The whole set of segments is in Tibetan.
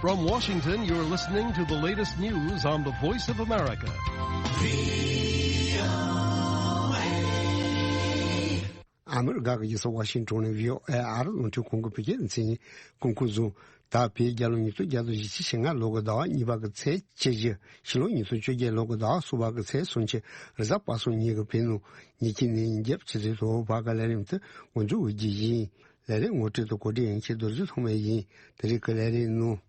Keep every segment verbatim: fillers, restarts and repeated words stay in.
From Washington, you're listening to the latest news on the Voice of America. ཨ་མི་རི་ཀ་གི་རྒྱལ་ས་ཝ་ཤིང་ཊོན་ནས་བྷི་ཨོ་ཨེ་ཨ་རི་རླུང་འཕྲིན་ཁང་གི་བོད་སྐད་སྡེ་ཚན་གྱིས་སྐུ་འཁོར་བཟུང་། ད་བོད་རྒྱལ་ལོ་ཉིས་སྟོང་བརྒྱ་དང་བཞི་བཅུ་ཞེ་ལྔ་ལོ་གི་ཟླ་བ་གཉིས་པ་གི་ཚེས་བཅུ་བཞི། ཕྱི་ལོ་ཉིས་སྟོང་བཅོ་བརྒྱད་ལོ་གི་ཟླ་བ་གསུམ་པ་གི་ཚེས་སུམ་ཅུ། རེས་གཟའ་པ་སངས་ཉིན་གྱི་བོད་ནང་ཉིན་གཅིག་ནས་ཉིན་རྒྱབ་ཆུ་ཚོད་དྲུག་བར་གྱི་ལས་རིམ་དེ་འགོ་འཛུགས་འོས་རྒྱུ་ཡིན། ལས་རིམ་ངོ་སྤྲོད་དང་གོ་སྒྲིག་ཡིན་ཁྱེད་རྡོ་རྗེ་ཐོགས་མེད་ཡིན། དེ་རིང་གི་ལས་རིམ་ནང་།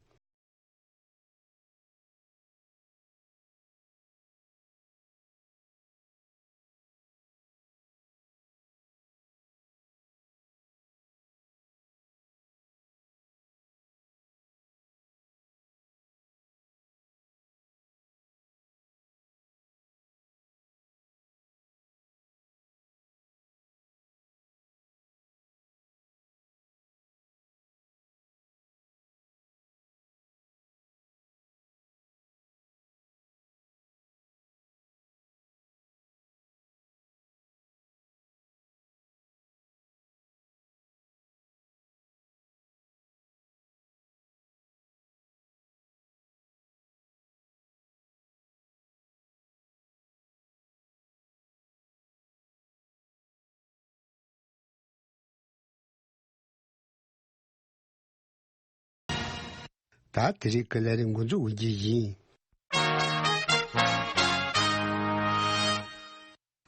ད་དེ་རིང་གི་ལས་རིམ་འགོ་འཛུགས་འོས་རྒྱུ་ཡིན།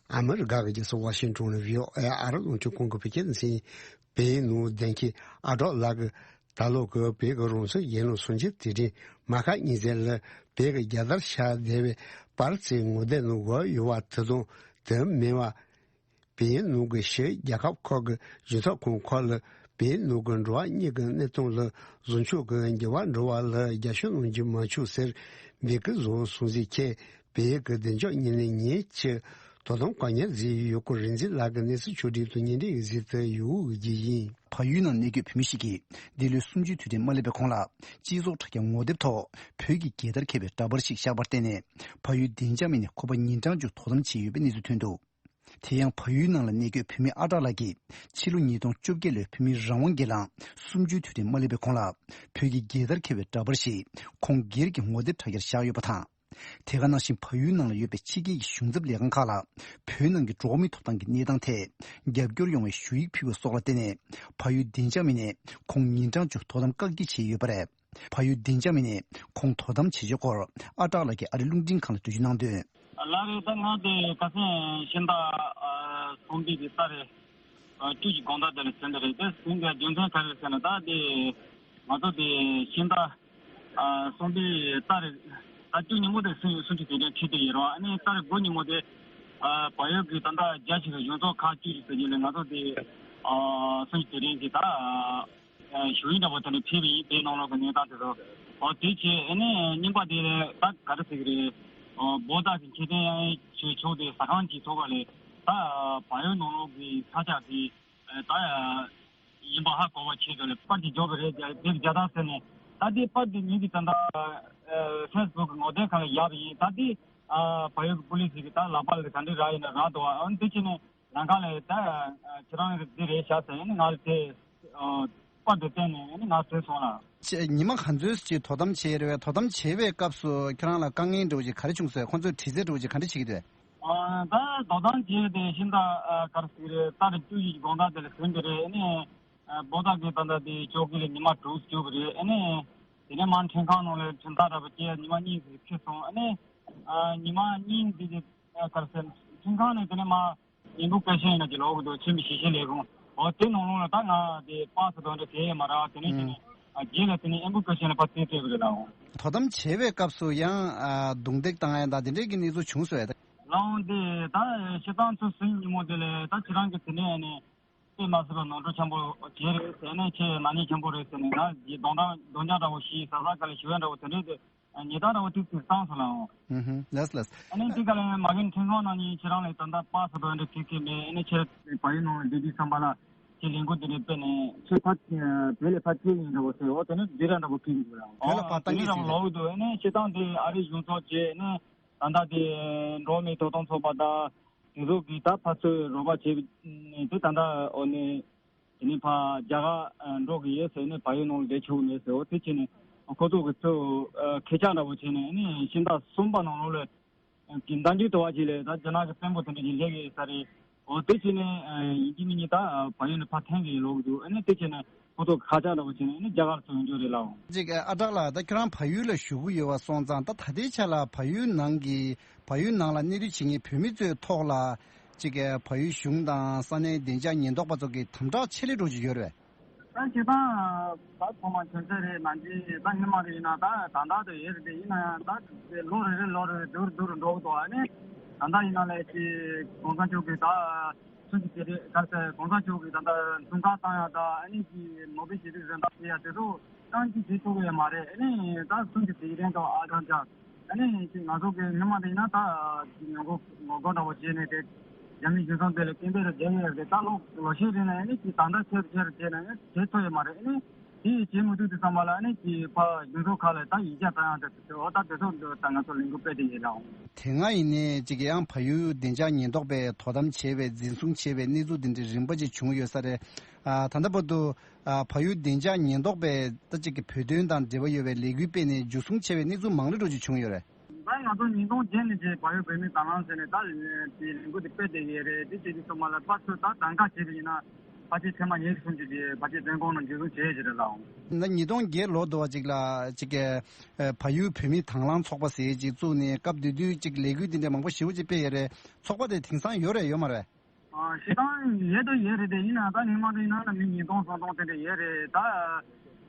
ཨ་མི་རི་ཀ་གི་རྒྱལ་ས་ཝ་ཤིང་ཊོན་ནས་བྷི་ཨོ་ཨེ་ཨ་རི་རླུང་འཕྲིན་ཁང་གི་བོད་སྐད་སྡེ་ཚན། བོད་ནང་བདེན་སྐྱིད་ཨ་གྲོགས་ལགས་ཀྱིས་ད་ལོ་གི་བོད་ཀྱི་རང་བཙན་རྒྱལ་ལོ་སུམ་ཅུ་དུས་དྲན་མ་ཤག་གཉིས་ཚེས་ལ་བོད་ཀྱི་རྒྱལ་དར་ཤར་བསྡད་པའི་པར་རྩེ་ངོ་དེབ་ནང་བཀོད་ཡོད་པ་དེ་དང་དེ་མིན་པ། བོད་ནང་གི་ཕྱི་རྒྱལ་ཁབ་ཁག་གི་གཞུང་ཚབ་ཁང་ཁག་ལ་བོད་ནང་གི་འགྲོ་བ་མིའི་གནས་སྟངས་ལ་བཟོ་ཆོག་གི་འགྱུར་བ་འགྲོ་བ་ལ་རྒྱབ་སྐྱོར་གནང་རྒྱུ་མ་བྱུང་ཟེར་འབོད་སྐུལ་བཟོ་སོང་ཟིག་ཁྱེད་བོད་ཀྱི་བདེ་འཇགས་ཉིན་ལས་ཉིན་གྱི་དོ་དམ་བཀག་ཉར་ཟིག་ཡོད་སྐོར་རིག་འཛིན་ལགས་ཀྱི་གནས་ཚུལ་ཕྱོགས་སྒྲིག་དང་བརྙན་འཕྲིན་གཟིགས་དུ་ཡོད་རྒྱུ་ཡིན། བལ་ཡུལ་ནང་གནས་འཁོད་བོད་མི་ཞིག་གིས་འདི་ལོའི་གསུམ་བཅུའི་དུས་དྲན་མ་སླེབས་པའི་གོང་ལ་སྤྱི་ཚོགས་དྲ་རྒྱ་ངོ་དེབ་ཐོག་བོད་ཀྱི་རྒྱལ་དར་འཁྱེར་བའི་འདྲ་པར་ཞིག་བཞག་པར་བརྟེན་ནས་བལ་ཡུལ་བདེ་འཇགས་མི་སྣས་ཁོ་པ་ཉིན་གྲངས་བཅུ་དོ་དམ་བྱས་ཡོད་པའི་གནས་ཚུལ་ཐོན་འདུག་དེ་ཡང་བལ་ཡུལ་ནང་ལ་གནས་འཁོད་བོད་མི་ཨ་གྲགས་ལགས་ཀྱིས་ཕྱི་ལོ་ཉིས་སྟོང་བཅོ་བརྒྱད་ལོའི་བོད་མིའི་རང་དབང་སྒེར་ལངས་གསུམ་བཅུའི་དུས་དྲན་མ་སླེབས་པའི་གོང་ལ་བོད་ཀྱི་རྒྱལ་དར་འཁྱེར་བའི་འདྲ་པར་ཞིག་ཁོང་སྒེར་གྱི་ངོ་དེབ་དྲ་རྒྱར་བཞག་ཡོད་པ་དང་། དེ་ག་ནང་བཞིན་བལ་ཡུལ་ནང་ལ་ཡོད་པའི་ཕྱི་རྒྱལ་གྱི་གཞུང་ཚབ་ལས་ཁང་ཁག་ལ་བོད་ནང་གི་འགྲོ་བ་མིའི་ཐོབ་ཐང་གི་གནས་སྟངས་ཐད་རྒྱབ་སྐྱོར་ཡོང་བའི་ཞུ་ཡིག་ཕུལ་བ་སོགས་ལ་བརྟེན་ནས་བལ་ཡུལ་བདེ་འཇགས་མི་སྣས་ཁོང་ཉིན་གྲངས་བཅུ་དོ་དམ་བཀག་སྐྱིལ་བྱས་ཡོད་པ་རེད། བལ་ཡུལ་བདེ་འཇགས་མི་སྣས་ཁོང་དོ་དམ་བྱེད་ཕྱོགས་སྐོར་ཨ་གྲགས་ལགས་ཀྱིས་ཨ་རིའི་རླུང་འཕྲིན་ཁང་ལ་འགྲེལ་བརྗོད་གནང་དོན། ལགས་རེད། ད་ང་དེ་ཁ་སང་ཕྱི་ཟླ་ཨ་གསུམ་པའི་གི་ཏ་རེ་ཨ་བཅུ་གི་དགོང་དག་དེ་ལ་ཟིན་པ་རེད། དེ་ཟིན་པའི་རྒྱུ་མཚན་ག་རེ་ཟེར་ན་ད་དེ་ང་ཚོ་དེ་ཕྱི་ཟླ་ཨ་གསུམ་པའི་ཏ་རེ་ད་བཅུ་ཉིན་མོ་དེ་སུ་སུ་ཅིག་དེ་དྲན་ཁྲིད་དེ་ཡིན་རུང་ཨ་ནི་ཏ་རེ་དགུ་ཉིན་མོ་དེ་ཨ་བལ་ཡུལ་གི་ད་ལྟ་རྒྱ་ཆེ་གི་གཞུང་ཚབ་ཁག་བཅུ་ཞིག་ཟེར་གྱི་ལས་ང་ཚོ་དེ་ཨ་སུ་ཅིག་དེ་དྲན་གྱི་ད། ཞུ་ཡིག་འདྲ་པོ་དེ་འདྲ་ཕུལ་བ་ཡིན། དེའི་ནང་ལོགས་ཀྱི་གནས་སྟངས་དེ་ཚོ། འོ་དེ་བྱས་ཨ་ནི་གཉིས་པ་དེ་ད་ག་རེ་ཟེར་གི་རེད། འོ་བོད་དག་གི་ཁེ་ཕན་ཡང་ཡང་བྱེད་ཆོག་དེ་ཟ་ཁང་གི་ཐོག་ཁ་ལས་ད་བལ་ཡུལ་ནང་ལོགས་ཀྱི་ས་ཆ་དེ་ད་ཡིན་པ་ཧ་གོ་བ་བྱས་དོ་ལས་པར་དེ་འཇོག་གི་རེད། དེ་བརྒྱ་དང་ཟེར་ནས་ད་དེ་པར་དེ་ཉིད་ཀྱི་ད་ལྟ་ཕེ་སི་བུག་གི་ངོ་དེབ་ཁང་ལ་བཞག་པ་ཡིན། ད་དེ་བལ་ཡུལ་གྱི་པུ་ལིས་ཀྱི་ད་ལག་པ་ལ་ག་འདྲ་རག་ཡིན་ན་རག་འདུག་ཨ་ནི་དེ་བྱས་ནས། ལམ་ཁ་ལ་ད་ཁྱེད་རང་འདི་རེད་བཞག་ཟེར་ནས་ང་ལ་དེ་པར་དེ་བསྟན་ནས་ནི་ང་བཟོས་སོང་ལ། ཉི་མ་ག་ཚོད་ཅིག་དོ་དམ་བྱས་རེད་བས། དོ་དམ་བྱེད་པའི་སྐབས་སུ་ཁྱེད་རང་ལ་དཀའ་ངལ་འདྲ་བོ་ཅིག་ག་རེ་བྱུང་སོང་། ཁོང་ཚོས་དྲི་རྩད་འདྲ་བོ་ཅིག་ག་འདྲ་བྱེད་ཀྱི་འདུག་ད་དོ་དམ་བྱས་ཏེ་ཤིང་རྟ་གར་ཟིག་རེད། ད་རེས་བཅུ་ཡི་དགོང་དག་དེ་ལ་ཟིན་པ་རེད། ཨ་ནི་བོད་དག་གི་ད་ལྟ་དེ་ཅོག་གི་ལ་ཉི་མ་དྲུག་བཅུག་པ་རེད། ཨ་ནི་དེ་ནས་མར་ཁྲིམས་ཁང་ནང་ལ་ཁྲིམས་ཐག་འདྲ་པོ་བཅད་ཉི་མ་གཉིས་ཟིག་ཁྲིད་སོང་། ཨ་ནི་ཉི་མ་གཉིས་འདི་གར་ཟིན་ཁྲིམས་ཁང་ནས་དེ་ནས་མར། ཡིན་པོ་སྐད་ཆ་ཡིན་ན་ཅི་ལོག་གི་འདུག་ཆེན་པོ་ཞིག་ཞིག་ལས་ཁུངས། འོ་དེ་ནང་ལོགས་ལ་ད་ང་དེ་པ་སི་དོན་འདྲ་གས་མ་རག་དེ་ནས་ཅི་ནས་རྗེས་ལ་དེ་ནས་ཨེམ་བུ་སྐད་ཆ་ནས་ཕར་བཙལ་བཙལ་བ་རེད་ལགས། དོ་དམ་བྱེད་པའི་སྐབས་སུ་ཡང་རྡུང་རྡེག་བཏང་ཡ་དང་དེ་འདྲའི་གི་གནས་ཚུལ་བྱུང་སོང་ཡ། ལགས་འོང་དེ་ད་ཤི་སྟངས་ཚུལ་ཟིན་ཉིན་མོ་དེ་ལས་ད་ཁྱེད་རང་གི་དེ་ནས་ནས་དཔེ་མ་སྲིད་པ་ནོར་འཁྲུལ་ཆེན་པོ་བྱས་རེད་ཟེར་ནས་ཁྱེད་ནག་ཉེས་ཆེན་པོ་རེད་ཟེར་ནས་ང་རྗེས་གདོང་འདྲ་གདོང་རྒྱག་འདྲ་བོ་ཞིག་ཟ་ཟ་ག་ལ་ཞུ་ཡ་འདྲ་བོ་དེ་འདྲས་དེ། ཉེས་རྡུང་འདྲ་བོ་ཏིག་ཏིག་བཏང་སོང་ལགས། ཨུ་ཧུ། ལགས་ལགས། ཨ་ནི་འདི་ག་ལ་མ་གིན་ཁྲིམས་ཁང་ནང་ནས་ཁྱེད་རང་ལ་ད་ལྟ་པ་སི་དོན་འདྲ་གི་གི་མེད། ཨ་ནི་ཁྱེད་བལ་ཡུལ་ནང་ལ་བསྡད་དུས་ཙམ་པ་ལ་ཁྱེད་ལས་འགུལ་འདི་འདྲ་སྤེལ་ནས་ཁྱེད་ཕ་བལ་ལ་ཕ་སྐྱེལ་ཡིན་འདྲ་བོ་ཟེར། འོ་དེ་ནི་འདི་འདྲ་འདྲ་བོ་ཕིག་འདུག་ལགས། བལ་ལ་ཕ་བཏང་གི་ཟེར། ལོག་འདུག་ཨ་ནི་སྤྱིར་བཏང་དེ་ཨ་རིའི་གཞུང་ཚབ་བྱས་ནས་ད་ལྟ་དེ་འགྲོ་བ་མིའི་ཐོབ་ཐང་ཚོགས་པ་དང་དེ་ཚོ་གིས་ད་ཕར་ཚུར་རོགས་པ་བྱས་ནས་དེ་ད་ལྟ་འོ་ནི། དེ་ནས་ཕར་རྒྱ་གར་འགྲོ་གི་ཡོད་ཟེར་ནས་བལ་ཡུལ་ནང་ལ་བསྡད་ཆོག་གི་མེད་ཟེར། འོ་དེ་བྱས་ནས་ ཁོ་ཚོ་གི་ཚོ་ཁེ་ཆག་འདྲ་པོ་བྱས་ནས་ནི་ཤིང་སྟག་གསུམ་པ་ནང་ལོགས་ལ་གི་མདའ་འཇུག་ཏུ་བ་ཅིག་ལས་ད་རྒྱ་ནག་གི་དཔོན་པོ་དེ་འདྲ་ཅིག་སླེབས་ཡོད་ས་རེད། འོ་དེ་བྱས་ནས་ཡིན་གཅིག་མིན་གཉིས་ད་བལ་ཡུལ་ནས་ཕར་འཐེན་གི་ཡོད་ལོག་གི་འདུག་ཨ་ནི་དེ་བྱས་ནས་ཁོ་ཚོ་ཁ་ཆག་འདྲ་པོ་བྱས་ནས་ཨ་ནི་རྒྱ་གར་ཚུར་ཡོང་རྒྱུ་རེད་ལགས། ཅིག་ཨ་སྟག་ལགས། ད་ཁྱོད་རང་བལ་ཡུལ་ལ་བཞུགས་ཀྱི་ཡོད་པ་སོང་ཙང་ད་ད་ལྟའི་ཆ་ལ་བལ་ཡུལ་ནང་གི་བལ་ཡུལ་ནང་ལ་གནས་སྡོད་བྱེད་མཁན་བོད་མི་ཚོའི་ཐོག་ལ་ཅིག་བལ་ཡུལ་གཞུང་དང་ས་གནས་བདེ་འཇགས་ཉེན་རྟོག་པ་ཚོ་གི་དམ་དྲག་ཆེ་སླེབས་འགྲོ་གི་ཡོད་རེད། ད་སྤྱིར་བཏང་ད་ཐོག་མ་ཁྱོད་ཚོ་རེད་ནང་གི་ད་སྔོན་མ་རེད་ཡིན་ན་ད་ད་ལྟ་དུ་ཡོད་རེད་དེ་ཡིན་ན་ཡང་ད་ལོ་རེ་རེ་ལོ་རེ་རེ་བསྡུར་བསྡུར་འགྲོ་གི་འདུག་ཨ་ནི་ད་ལྟ་ཡིན་ན་ལས་ཀྱི་གོང་ས་མཆོག་གི་ད་ཚུན་གྱི་དེ་རེད་ག་ཚད་གོང་ས་མཆོག་གི་ད་ལྟ་འཛུགས་སྐྲུན་བཏང་ཡ་ད་ཨ་ནི་ཀྱི་ནོ་བེལ་ཞི་བདེའི་གཟེངས་རྟགས་སྤྲད་ཡ་དེ་ཚོ་ཏང་གིས་བྱེད་ཐུབ་ཀྱི་ཡོད་མ་རེད། ཨ་ནི་ད་ཚུན་གྱི་དེ་རིང་ད་ཨ་ཅང་ཅང་ཨ་ནི་ཀྱི་ང་ཚོ་གི་སྔོན་མ་དེ་ཡིན་ན་ད་ཀྱི་ངོ་རྒོལ་ངོ་རྒོལ་འདྲ་པོ་བྱས་ནས་དེ་རྒྱ་མི་གཞུང་ཚབ་དེ་ལ་སྐད་འབོད་རེ་བྱས་ཡོད་རེད། ད་ལོ་ལོ་ཤས་རིང་ལ་ཨ་ནི་ཀྱི་ད་ལྟ་ཆེར་ཆེར་བྱས་ནས་བྱེད་ཐུབ་ཡོད་མ་རེད། ཨ་ནི་དེ་བྱེད་མི་ཐུབ་དུས་ཙམ་པ་ལ་ཨ་ནི་ཀྱི་ཕ་གཞུང་ཚབ་ཁག་ལ་ད་ཡིག་ཆ་བཏང་ཡང་དེ་ཚོ་ད་དེ་ཚོ་ད་ང་ཚོ་ལས་འགུལ་སྤེལ་བསྡད་ཡོད་ལགས། དེ་སྔ་ཡིན་ནའི་ཅིག་ཡང་བལ་ཡུལ་བདེ་འཇགས་ཉེན་རྟོག་པས་དོ་དམ་བྱས་པའི་འཛིན་བཟུང་བྱས་པའི་གནས་ཚུལ་འདི་འདྲའི་རིམ་པ་ཅིག་བྱུང་ཡོད་ས་རེད། ཨ་ད་ལྟ་བར་དུ་ཨ་བལ་ཡུལ་བདེ་འཇགས་ཉེན་རྟོག་པས་ད་ཅིག་གི་བོད་དོན་དང་འབྲེལ་བ་ཡོད་པའི་ལས་འགུལ་སྤེལ་ནས་འཇུ་བཟུང་བྱས་པའི་གནས་ཚུལ་མང་རབས་ཅིག་བྱུང་ཡོད་རེད། ད་ང་ཚོ་ཉིས་སྟོང་བརྒྱད་ནས་བྱས་བལ་ཡུལ་བོད་མིའི་དྭང་བླངས་ཟེར་ནས་ད་དེ་ལས་འགུལ་དེ་སྤེལ་བསྡད་ཡོད་རེད། དེ་བྱེད་དུས་ཙམ་པ་ལ་ཕར་ཚུར་ད་གདམ་ག་བྱས་པ་ཡིན་ན་ཕལ་ཆེར་ཐེངས་མ་ཉེར་གསུམ་ཅིག་དེ་ཕལ་ཆེར་བཙོན་ཁང་ནང་འཇུ་བཟུང་བྱས་ཡོད་ཀྱི་རེད་ལགས། ད་ཉིས་སྟོང་བརྒྱད་ལོ་དུ་བ་ཅིག་ལ་ཅིག་གི་ཨ་བལ་ཡུལ་བོད་མིའི་དྭང་བླངས་ཚོགས་པ་ཟེར་ཅིག་བཙུགས་ནས་སྐབས་དེ་དུས་ཅིག་ལས་འགུལ་འདི་འདྲ་མང་པོ་ཞེ་པོ་ཅིག་སྤེལ་ཡོད་རེད། ཚོགས་པ་དེ་དེང་སང་ཡོད་རེད་ཡོད་མ་རེད། ཨ་སྤྱིར་བཏང་ཡོད་དུ་ཡོད་རེད་དེ་ཡིན་ན་ད་སྔོན་མ་དུ་ཡིན་ན་ལ་མི་ཉིས་སྟོང་སུམ་སྟོང་དེ་འདྲ་ཡོད་རེད། ད་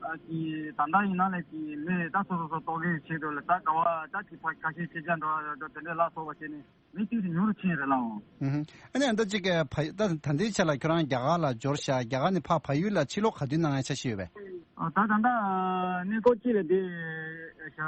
ཨ་ཀྱི་ད་ལྟ་ཡིན་ན་ལ་ཀྱི་མི་ད་སོ་སོ་སོ་ལྟོ་གོས་ཆེད་དུ་ལ་ད་ག་བ་ད་ཀྱི་ཕ་ཁ་ཤས་ཕྱི་རྒྱ་འགྲོ་བ་འགྲོ་དེ་འདྲ་ལ་སོགས་པ་བྱས་ནས་མི་གཅིག་དེ་ཉུང་རུ་ཕྱིན་རེད་ལགས། ཨུ་ཧུ། ཨ་ནི་ཨ་ད་ཅིག་གི་ཕ་ད་ད་ལྟའི་ཆ་ལ་ཁྱོད་རང་རྒྱ་གར་ལ་འབྱོར་ཤག་རྒྱ་གར་ནས་ཕ་བལ་ཡུལ་ལ་ཕྱིར་ལོག་ག་དུས་གནང་ཡ་འཆར་གཞི་ཡོད་པས། ཨ་ད་ད་ལྟ་གནས་སྐོར་གཅིག་ལ་བསྡད་ཤག་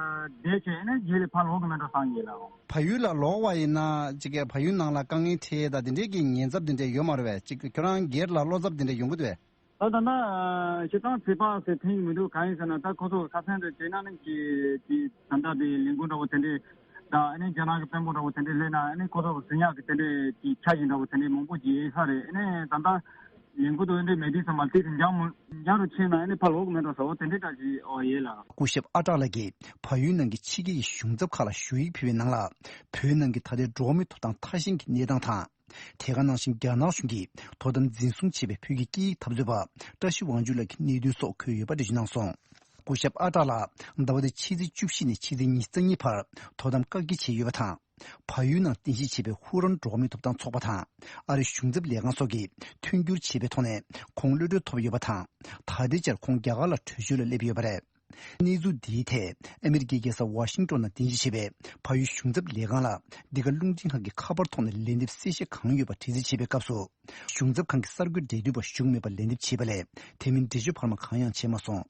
བསྡད་བྱས་ནས་རྗེས་ལ་ཕར་ལོག་གི་མེད་འགྲོ་བསམ་ཡོད་ལགས། བལ་ཡུལ་ལ་ལོག་པ་ཡིན་ན་ཅིག་གི་བལ་ཡུལ་ནང་ལ་དཀའ་ངལ་འཕྲད་ཡས་དང་དེ་འདྲའི་གི་ཉེན་ཚབས་དེ་འདྲ་ཡོད་མ་རེད་པས། ཅིག་གི་ཁྱོད་རང་སྒེར་ལ་བློ་འཚབ་དེ་འདྲ་ཡོང་གི་འདུག་པས། ད་ད་ལྟ་སྤྱིར་བཏང་ཚེ་དཔག་ཟེར་ཐེངས་མི་འདུག་གང་ཡིན་ཟེར་ན་ད་ཁོ་ཚོ་ཁ་སང་དུ་བྱས་ན་ནི་ཀྱི་ཀྱི་ད་ལྟ་དེ་ལས་འགུལ་འདྲ་པོ་དེ་འདྲས་ད་ཨ་ནི་རྒྱ་ནག་གི་དཔོན་པོ་འདྲ་པོ་དེ་འདྲས་སླེབས་ན་ཨ་ནི་ཁོ་ཚོ་གི་ཟིན་ཡག་གི་དེ་འདྲས་ཀྱི་ཆ་ཞིག་འདྲ་པོ་དེ་འདྲས་མང་པོ་ཅིག་ཡོད་ས་རེད། ཨ་ནི་ད་ལྟ་ལས་འགུལ་དུ་ཨ་འདྲས་མེད་དུས་ཙམ་པ་དེ་དེ་འཇགས་མོ་འཇགས་རུ་ཕྱིན་ན་ཨ་ནི་ཕར་ལོག་གི་མེད་འགྲོ་ཟེར་བ་དེ་འདྲས་འདྲ་ཞིག་ཨོ་ཡོད་ལགས། སྐུ་ཞབས་ཨ་ཀྲག་ལགས་ཀྱིས་བལ་ཡུལ་ནང་གི་ཕྱི་རྒྱལ་གྱི་གཞུང་ཚབ་ཁག་ལ་ཞུ་ཡིག་ཕུལ་བའི་ནང་ལ་བོད་ནང་གི་ད་ལྟའི་འགྲོ་བ་མིའི་ཐོབ་ཐང་ཐ་ཞན་གྱི་གནས་སྟངས་དང་། དེ་ག་ནང་བཞིན་རྒྱ་ནག་གཞུང་གིས་དོ་དམ་འཛིན་བཟུང་བྱས་པའི་བོད་ཀྱི་སྐད་ཡིག་འཐབ་རྩོད་པ་བཀྲ་ཤིས་དབང་ཕྱུག་ལགས་ཀྱི་གནད་དོན་སོགས་འཁོད་ཡོད་པ་འགྲེལ་བརྗོད་གནང་སོང་། སྐུ་ཞབས་ཨ་ཀྲག་ལགས་ཟླ་བ་འདིའི་ཕྱི་ཚེས་བཅུ་བཞི་ནས་ཕྱི་ཚེས་ཉི་ཤུ་རྩ་གཉིས་བར་དོ་དམ་བཀག་སྐྱིལ་བྱས་ཡོད་པ་དང་། བལ་ཡུལ་ནང་རྟེན་གཞི་བྱས་པའི་ཧུ་རན་འགྲོ་བ་མིའི་ཐོབ་ཐང་ཚོགས་པ་དང་ཨ་རིའི་གཞུང་ཚབ་ལས་ཁང་སོགས་ཀྱིས་མཐུན་འགྱུར་བྱས་པའི་ཐོག་ནས་ཁོང་གློད་གྲོལ་ཐོབ་ཡོད་པ་དང་། ད་ལྟའི་ཆར་ཁོང་རྒྱ་གར་ལ་བྲོས་བྱོལ་ལ་སླེབས་ཡོད་པ་རེད། གནས་ཚུལ་འདིའི་ཐད་ཨ་མི་རི་ཀའི་རྒྱལ་ས་ཝ་ཤིང་ཏོན་ནང་རྟེན་གཞི་བྱས་པའི་བལ་ཡུལ་གཞུང་ཚབ་ལས་ཁང་ལ་འདི་ག་རླུང་འཕྲིན་ཁང་གི་ཁ་པར་ཐོག་ནས་ལན་འདེབས་གསལ་བཤད་གང་ཡོད་པ་དྲི་རྩད་བྱས་པའི་སྐབས་སུ། གཞུང་ཚབ་ཁང་གི་གསར་འགོད་འབྲེལ་མཐུད་པ་བཞུགས་མེད་པར་ལན་འདེབས་བྱས་པ་ལས་དེ་མིན་འགྲེལ་བརྗོད་བར་མ་གང་ཡང་བྱས་མ་སོང་།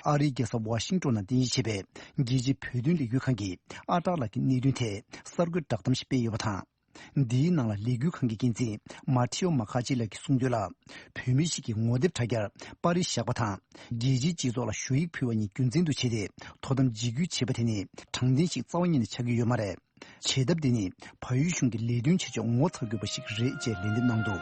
ཨ་རིའི་རྒྱལ་ས་ཝ་ཤིང་ཏོན་ནང་རྟེན་གཞི་བྱས་པའི་རྒྱལ་སྤྱིའི་བོད་དོན་ལས་འགུལ་ཁང་གིས་ཨ་ཀྲག་ལགས་ཀྱི་གནད་དོན་ཐད་གསར་འགོད་བསྒྲགས་གཏམ་ཞིག་སྤེལ་ཡོད་པ་དང་། འདིའི་ནང་ལ་ལས་འགུལ་ཁང་གི་འགན་འཛིན་མ་ཐེའོ་མ་ཁ་ཆི་ལགས་ཀྱིས་གསུངས་དོན་ལ། བོད་མི་ཞིག་གིས་ངོ་དེབ་དྲ་རྒྱར་པར་རིས་བཞག་པ་དང་། རྒྱལ་སྤྱིའི་སྤྱི་ཚོགས་ལ་ཞུ་ཡིག་ཕུལ་བ་གཉིས་རྒྱུ་མཚན་དུ་བྱས་ཏེ་དོ་དམ་འཇིགས་སྐུལ་བྱས་པ་དེ་ནི་དྲང་བདེན་ཞིག་རྩ་བ་ཉིད་ནས་ཆགས་ཀྱི་ཡོད་མ་རེད། བྱེད་ཐབས་དེ་ནི་བལ་ཡུལ་གཞུང་གི་ལས་དོན་བྱེད་ཕྱོགས་ངོ་ཚ་དགོས་པ་ཞིག་རེད་ཅེས་ལན་འདེབས་གནང་འདུག་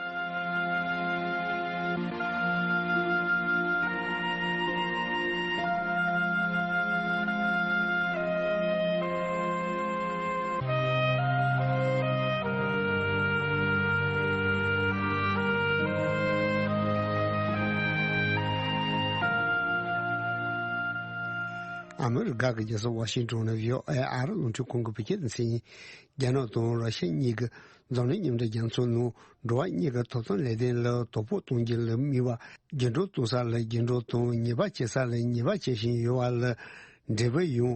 ཨ་མི་རི་ཀ་གི་རྒྱལ་ས་ཝ་ཤིང་ཏོན་ནས་བྷི་ཨོ་ཨེ་ཨ་རི་རླུང་འཕྲིན་ཁང་གི་བོད་སྐད་སྡེ་ཚན་ཡིན། རྒྱ་ནག་དང་ར་ཤི་ཡ་གཉིས་ཀྱི་འཛམ་གླིང་མཉམ་འབྲེལ་རྒྱལ་ཚོགས་ནང་འགྲོ་བ་མིའི་ཐོབ་ཐང་ལས་དོན་ལ་དོ་ཕོག་གཏོང་རྒྱུ་ལ་དམིགས་པ། རྒྱུན་སྒྲོག་གཏོང་ས་ལ་རྒྱུན་སྒྲོག་དང་ཉེས་པ་བྱེད་ས་ལ་ཉེས་པ་བྱེད་བཞིན་ཡོད་པ་ལ་འབྲས་བུ་ཡང་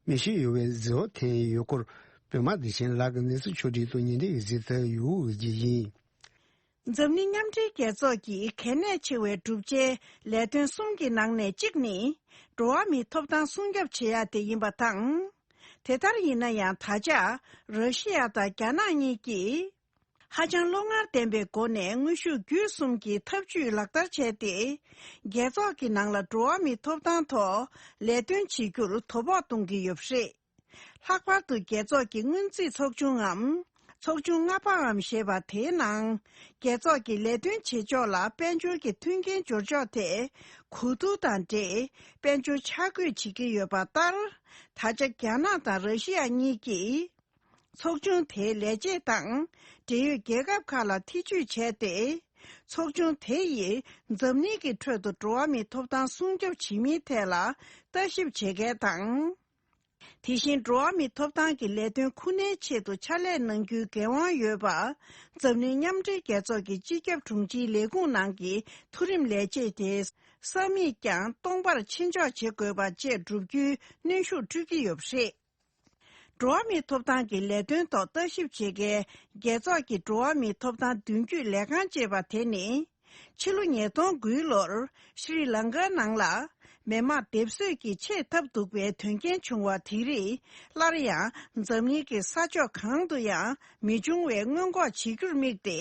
མི་བྱེད་ཡོད་པའི་གཟིགས་པ་ཐོན་ཡོད་སྐོར། པད་མ་བདེ་ཆེན་ལགས་ཀྱིས་གནས་ཚུལ་ཕྱོགས་བསྒྲིགས་དང་ཉན་འདོད་ཡོད་ཚུལ་ལྟར་ཡོད་ཀྱི་ཡིན། འཛམ་གླིང་མཉམ་འབྲེལ་རྒྱལ་ཚོགས་ཀྱི་གལ་གནད་ཆེ་བའི་བསྒྲུབ་བྱའི་ལས་དོན་གསུམ་གྱི་ནང་ནས་གཅིག་ནི། འགྲོ་བ་མིའི་ཐོབ་ཐང་སྲུང་སྐྱོབ་བྱེད་ཡ་དེ་ཡིན་པ་དང་། དེ་ལྟར་ཡིན་ན་ཡང་ད་ཆ་ར་ཤི་ཡ་དང་རྒྱ་ནག་གཉིས་ཀྱིས། ཧ་ཅང་བློ་ངར་ལྡན་པའི་སྒོ་ནས་དངོས་ཤུགས་བརྒྱུད་གསུམ་གྱི་ཐབས་ཇུས་ལག་བསྟར་བྱས་ཏེ། རྒྱལ་ཚོགས་ཀྱི་ནང་ལ་འགྲོ་བ་མིའི་ཐོབ་ཐང་ཐོག་ལས་དོན་བྱེད་རྒྱུར་དོ་ཕོག་གཏོང་གི་ཡོད་པ་རེད། ལྷག་པར་དུ་རྒྱལ་ཚོགས་ཀྱི་སྔོན་རྩིས་ཚོགས་ཆུང་ངམ། ཚོགས་ཆུང་ལྔ་པའམ་ཞེས་པ་དེའི་ནང་། རྒྱལ་ཚོགས་ཀྱི་ལས་དོན་བྱེད་ཕྱོགས་ལ་དཔལ་འབྱོར་གྱི་མཐུན་རྐྱེན་སྦྱོར་ཕྱོགས་ཐད་གོ་བསྡུར་དང་འབྲེལ། དཔལ་འབྱོར་འཆར་འགོད་བྱེད་ཀྱི་ཡོད་པ་ལྟར། ད་ཆ་རྒྱ་ནག་དང་ར་ཤི་ཡ་གཉིས་ཀྱིས། ཚོགས་ཆུང་དེའི་ལས་བྱེད་དང་འབྲེལ་ཡོད་རྒྱལ་ཁབ་ཁག་ལ་ཐེ་བྱུས་བྱས་ཏེ། ཚོགས་ཆུང་དེ་ཡིས་འཛམ་གླིང་གི་ཁྲོད་དུ་འགྲོ་བ་མིའི་ཐོབ་ཐང་སྲུང་སྐྱོབ་བྱེད་མིན་ཐད་ལ་ལྟ་ཞིབ་བྱེད་མཁན་དང་། དེ་བཞིན་འགྲོ་བ་མིའི་ཐོབ་ཐང་གི་ལས་དོན་ཁུར་ནའི་ཆེད་དུ་ཕྱག་ལས་གནང་རྒྱུའི་འགན་དབང་ཡོད་པ། འཛམ་གླིང་མཉམ་འབྲེལ་རྒྱལ་ཚོགས་ཀྱི་སྤྱི་ཁྱབ་དྲུང་ཆེའི་ལས་ཁུངས་ནང་གི་མཐོ་རིམ་ལས་བྱེད་དེ་ས་མིག་ཀྱང་སྟོང་པར་ཕྱིར་འཇོག་བྱེད་དགོས་པ་བཅས་བསྒྲུབ་རྒྱུའི་གནོན་ཤུགས་སྤྲོད་ཀྱི་ཡོད་པ་རེད། འགྲོ་བ་མིའི་ཐོབ་ཐང་གི་ལས་དོན་ཐོག་ལྟ་ཞིབ་བྱེད་མཁན་རྒྱལ་ཚོགས་ཀྱི་འགྲོ་བ་མིའི་ཐོབ་ཐང་མདུན་སྐྱོད་ལས་ཁང་ཅེས་པ་དེ་ནི། ཕྱི་ལོ་ཉིས་སྟོང་དགུའི་ལོར་ཤྲི་ལང་ཀའི་ནང་ལ་མེ་མག་སྡེབ་གསོད་ཀྱི་ཆེས་ཐབས་སྡུག་པའི་དོན་རྐྱེན་བྱུང་བ་དེ་རིགས་སླར་ཡང་འཛམ་གླིང་གི་ས་ཕྱོགས་གང་དུ་ཡང་མི་འབྱུང་བའི་སྔོན་འགོག་བྱེད་རྒྱུར་དམིགས་ཏེ།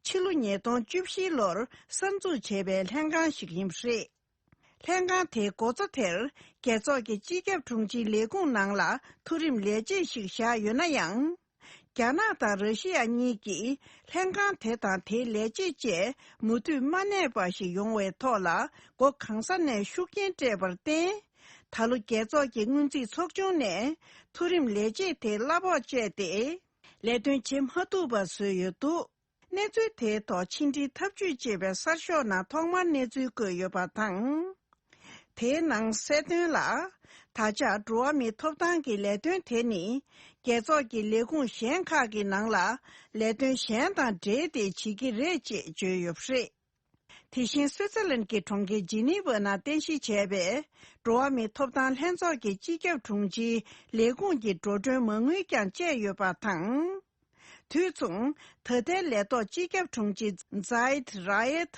ཕྱི་ལོ་ཉིས་སྟོང་བཅུ་བཞི་ལོར་གསར་འཛུགས་བྱས་པའི་ལྷན་ཁང་ཞིག་ཡིན་པ་རེད། ལྷན་ཁང་དེའི་འགོ་གཙོ་དེར་རྒྱལ་ཚོགས་ཀྱི་སྤྱི་ཁྱབ་དྲུང་ཆེའི་ལས་ཁུངས་ནང་ལ་མཐོ་རིམ་ལས་བྱེད་ཞིག་བཞག་ཡོད་ན་ཡང་། རྒྱ་ནག་དང་ར་ཤི་ཡ་གཉིས་ཀྱིས་ལྷན་ཁང་དེ་དང་དེའི་ལས་བྱེད་བཅས་མུ་མཐུད་མ་གནས་པ་ཞིག་ཡོང་བའི་ཐོག་ལ་སྒོ་གང་ས་ནས་ཤུགས་རྐྱེན་སྤྲད་པར་བརྟེན། ད་ལོ་རྒྱལ་ཚོགས་ཀྱི་སྔོན་རྩིས་ཚོགས་ཆུང་ནས་མཐོ་རིམ་ལས་བྱེད་དེ་གླ་ཕོགས་བཅད་དེ། ལས་དོན་བྱེད་མ་ཐུབ་པ་བཟོས་ཡོད་འདུག་གནས་ཚུལ་དེའི་ཐོག་ཕྱི་འབྲེལ་ཐབས་ཇུས་ཅེས་པའི་གསར་ཤོག་ནང་ཐོག་མར་གནས་ཚུལ་བཀོད་ཡོད་པ་དང་། དེའི་ནང་གསལ་དོན་ལ། ད་ཆ་འགྲོ་བ་མིའི་ཐོབ་ཐང་གི་ལས་དོན་དེ་ནི། རྒྱལ་ཚོགས་ཀྱི་ལས་ཁུངས་གཞན་ཁག་གི་ནང་ལ་ལས་དོན་གཞན་དང་འབྲེལ་ཏེ་བྱེད་ཀྱི་རེད་ཅེས་བརྗོད་ཡོད་པ་རེད། དེ་བཞིན་སུའི་ཙེར་ལན་གྱི་གྲོང་ཁྱེར་ཇི་ནི་ཝ་ནང་རྟེན་གཞི་བྱས་པའི་འགྲོ་བ་མིའི་ཐོབ་ཐང་ལྷན་ཚོགས་ཀྱི་སྤྱི་ཁྱབ་དྲུང་ཆེའི་ལས་ཁུངས་ཀྱི་འགྲོ་གྲོན་མ་དངུལ་ཀྱང་བཅད་ཡོད་པ་དང་། དུས་མཚུངས། ད་ལྟའི་ལས་ཐོག་སྤྱི་ཁྱབ་དྲུང་ཆེ་ཛའིད་ར་ཡད་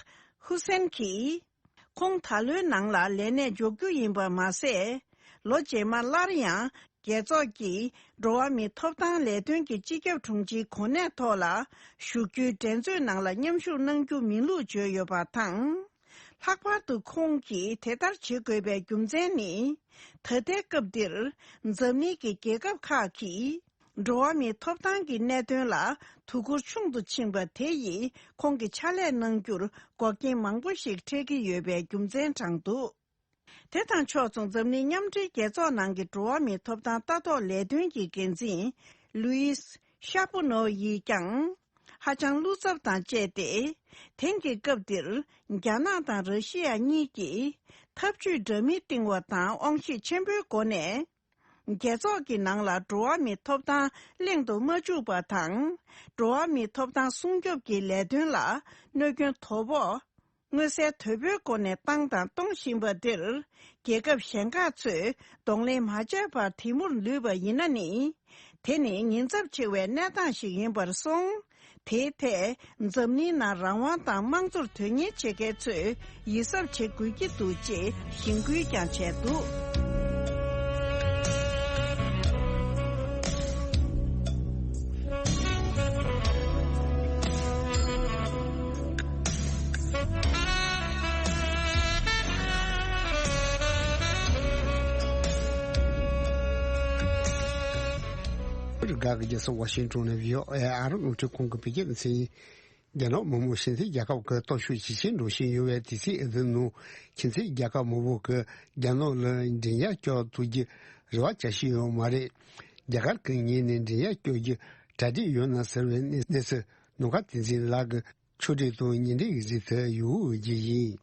ཧུ་སེན་གྱིས། ཁོང་ད་ལོའི་ནང་ལ་ལས་གནས་འཇོག་རྒྱུ་ཡིན་པ་མ་ཟད། ལོ་རྗེས་མར་སླར་ཡང་རྒྱལ་ཚོགས་ཀྱི་འགྲོ་བ་མིའི་ཐོབ་ཐང་ལས་དོན་གྱི་སྤྱི་ཁྱབ་དྲུང་ཆེའི་གོ་གནས་ཐོག་ལ་བཞུགས་རྒྱུའི་འགྲན་རྩོད་ནང་ལ་མཉམ་ཞུགས་གནང་རྒྱུ་མིན་ལུགས་བརྗོད་ཡོད་པ་དང་། ལྷག་པར་དུ་ཁོང་གིས་དེ་ལྟར་བྱེད་དགོས་པའི་རྒྱུ་མཚན་ནི། ད་ལྟའི་སྐབས་འདིར་འཛམ་གླིང་གི་རྒྱལ་ཁབ་ཁག་གིས། འགྲོ་བ་མིའི་ཐོབ་ཐང་གི་གནད་དོན་ལ་དོ་ཁུར་ཆུང་དུ་ཕྱིན་པ་དེ་ཡིས་ཁོང་གི་ཕྱག་ལས་གནང་རྒྱུར་འགོག་རྐྱེན་མང་པོ་ཞིག་འཕྲད་ཀྱི་ཡོད་པའི་རྒྱུ་མཚན་དྲངས་འདུག་དེ་དང་ཕྱོགས་མཚུངས་འཛམ་གླིང་མཉམ་འབྲེལ་རྒྱལ་ཚོགས་ནང་གི་འགྲོ་བ་མིའི་ཐོབ་ཐང་ལྟ་རྟོག་ལས་དོན་གྱི་འགན་འཛིན་ལུའིས་ཤ་པུ་ནོ་ཡིས་ཀྱང་ཧ་ཅང་བློ་འཚབ་དང་བཅས་ཏེ། དེང་གི་སྐབས་འདིར་རྒྱ་ནག་དང་ར་ཤི་ཡ་གཉིས་ཀྱིས་ཐབས་ཇུས་འདྲ་མིན་བཏིང་བ་དང་དབང་ཤེད་ཆེན་པོའི་སྒོ་ནས། རྒྱལ་ཚོགས་ཀྱི་ནང་ལ་འགྲོ་བ་མིའི་ཐོབ་ཐང་གླེང་དུ་མ་འཇུག་པ་དང་། འགྲོ་བ་མིའི་ཐོབ་ཐང་སྲུང་སྐྱོབ་ཀྱི་ལས་དོན་ལ་གནོད་སྐྱོན་དོ་ཕོག་མངོན་གསལ་དོད་པོའི་སྒོ་ནས་བཏང་དང་གཏོང་བཞིན་པ་འདིར། རྒྱལ་ཁབ་གཞན་ཁག་ཚོས་གདོང་ལེན་མ་བྱས་པར་དེ་མུར་ལུས་པ་ཡིན་ན་ནི། དེ་ནི་ཉེན་ཚབས་ཆེ་བའི་གནས་སྟངས་ཤིག་ཡིན་པར་སོང་། དེའི་ཐད་འཛམ་གླིང་ནང་རང་དབང་དང་དམངས་གཙོར་དོན་གཉེར་བྱེད་མཁན་ཚོས་ཡིད་གཟབ་བྱེད་དགོས་ཀྱི་འདུག་ཅེས་གཞེན་སྐུལ་ཀྱང་བྱས་འདུག་རྒྱ་གར་རྒྱལ་ས་ཝ་ཤིང་ཏོན་ནས་བྷི་ཨོ་ཨེ་ཨ་རི་རླུང་འཕྲིན་ཁང་གི་བོད་སྐད་སྡེ་ཚན་ཡིན། རྒྱ་ནག་མི་དམངས་སྤྱི་མཐུན་རྒྱལ་ཁབ་ཀྱི་སྟོབས་ཤུགས་ཇེ་ཆེར་འགྲོ་བཞིན་ཡོད་པའི་དུས་ཚིགས་འདིའི་ནང་ཁྱིམ་མཚེས་རྒྱལ་ཁབ་མང་པོ་གིས་རྒྱ་ནག་ལ་འདྲེན་ཡར་བསྐྱོད་ཐུབ་རྒྱུའི་རེ་བ་བྱ་བཞིན་ཡོད་མ་རེད། རྒྱ་གར་གྱི་ངོས་ནས་འདྲེན་ཡར་བསྐྱོད་རྒྱུའི་གྲ་སྒྲིག་ཡོད་ན་ཟེར་བའི་གནས་ཚུལ་ནམ་མཁའ་བསྟན་འཛིན་ལགས་ཀྱིས་ཕྱོགས་སྒྲིག་དང་ཉེ་འབྲེལ་གྱི་གཟིགས་ཚུལ་ཡོད་ཀྱི་ཡིན།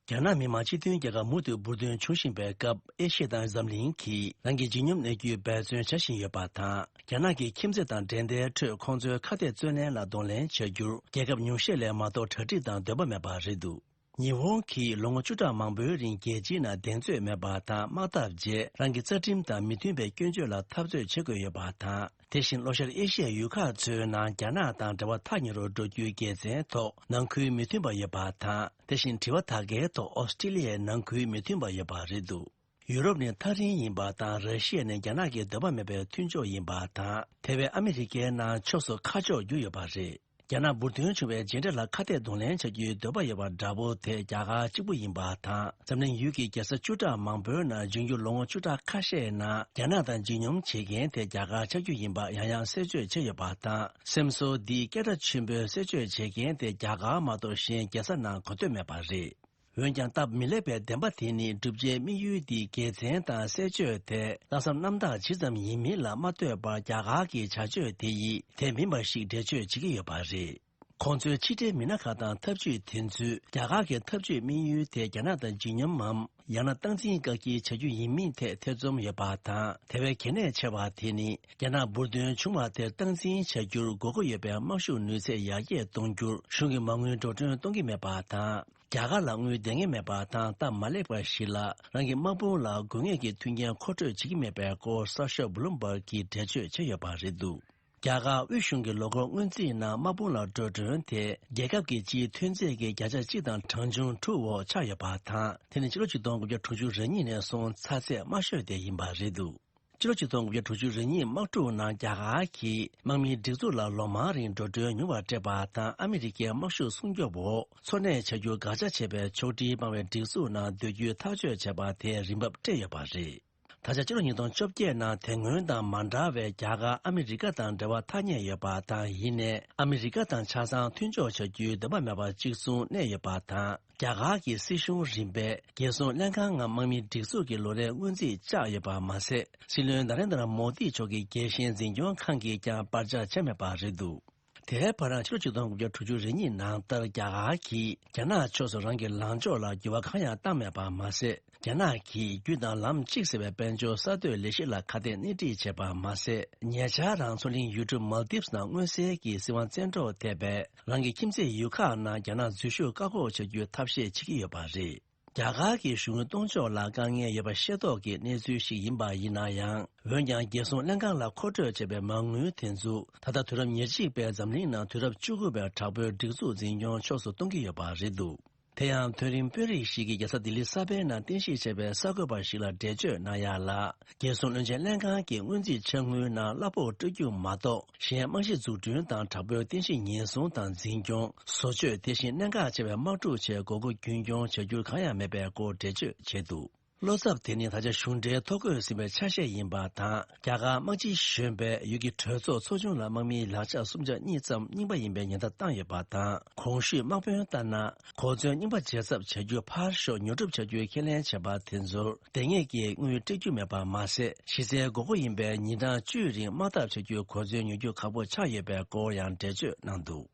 རྒྱ་ནག་མི་དམངས་སྤྱི་མཐུན་རྒྱལ་ཁབ་མུ་མཐུད་འབུར་ཐོན་འབྱུང་བཞིན་པའི་སྐབས། ཨེ་ཤི་ཡ་དང་འཛམ་གླིང་གིས་རང་གི་བརྗིད་ཉམས་གནས་རྒྱུའི་འབད་བརྩོན་བྱ་བཞིན་ཡོད་པ་དང་། རྒྱ་ནག་གི་ཁྱིམ་མཚེས་དང་འགྲན་ཟླའི་ཁྲོད་ཁོང་ཚོའི་ཁ་གཏད་བརྩོན་ལེན་ལ་གདོང་ལེན་བྱ་རྒྱུར། རྒྱལ་ཁབ་ཉུང་ཤས་ལས་མ་གཏོགས་གྲ་སྒྲིག་དང་འདོད་པ་མེད་པ་རེད་འདུག་ཉི་ཧོང་གིས་ལོ་ངོ་བཅུ་ཕྲག་མང་པོའི་རིང་རྒྱལ་སྤྱིའི་ནང་གདེང་ཚོད་མེད་པ་དང་དམག་འཐབ་རྗེས། རང་གི་རྩ་ཁྲིམས་དང་མི་མཐུན་པའི་སྐྱོན་བརྗོད་ལ་འཐབ་རྩོད་བྱེད་དགོས་ཡོད་པ་དང་། དེ་བཞིན་ལྷོ་ཤར་ཨེ་ཤི་ཡའི་ཡུལ་ཁག་ཚོའི་ནང་རྒྱ་ནག་དང་འབྲེལ་བ་ཐག་ཉེ་རུ་འགྲོ་རྒྱུའི་དགེ་མཚན་ཐོག་ནང་ཁུལ་མི་མཐུན་པ་ཡོད་པ་དང་། དེ་བཞིན་དྲི་བ་ད་གའི་ཐོག་ཨོ་སི་ཀྲི་ལི་ཡའི་ནང་ཁུལ་མི་མཐུན་པ་ཡོད་པ་རེད་འདུག་ཡུ་རོབ་ནི་ཐག་རིང་ཡིན་པ་དང་། ར་ཤི་ཡ་ནི་རྒྱ་ནག་གི་འདོད་པ་མེད་པའི་མཐུན་ཕྱོགས་ཡིན་པ་དང་། དེ་བས་ཨ་མི་རི་ཀའི་ནང་ཕྱོགས་སུ་ཁ་ཕྱོགས་རྒྱུ་ཡོད་པ་རེད། རྒྱ་ནག་འབུར་ཐོན་བྱུང་བའི་རྗེས་འབྲས་ལ་ཁ་གཏད་གདོང་ལེན་བྱ་རྒྱུའི་འདོད་པ་ཡོད་པ་འདྲ་པོ་དེ་རྒྱ་གར་གཅིག་པུ་ཡིན་པ་དང་། འཛམ་གླིང་ཡུལ་གྱི་རྒྱལ་ས་བཅུ་ཕྲག་མང་པོའི་ནང་འབྱུང་འགྱུར་ལོ་ངོ་བཅུ་ཕྲག་ཁ་ཤས་ནང་རྒྱ་ནག་དང་འཇིགས་སྙོམས་བྱེད་མཁན་དེ་རྒྱ་གར་ཆགས་རྒྱུ་ཡིན་པ་ཡང་ཡང་གསལ་བརྗོད་བྱས་ཡོད་པ་དང་། སེམས་ཚོར་འདིའི་སྐད་སྒྲ་ཆེན་པོས་གསལ་བརྗོད་བྱེད་མཁན་དེ་རྒྱ་གར་མ་གཏོགས་གཞན་རྒྱལ་ས་ནང་གོ་ཐོས་མེད་པ་རེད། འོན་ཀྱང་སྟབས་མི་ལེགས་པའི་བདེན་པ་དེ་ནི་བསྒྲུབ་བྱའི་དམིགས་ཡུལ་འདིའི་དགེ་མཚན་དང་གསལ་བརྗོད་དེ་ལྷག་བསམ་རྣམ་དག་ཇི་ཙམ་ཡིན་མིན་ལ་མ་ལྟོས་པར་རྒྱ་གར་གྱི་བྱ་སྤྱོད་དེ་ཡིས་དེ་མིན་པ་ཞིག་འགྲེལ་བརྗོད་བྱེད་ཀྱི་ཡོད་པ་རེད། ཁོང་ཚོའི་ཕྱི་འབྲེལ་མི་སྣ་ཁག་དང་འཐབ་ཇུས་དེ་ཚོས་རྒྱ་གར་གྱི་འཐབ་ཇུས་དམིགས་ཡུལ་དེ་རྒྱ་ནག་དང་འཇིགས་སྙོམས་མམ། ཡང་ན་སྟངས་འཛིན་བཀག་སྐྱིལ་བྱ་རྒྱུ་ཡིན་མིན་ཐད་ཐེ་ཚོམ་ཡོད་པ་དང་། དེ་བས་གལ་གནད་ཆེ་བ་དེ་ནི་རྒྱ་ནག་འབུར་ཐོན་བྱུང་བ་དེར་སྟངས་འཛིན་བྱ་རྒྱུར་དགོས་མཁོ་ཡོད་པའི་དམག་ཤུགས་ནུས་ཚད་ཡར་རྒྱས་གཏོང་རྒྱུར་གཞུང་གི་མ་དངུལ་འགྲོ་གྲོན་གཏོང་གི་མེད་པ་དང་། རྒྱ་གར་ལ་དངུལ་བསྡད་མཁན་མེད་པ་དང་། སྟབས་མ་ལེགས་པ་ཞིག་ལ་རང་གི་དམག་དཔུང་ལ་དགོས་ངེས་ཀྱི་མཐུན་རྐྱེན་མཁོ་སྤྲོད་བྱེད་ཀྱི་མེད་པའི་སྐོར་གསར་ཤོག་བྷི་ལུམ་བྷག་གིས་འགྲེལ་བརྗོད་བྱས་ཡོད་པ་རེད་འདུག་རྒྱ་གར་དབུས་གཞུང་གི་ལོ་འཁོར་སྔོན་རྩིས་ནང་དམག་དཔུང་ལ་འགྲོ་གྲོན་དེ་རྒྱལ་ཁབ་ཀྱི་སྤྱིའི་ཐོན་རྫས་ཀྱི་བརྒྱ་ཆ་གཅིག་དང་གྲངས་ཆུང་དྲུག་འོག་ཆགས་ཡོད་པ་དང་། དེ་ནི་ཕྱི་ལོ་ཆིག་སྟོང་དགུ་བརྒྱ་དྲུག་ཅུ་རེ་གཉིས་ནས་བཟུང་ཚ་ཚད་དམའ་ཤོས་དེ་ཡིན་པ་རེད་འདུག་ཕྱི་ལོ་ཆིག་སྟོང་དགུ་བརྒྱ་དྲུག་ཅུ་རེ་གཉིས་དམག་འཁྲུག་ནང་རྒྱ་གར་གྱིས་དམག་མིའི་སྒྲིག་འཛུགས་ལ་ལོ་མང་རིང་འགྲོ་གྲོན་ཉུང་བ་སྤྲད་པ་དང་། ཨ་མི་རི་ཀའི་དམག་ཤུགས་སྲུང་སྐྱོབ་འོག་འཚོ་གནས་བྱ་རྒྱུར་དགག་བྱ་བྱས་པའི་ཕྱོགས་སྒྲིག་སྤངས་པའི་སྒྲིག་འཛུགས་ནང་སྡོད་རྒྱུའི་ཐག་གཅོད་བྱས་པ་དེ་རིན་འབབ་སྤྲད་ཡོད་པ་རེད། ད་ཆ་ཕྱི་ལོ་ཉིས་སྟོང་བཅོ་བརྒྱད་ནང་དེ་སྔོན་དང་མ་འདྲ་བའི་རྒྱ་གར་ཨ་མི་རི་ཀ་དང་འབྲེལ་བ་ཐག་ཉེ་ཡོད་པ་དང་། ཡིན་ནའི་ཨ་མི་རི་ཀ་དང་ཆ་ཚང་མཐུན་ཕྱོགས་བྱ་རྒྱུའི་འདོད་པ་མེད་པར་གཅིག་མཚུངས་གནས་ཡོད་པ་དང་། རྒྱ་གར་གྱི་སྲིད་གཞུང་རིམ་པས་རྒྱལ་སྲུང་ལྷན་ཁང་ངམ་དམག་མིའི་སྒྲིག་འཛུགས་ཀྱི་ལོ་རེའི་སྔོན་རྩིས་བཅག་ཡོད་པ་མ་ཟད། སྲིད་བློན་ན་རེན་དྲ་མོ་དི་མཆོག་གི་རྒྱལ་སྤྱིའི་འཛིན་སྐྱོང་ཁང་གིས་ཀྱང་པར་ཆ་བྱས་མེད་པ་རེད་འདུག་དེའི་བར་ན་ཕྱི་ལོ་ཆིག་སྟོང་དགུ་བརྒྱ་དྲུག་ཅུ་རེ་གཉིས་ནང་ལྟར་རྒྱ་གར་གྱིས་རྒྱ་ནག་ཕྱོགས་སུ་རང་གི་ལངས་ཕྱོགས་ལ་འགྱུར་བ་གང་ཡང་བཏང་མེད་པ་མ་ཟད། རྒྱ་ནག་གིས་རྒྱུ་དང་ལམ་གཅིག་ཟེར་བའི་དཔལ་འབྱོར་གསར་གཏོད་ལས་གཞི་ལ་ཁ་གཏད་སྣེ་ཁྲིད་བྱས་པ་མ་ཟད། ཉེ་ཆར་རང་མཚོ་གླིང་ཡུལ་གྲུ་མཱལ་དིབ་ནང་མངོན་གསལ་གྱིས་སྲིད་དབང་བཙན་འཕྲོག་ཐེབས་པའི་རང་གི་ཁྱིམ་མཚེས་ཡུལ་ཁག་ནང་རྒྱ་ནག་འཛུལ་ཞུགས་བཀག་འགོག་བྱ་རྒྱུའི་ཐབས་ཤེས་བྱེད་ཀྱི་ཡོད་པ་རེད། རྒྱ་གར་གྱི་གཞུང་གཏོང་ཕྱོགས་ལ་དཀའ་ངལ་ཡོད་པ་ཤེས་རྟོགས་ཀྱི་གནས་ཚུལ་ཞིག་ཡིན་པ་ཡིན་ན་ཡང་། འོན་ཀྱང་། རྒྱལ་སྲུང་ལྷན་ཁང་ལ་མཁོ་སྤྲོད་བྱས་པའི་མ་དངུལ་དེ་ཚོ་ད་ལྟ་དུས་རབས་ཉེར་གཅིག་པའི་འཛམ་གླིང་ནང་དུས་རབས་བཅུ་དགུ་པའི་དྲག་པོའི་སྒྲིག་འཛུགས་འཛིན་སྐྱོང་ཕྱོགས་སུ་གཏོང་གི་ཡོད་པ་རེད་འདུག་དེ་ཡང་། མཐོ་རིམ་དཔོན་རིགས་ཤིག་གིས་རྒྱལ་ས་ལྡི་ལི་གསར་པའི་ནང་རྟེན་གཞི་བྱས་པའི་གསར་འགོད་པ་ཞིག་ལ་འགྲེལ་བརྗོད་གནང་ཡ་ལ། རྒྱལ་སྲུང་བློན་ཆེན་ལྷན་ཁང་གིས་སྔོན་རྩིས་ཆ་དངུལ་ནང་གླ་ཕོགས་སྤྲོད་རྒྱུ་མ་གཏོགས། གཞན་རྨང་གཞི་འཛུགས་སྐྲུན་དང་དྲག་པོའི་རྟེན་གཞི་ཉེན་སྲུང་དང་འཛིན་སྐྱོང་། བཟོ་བཅོས། དེ་བཞིན་གནད་འགག་ཆེ་བའི་དམག་འཁྲུག་བཅས་དགོས་མཁོ་རྒྱུན་འཁྱོངས་བྱ་རྒྱུར་གང་ཡང་མེད་པའི་སྐོར་འགྲེལ་བརྗོད་བྱས་འདུག་བློ་འཚབ་དེ་ནི་ད་ཆ་གཞུང་འབྲེལ་ཐོ་འགོད་ཟིན་པའི་ཆ་ཤས་ཡིན་པ་དང་། རྒྱ་གར་དམག་སྤྱི་གཞོན་པས་ཡུལ་གྱི་གྲོས་ཚོགས་ཚོགས་ཆུང་ལ་དམག་མིའི་ལག་ཆ་སུམ་ཆ་གཉིས་ཙམ་རྙིང་པ་ཡིན་པའི་ཉེན་བརྡ་བཏང་ཡོད་པ་དང་། གོང་ཞུས་དམག་དཔོན་ལྟར་ན། གོ་མཚོན་རྙིང་པ་འཇལ་ཚབ་བྱ་རྒྱུ་ཕར་ཞོག་ཉོ་སྒྲུབ་བྱ་རྒྱུའི་ཁས་ལེན་བྱས་པ་དེ་ཚོར་ལྡེ་ངེས་ཀྱིས་དངུལ་སྤྲད་རྒྱུ་མེད་པ་མ་ཟད། གཞི་རྩའི་དགོས་མཁོ་ཡིན་པའི་ཉིན་གྲངས་བཅུའི་རིང་དམག་འཐབ་བྱ་རྒྱུའི་གོ་མཚོན་ཉོ་རྒྱུ་ཁག་པོ་ཆགས་ཡོད་པའི་སྐོར་ཡང་འགྲེལ་བརྗོད་གནང་འདུག་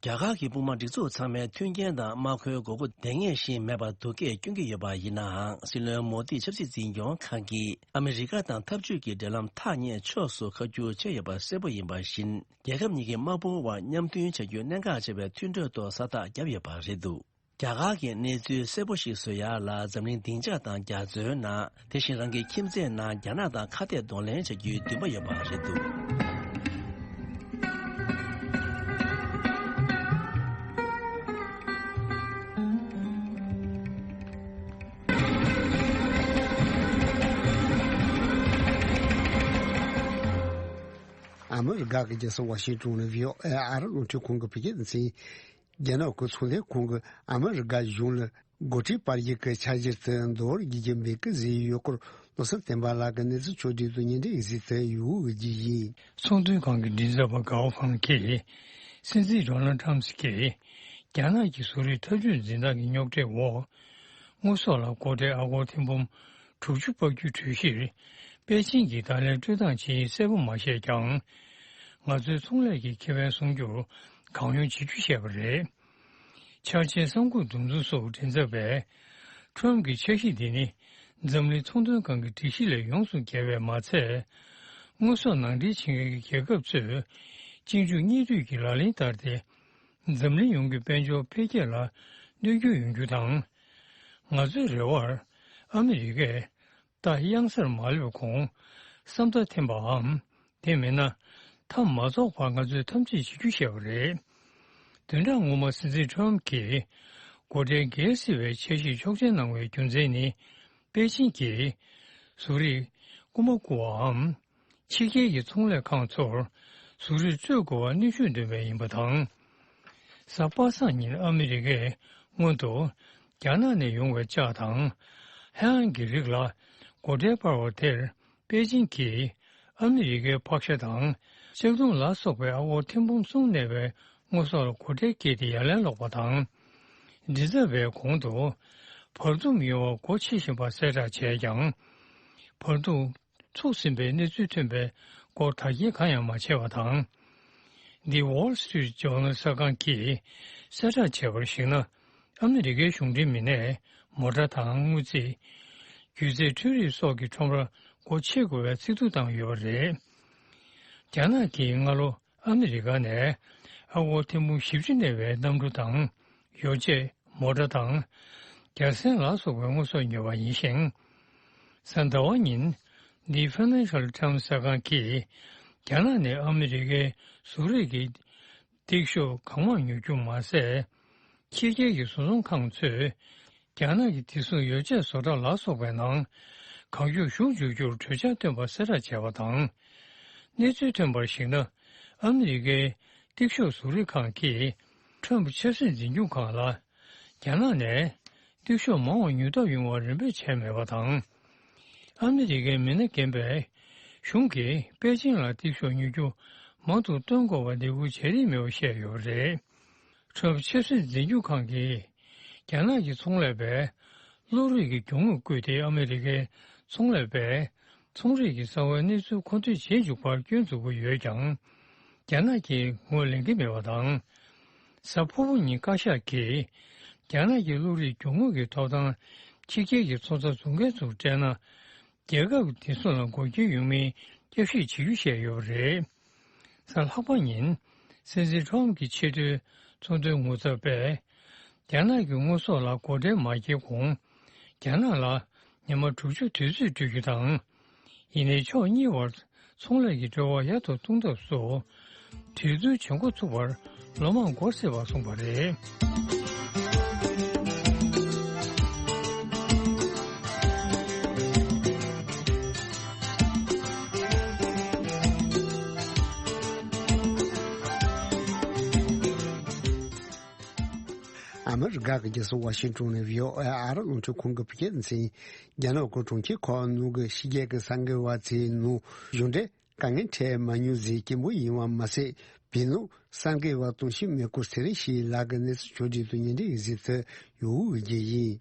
རྒྱ་གར་གྱི་དཔུང་དམག་སྒྲིག་འཛུགས་ཚང་མའི་མཐུན་རྐྱེན་དང་དམག་མཁོའི་དགོས་མཁོ་ལྡེ་ངེས་བཞིན་མེད་པར་སྡུག་སྐད་སྐྱོན་གྱི་ཡོད་པ་ཡིན་ནའང་། སྲིད་བློན་མོ་དིས་ཆབ་སྲིད་འཛིན་སྐྱོང་ཁང་གིས་ཨ་མི་རི་ཀ་དང་འཐབ་ཇུས་ཀྱི་འབྲེལ་ལམ་ཐག་ཉེ་ཕྱོགས་སུ་ཁ་བསྒྱུར་བྱས་ཡོད་པ་གསལ་པོ་ཡིན་པ་བཞིན། རྒྱལ་ཁབ་གཉིས་ཀྱི་དམག་དཔུང་དབར་མཉམ་མཐུན་བྱ་རྒྱུའི་གནད་འགག་ཆེ་བའི་མཐུན་གྲོས་ཐོག་ས་རྟགས་བརྒྱབ་ཡོད་པ་རེད་འདུག་རྒྱ་གར་གྱི་གནས་ཚུལ་གསལ་པོ་ཞིག་བཟོ་ཡ་ལ་འཛམ་གླིང་སྡིངས་ཆ་དང་རྒྱ་མཚོའི་ནང་། དེ་བཞིན་རང་གི་ཁྱིམ་མཚེས་ནང་རྒྱ་ནག་དང་ཁ་གཏད་གདོང་ལེན་བྱ་རྒྱུའི་འདུན་པ་ཡོད་པ་རེད་འདུག་ཨ་མི་རི་ཀ་གི་རྒྱལ་ས་ཝ་ཤིང་ཏོན་ནས་བྷི་ཨོ་ཨེ་ཨ་རི་རླུང་འཕྲིན་ཁང་གི་བོད་སྐད་སྡེ་ཚན། རྒྱ་ནག་གི་ཚོང་ལས་ཁང་གིས་ཨ་མི་རི་ཀ་གཞུང་ལ་སྒོ་ཁྲལ་སྤར་རྒྱུ་གི་འཆར་གཞི་དེ་འདོར་རྒྱུ་མེད་ཀི་ཟེར་ཡོད་སྐོར། བློ་བཟང་བསྟན་པ་ལགས་ཀྱིས་གནས་ཚུལ་ཕྱོགས་བསྒྲིགས་དུ་སྙན་སྒྲོན་ཡིག་ཚིག་དེ་ཡོད་རྒྱུ་ཡིན། ཚོང་དོན་ཁང་གི་མགྲིན་ཚབ་པ་གའོ་ཧྥང་གིས་སྲིད་འཛིན་ཌོ་ནལ་ཊམ་སི་ཀྱིས་རྒྱ་ནག་གི་བཟོ་རིག་འཐབ་ཇུས་འཛིན་སྟངས་ཀྱི་རྙོག་དྲའི་འོག་དངོས་ཟོག་ལ་སྒོ་ཁྲལ་ཨ་སྒོར་ཐེར་འབུམ་དྲུག་ཅུ་སྤར་རྒྱུའི་གྲོས་གཞིར་པེ་ཅིང་གིས་བརྡ་ལན་སྤྲོད་སྟངས་ཇི་ཡིན་གསལ་པོ་མ་བཤད་ཀྱང་། ང་ཚོའི་ཚོང་ལས་ཀྱི་ཁེ་ཕན་སྲུང་རྒྱུར་གང་ཡོང་བྱེད་རྒྱུ་བཤད་པ་རེད། འཆར་ཅན་གསར་འགོད་འདུ་འཛོམས་སོགས་མགྲིན་ཚབ་པས་ཊམ་གྱི་འཆར་གཞི་འདི་ནི་འཛམ་གླིང་ཚོང་དོན་ཁང་གི་སྒྲིག་གཞི་ལས་ཡོངས་སུ་འགལ་བས་མ་ཚད། དངོས་ཟོག་ནང་འདྲེན་བྱེད་མཁན་གྱི་རྒྱལ་ཁབ་ཚོས་གཅིག་མཇུག་གཉིས་མཐུད་ཀྱི་ལག་ལེན་བསྟར་ཏེ། འཛམ་གླིང་ཡོངས་ཀྱི་དཔལ་འབྱོར་འཕེལ་རྒྱས་ལ་གནོད་སྐྱོན་ཡོང་རྒྱུ་དང་། ང་ཚོའི་རེ་བར་ཨ་མི་རི་ཀས་རྟ་གཡང་སར་མ་སླེབས་གོང་བསམ་ཐག་འཐེན་པའམ། དེ་མིན་ན། མཐའ་མ་རྫོགས་བར་ང་ཚོས་ཐམས་ཅད་བྱེད་རྒྱུ་བཤད་པ་རེད། བདུན་ཕྲག་སྔོན་མ་སྲིད་འཛིན་ཊམ་གྱིས་སྒོ་ཁྲལ་འགེལ་སྲིད་པའི་འཆར་གཞི་ཆོག་མཆན་གནང་བའི་རྒྱུ་མཚན་ནི། པེ་ཅིང་གིས་བཟོ་རིག་རྐུ་མ་རྐུ་བའམ། ཕྱི་རྒྱལ་གྱི་ཚོང་ལས་ཁང་ཚོར་བཟོ་རིག་སྤྲོད་དགོས་པར་གནོན་ཤུགས་འདོན་པས་ཡིན་པ་དང་། གཟའ་པ་སངས་ཉིན་ཨ་མི་རི་ཀས་སྔོན་དུ་རྒྱ་ནག་ནས་ཡོང་བའི་ལྕགས་དང་། ཧེ་ཨན་གྱི་རིགས་ལ་སྒོ་ཁྲལ་སྤར་བ་དེར་པེ་ཅིང་གིས་ཨ་མི་རི་ཀའི་ཕག་ཤ་དང་ལྕགས་ཐུམ་ལ་སོགས་པའི་ཨ་སྒོར་ཐེར་འབུམ་གསུམ་གནས་པའི་དངོས་ཟོག་ལ་སྒོ་ཁྲལ་བཀལ་ཏེ་ཡ་ལན་སློག་པ་དང་། མགྲིན་ཚབ་པས་གོང་དུ་བར་འདུམ་ཡོང་བར་སྒོ་ཕྱེ་བཞིན་པ་གསལ་བསྒྲགས་བྱས་ཀྱང་། བར་འདུམ་ཚུགས་ཟིན་པའི་གནས་ཚུལ་ཐོན་པའི་སྐོར་དག་སྐྱེལ་གང་ཡང་མ་བྱས་པ་དང་། The Wall Street Journal གསར་ཁང་གིས་གསལ་བསྒྲགས་བྱས་པར་གཞིགས་ན། ཨ་མི་རི་ཀའི་གཞུང་འབྲེལ་མི་སྣས་མོ་ཊ་དང་དངུལ་རྩིས། སྒྱུ་རྩལ་འཕྲུལ་རིག་སོགས་ཀྱི་ཁྲོམ་རར་སྒོ་ཕྱེ་དགོས་པའི་ཚིག་ཐོ་བཏང་ཡོད་པ་རེད། རྒྱ་ནག་གིས་སྔ་ལོ་ཨ་མི་རི་ཀ་ནས་ཨ་སྒོར་ཐེར་འབུམ་བཞི་བཅུ་གནས་པའི་གནམ་གྲུ་དང་། ཡོ་བྱད། མོ་ཊ་དང་། རྒྱ་སྲན་ལ་སོགས་པའི་དངོས་ཟོག་ཉོས་པ་ཡིན་ཞིང་། གཟའ་ཟླ་བ་ཉིན། The Financial Times གསར་ཁང་གིས་རྒྱ་ནག་ནས་ཨ་མི་རི་ཀའི་གཟུགས་རིས་ཀྱི་ཏིག་ཤོག་གང་མང་ཉོ་རྒྱུ་མ་ཟད། ཕྱི་རྒྱལ་གྱི་བཟོ་ཚོང་ཁང་ཚོས་རྒྱ་ནག་གི་བདེ་སྲུང་ཡོ་བྱད་བཟོ་གྲྭ་ལ་སོགས་པའི་ནང་གང་མགྱོགས་ཞུགས་འཇུག་རྒྱུར་གྲོས་འཆར་བཏོན་པ་གསལ་བསྒྲགས་བྱས་པ་དང་། གནས་ཚུལ་ཐོན་པར་གཞིགས་ན། ཨ་མི་རི་ཀའི་ཏིག་ཤོག་བཟོ་རིག་ཁང་གིས་ཁྲོམ་ཆབ་སྲིད་འཛིན་སྐྱོང་ཁང་ལ། རྒྱ་ནག་ནས་ཏིག་ཤོག་མང་བ་ཉོ་ཐབས་ཡོང་བར་རེ་འབོད་བྱས་མེད་པ་དང་། ཨ་མི་རི་ཀའི་མི་སྣ་རྒན་པས་གཞུང་གིས་པེ་ཅིང་ལ་ཏིག་ཤོག་ཉོ་རྒྱུ་མང་དུ་བཏོན་དགོས་པ་འདེད་སྐུལ་བྱེད་རིན་མེད་པ་བཤད་ཡོད་པ་རེད། ཁྲོམ་ཆབ་སྲིད་འཛིན་སྐྱོང་ཁང་གིས་རྒྱ་ནག་གི་ཚོང་ལས་པས་གློག་རིག་གི་རྒྱུ་དངོས་བརྐུས་ཏེ་ཨ་མི་རི་ཀའི་ཚོང་ལས་པས་ཚོང་རིག་གི་གསང་བའི་གནས་ཚུལ་མཁོ་འདོན་བྱེད་འཇུག་པར་སྐྱོན་འཛུགས་ཀྱི་ཡོད་ཀྱང་། རྒྱ་ནག་གིས་ངོས་ལེན་གྱི་མེད་པ་དང་། གཟའ་ཕུར་བུ་ཉིན་བཀའ་ཤག་གིས་རྒྱ་ནག་གི་གློག་རིག་རྒྱུ་དངོས་ཀྱི་ཐོབ་ཐང་ཕྱི་རྒྱལ་གྱི་ཚོང་རྩ་བཟོ་མཁན་ཚོར་སྤྲད་ན། རྒྱལ་ཁབ་ཀྱི་བདེ་སྲུང་ལ་འགོག་རྐྱེན་ཡོང་མིན་བསྐྱར་ཞིབ་བྱེད་རྒྱུ་བཤད་ཡོད་པ་རེད། གཟའ་ལྷག་པ་ཉིན། སྲིད་འཛིན་ཁྲོམ་གྱི་ཆེས་མཐོའི་ཚོང་དོན་ངོ་ཚབ་པས། རྒྱ་ནག་གི་དངོས་ཟོག་ལ་སྒོ་ཁྲལ་མ་བཀལ་གོང་། རྒྱ་ནག་ལ་ཉི་མ་དྲུག་ཅུ་དུས་ཚོད་སྤྲོད་རྒྱུ་དང་། ཡིན་ནའི་ཕྱོགས་གཉིས་བར་ཚོང་ལས་ཀྱི་འབྲེལ་བ་ཡག་ཏུ་གཏོང་ཐབས་སུ། གྲོས་བསྡུར་བྱེད་འགོ་ཚུགས་པར་ལོ་མང་འགོར་སྲིད་པ་གསུངས་པ་རེད། ཨ་མི་རི་ཀ་གི་རྒྱལ་ས་ཝ་ཤིང་ཏོན་ནས་བྷི་ཨོ་ཨེ་ཨ་རི་རླུང་འཕྲིན་ཁང་གི་བོད་སྐད་སྡེ་ཚན། རྒྱ་ནག་གི་གྲོང་ཁྱེར་ཁོ་ནུ་གི་ཕྱི་རྒྱལ་གྱི་གསར་འགོད་པ་ཚོའི་ནང་གཞུང་འབྲེལ་དཀའ་ངལ་འཕྲད་མ་མྱོང་ཟེར་སྐད་འབོད་ཡིན་པ་མ་ཟད། བོད་ནང་གསར་འགོད་པ་དུང་ཕྱུར་མེ་འཁོར་ཚེ་རིང་ཞིག་ལགས་ཀྱི་གནས་ཚུལ་ཕྱོགས་སྒྲིག་ཏུ་སྙན་སྒྲོན་ཡིག་གཟིགས་ཚུལ་ཡོད་འོས་བརྒྱུད་ཡིན།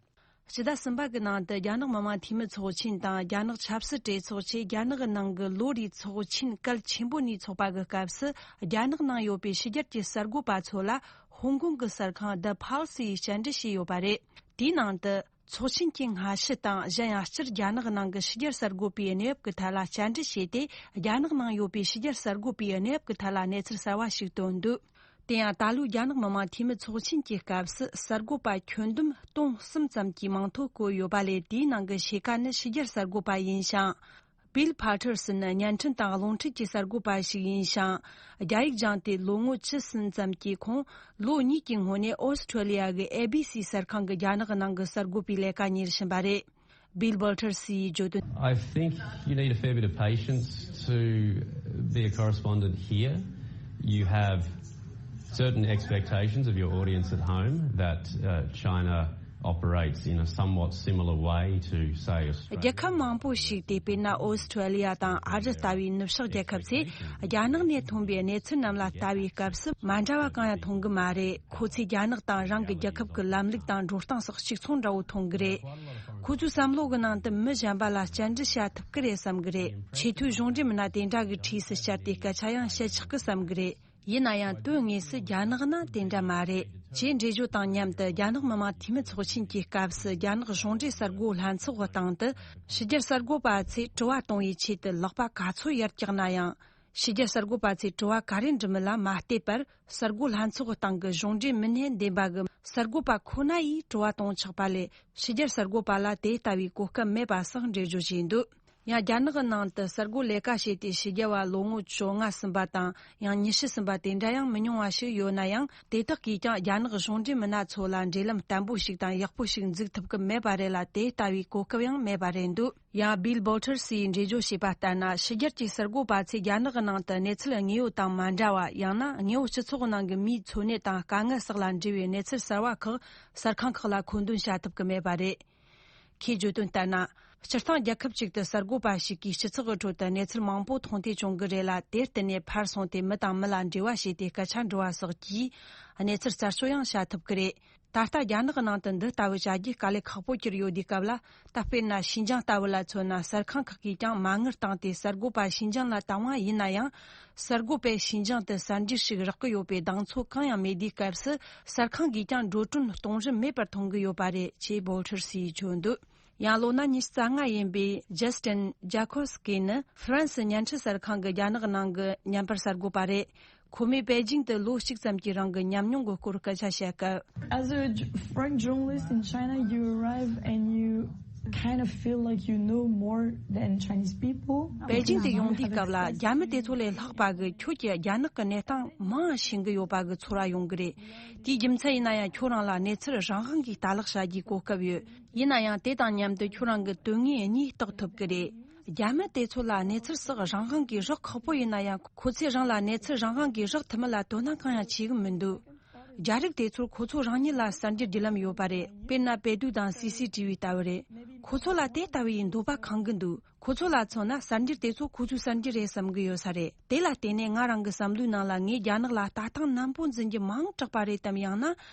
སྤྱི་ཟླ་གསུམ་པ་གི་ནང་དུ་རྒྱ་ནག་མི་དམངས་འཐུས་མི་ཚོགས་ཆེན་དང་རྒྱ་ནག་ཆབ་སྲིད་གྲོས་ཚོགས་བཅས་རྒྱ་ནག་གི་ནང་གི་ལོ་རེའི་ཚོགས་ཆེན་གལ་ཆེན་པོ་གཉིས་འཚོགས་པ་གི་སྐབས་སུ། རྒྱ་ནག་ནང་ཡོད་པའི་ཕྱི་རྒྱལ་གྱི་གསར་འགོད་པ་ཚོ་ལ་ཧོང་ཀོང་གི་གསར་ཁང་The Pulse ཡིས་བཅར་འདྲི་བྱས་ཡོད་པ་རེད། དེའི་ནང་དུ། ཚོགས་ཆེན་གྱི་སྔ་ཕྱི་དང་། གཞན་ཡང་སྤྱིར་རྒྱ་ནག་ནང་གི་ཕྱི་རྒྱལ་གསར་འགོད་པའི་གནས་བབ་ཀྱི་ཐད་ལ་བཅར་འདྲི་བྱས་ཏེ། རྒྱ་ནག་ནང་ཡོད་པའི་ཕྱི་རྒྱལ་གསར་འགོད་པའི་གནས་བབ་ཀྱི་ཐད་ལ་གནས་ཚུལ་གསར་བ་ཞིག་བཏོན་འདུག་དེ་ཡང་ད་ལོའི་རྒྱ་ནག་མི་དམངས་འཐུས་མི་ཚོགས་ཆེན་གྱི་སྐབས་སུ་གསར་འགོད་པ་ཁྱོན་བསྡོམས་སྟོང་གསུམ་ཙམ་གྱིས་མིང་ཐོ་བཀོད་ཡོད་པ་ལས། དེའི་ནང་གི་ཕྱེད་ཀ་ནི་ཕྱི་རྒྱལ་གསར་འགོད་པ་ཡིན་ཞིང་། བིལ་ཕ་ཐར་སན་ནི་བརྙན་འཕྲིན་དང་རླུང་འཕྲིན་གྱི་གསར་འགོད་པ་ཞིག་ཡིན་ཞིང་། རྒྱ་ཡིག་སྦྱངས་ཏེ་ལོ་ངོ་བཅུ་ཟིན་ཙམ་གྱིས་ཁོང་ལོ་གཉིས་ཀྱི་སྔོན་ནས་ཨོ་སི་ཁྲོ་ལི་ཡ་གི་ཨེ་བི་སི་གསར་ཁང་གི་རྒྱ་ནག་ནང་གི་གསར་འགོད་པའི་ལས་ཀ་གཉེར་བཞིན་པ་རེད། བིལ་བོལ་ཐར་སི་ཡིས་བརྗོད་དོན། I think you need a fair bit of patience to be a correspondent here. You have certain expectations of your audience at home that uh, China operates in a somewhat similar way to, say, Australia. རྒྱལ་ཁབ་མང་པོ་ཞིག་སྟེ། དཔེར་ན་ཨོ་སི་ཁྲོ་ལི་ཡ་དང་ཨ་རི་ལྟ་བུའི་ནུབ་ཕྱོགས་རྒྱལ་ཁབ་ཚོས་རྒྱ་ནག་ནས་ཐོན་པའི་གནས་ཚུལ་རྣམས་ལ་ལྟ་བའི་སྐབས་སུ་མ་འདྲ་བ་གང་ཡང་མཐོང་གི་མ་རེད། ཁོ་ཚོས་རྒྱ་ནག་དང་རང་གི་རྒྱལ་ཁབ་ཀྱི་ལམ་ལུགས་དང་འགྲོ་སྟངས་སོགས་གཅིག་མཚུངས་འདྲ་བོ་མཐོང་གི་རེད། ཁོ་ཚོའི་བསམ་བློ་གི་ནང་དུ་མི་གཞན་པ་ལ་བཅར་འདྲི་བྱ་ཐུབ་ཀྱི་རེད་བསམ་གི་རེད། ཆེས་མཐོའི་གཞུང་འབྲེལ་མི་སྣ་དེ་འདྲ་གི་འཁྲིས་སུ་བཅར་ཏེ་སྐད་ཆ་ཡང་བཤད་ཆོག་གི་བསམ་གི་རེད། ཡིན་ན་ཡང་དོན་དངོས་སུ་རྒྱ་ནག་ནང་དེ་འདྲ་མ་རེད། ཅེས་འགྲེལ་བརྗོད་དང་མཉམ་དུ། རྒྱ་ནག་མི་དམངས་འཐུས་མི་ཚོགས་ཆེན་གྱི་སྐབས་སུ་རྒྱ་ནག་གཞུང་འབྲེལ་གསར་འགོད་ལྷན་ཚོགས་སྟེང་དུ། ཕྱི་རྒྱལ་གསར་འགོད་པ་ཚོས་དྲི་བ་གཏོང་བའི་ཆེད་དུ་ལག་པ་ག་ཚོད་ཡར་བཀྱགས་ན་ཡང་། ཕྱི་རྒྱལ་གསར་འགོད་པ་ཚོས་དྲི་བ་ག་རེ་འདྲི་མིན་ལ་མ་བལྟས་པར། གསར་འགོད་ལྷན་ཚོགས་སྟེང་གི་གཞུང་འབྲེལ་མི་སྣས་འདེམས་པ་གི་གསར་འགོད་པ་ཁོ་ན་ཡིས་དྲི་བ་གཏོང་ཆོག་པ་ལས། ཕྱི་རྒྱལ་གསར་འགོད་པ་ལ་དེ་ལྟ་བུའི་གོ་སྐབས་མེད་པ་སོགས་འགྲེལ་བརྗོད་བྱས་འདུག་ཡང་རྒྱ་ནག་གི་ནང་དུ་གསར་འགོད་ལས་ཀ་བྱས་ཏེ་ཕྱི་རྒྱལ་བ་ལོ་ངོ་བཅོ་ལྔ་ཟིན་པ་དང་ཡང་ཉི་ཤུ་ཟིན་པ་དེ་འདྲ་ཡང་མི་ཉུང་བ་ཞིག་ཡོད་ན་ཡང་། དེ་དག་གིས་ཀྱང་རྒྱ་ནག་གཞུང་འབྲེལ་མི་སྣ་ཚོ་ལ་འབྲེལ་ལམ་བརྟན་པོ་ཞིག་དང་ཡག་པོ་ཞིག་འཛུགས་ཐུབ་ཀྱི་མེད་པ་རེད་ལ། དེ་ལྟ་བུའི་གོ་སྐབས་ཡང་མེད་པ་རེད་འདུག་ཡང་Bill Bolter་སིས་འགྲེལ་བརྗོད་བྱས་པ་ལྟར་ན། ཕྱི་རྒྱལ་གྱི་གསར་འགོད་པ་ཚོས་རྒྱ་ནག་གི་ནང་དུ་གནས་ཚུལ་དངོས་ཡོད་དང་མ་འདྲ་བ། ཡང་ན་དངོས་པོ་སྤྱི་ཚོགས་ནང་གི་མིའི་འཚོ་གནས་དང་དཀའ་ངལ་སོགས་ལ་འབྲེལ་བའི་གནས་ཚུལ་གསར་བ་ཁག་གསར་ཁང་ཁག་ལ་མཁོ་འདོན་བྱ་ཐུབ་ཀྱི་མེད་པ་རེད། ཁོས་བརྗོད་དོན་ལྟར་ན། སྤྱིར་བཏང་རྒྱལ་ཁབ་ཅིག་ཏུ་གསར་འགོད་པ་ཞིག་གིས་སྤྱི་ཚོགས་ཀྱི་ཁྲོད་དུ་གནས་ཚུལ་མང་པོ་མཐོང་ཐོས་བྱུང་གི་རེད་ལ། དེར་བརྟེན་ནས་ཕར་སོང་སྟེ་མི་དང་མི་ལ་འབྲེལ་བ་བྱས་ཏེ་སྐད་ཆ་འདྲི་བ་སོགས་ཀྱིས་གནས་ཚུལ་རྩད་གཅོད་ཡང་བྱ་ཐུབ་ཀྱི་རེད། ད་ལྟ་རྒྱ་ནག་གི་ནང་དུ་འདི་ལྟ་བུ་བྱ་རྒྱུ་དཀའ་ལས་ཁག་པོ་གྱུར་ཡོད་དུས་སྐབས་ལ། ད་དཔེར་ན་ཤིན་ཅང་ལྟ་བུ་ལ་མཚོན་ན། གསར་ཁང་ཁག་གིས་ཀྱང་མ་དངུལ་བཏང་སྟེ་གསར་འགོད་པ་ཤིན་ཅང་ལ་བཏང་བ་ཡིན་ན་ཡང་། གསར་འགོད་པས་ཤིན་ཅང་དུ་གསར་འགྱུར་ཞིག་རག་གི་ཡོད་པའི་གདེང་ཚོད་གང་ཡང་མེད་དུས་སྐབས་སུ། གསར་ཁང་གིས་ཀྱང་འགྲོ་གྲོན་གཏོང་རིན་མེད་པར་མཐོང་གི་ཡོད་པ་རེད། ཅེས་Bolter་སིས་བརྗོད་འདུག་ཡང་ལོ་ན་ཉི་ཤུ་རྩ་ལྔ་ཡིན་པའི་Justin Jackowski་ནི་ཧྥ་རན་སི་བརྙན་འཕྲིན་གསར་ཁང་གི་རྒྱ་ནག་ནང་གི་བརྙན་པར་གསར་འགོད་པ་རེད། ཁོ་མོས་པེ་ཅིང་དུ་ལོ་གཅིག་ཙམ་གྱི་རིང་གི་ཉམས་མྱོང་གི་སྐོར་སྐད་ཆ་བཤད་སྐབས། As a j- foreign journalist in China, you arrive and you kind of feel like you know more than Chinese people. པེ་ཅིང་དུ་ཡོང་དུས་སྐབས་ལ། རྒྱ་མི་དེ་ཚོ་ལས་ལྷག་པ་གི་ཁྱོད་ཀྱིས་རྒྱ་ནག་གི་གནས་སྟངས་མང་ཤེས་ཀྱི་ཡོད་པ་གི་ཚོར་བ་ཡོང་གི་རེད། དེའི་རྒྱུ་མཚན་ཡིན་ན་ཡང་། ཁྱོད་རང་ལ་གནས་ཚུལ་རང་དབང་གིས་ལྟ་ཀློག་བྱ་རྒྱུའི་གོ་སྐབས་ཡོད། ཡིན་ན་ཡང་། དེ་དང་མཉམ་དུ་ཁྱོད་རང་གི་དོན་དངོས་གཉིས་རྟོགས་ཐུབ་ཀྱི་རེད། རྒྱ་མི་དེ་ཚོ་ལ་གནས་ཚུལ་སོགས་རང་དབང་གིས་རག་ཁག་པོ་ཡིན་ན་ཡང་། ཁོ་ཚོས་རང་ལ་གནས་ཚུལ་རང་དབང་གིས་རག་ཐུབ་མིན་ལ་དོ་སྣང་གང་ཡང་བྱེད་གི་མི་འདུག་རྒྱ་རིགས་དེ་ཚོར་ཁོ་ཚོ་རང་ཉིད་ལ་གསར་འགྱུར་བརྒྱུད་ལམ་ཡོད་པ་རེད། དཔེར་ན་པེ་ཏུའུ་དང་སི་སི་ཏི་ཝི་ལྟ་བུ་རེད། ཁོ་ཚོ་ལ་དེ་ལྟ་བུའི་འདོད་པ་ཁེངས་གི་འདུག་ཁོ་ཚོ་ལ་མཚོན་ན་གསར་འགྱུར་དེ་ཚོ་ཁོ་ཚོའི་གསར་འགྱུར་རེད་བསམ་གི་ཡོད་ས་རེད། དེ་ལ་བརྟེན་ནས་ང་རང་གི་བསམ་བློའི་ནང་ལ། ངས་རྒྱ་ནག་ལ་ལྟ་སྟངས་ནན་པོ་འཛིན་རྒྱུ་མང་དྲགས་པ་རེད་དམ། ཡང་ན་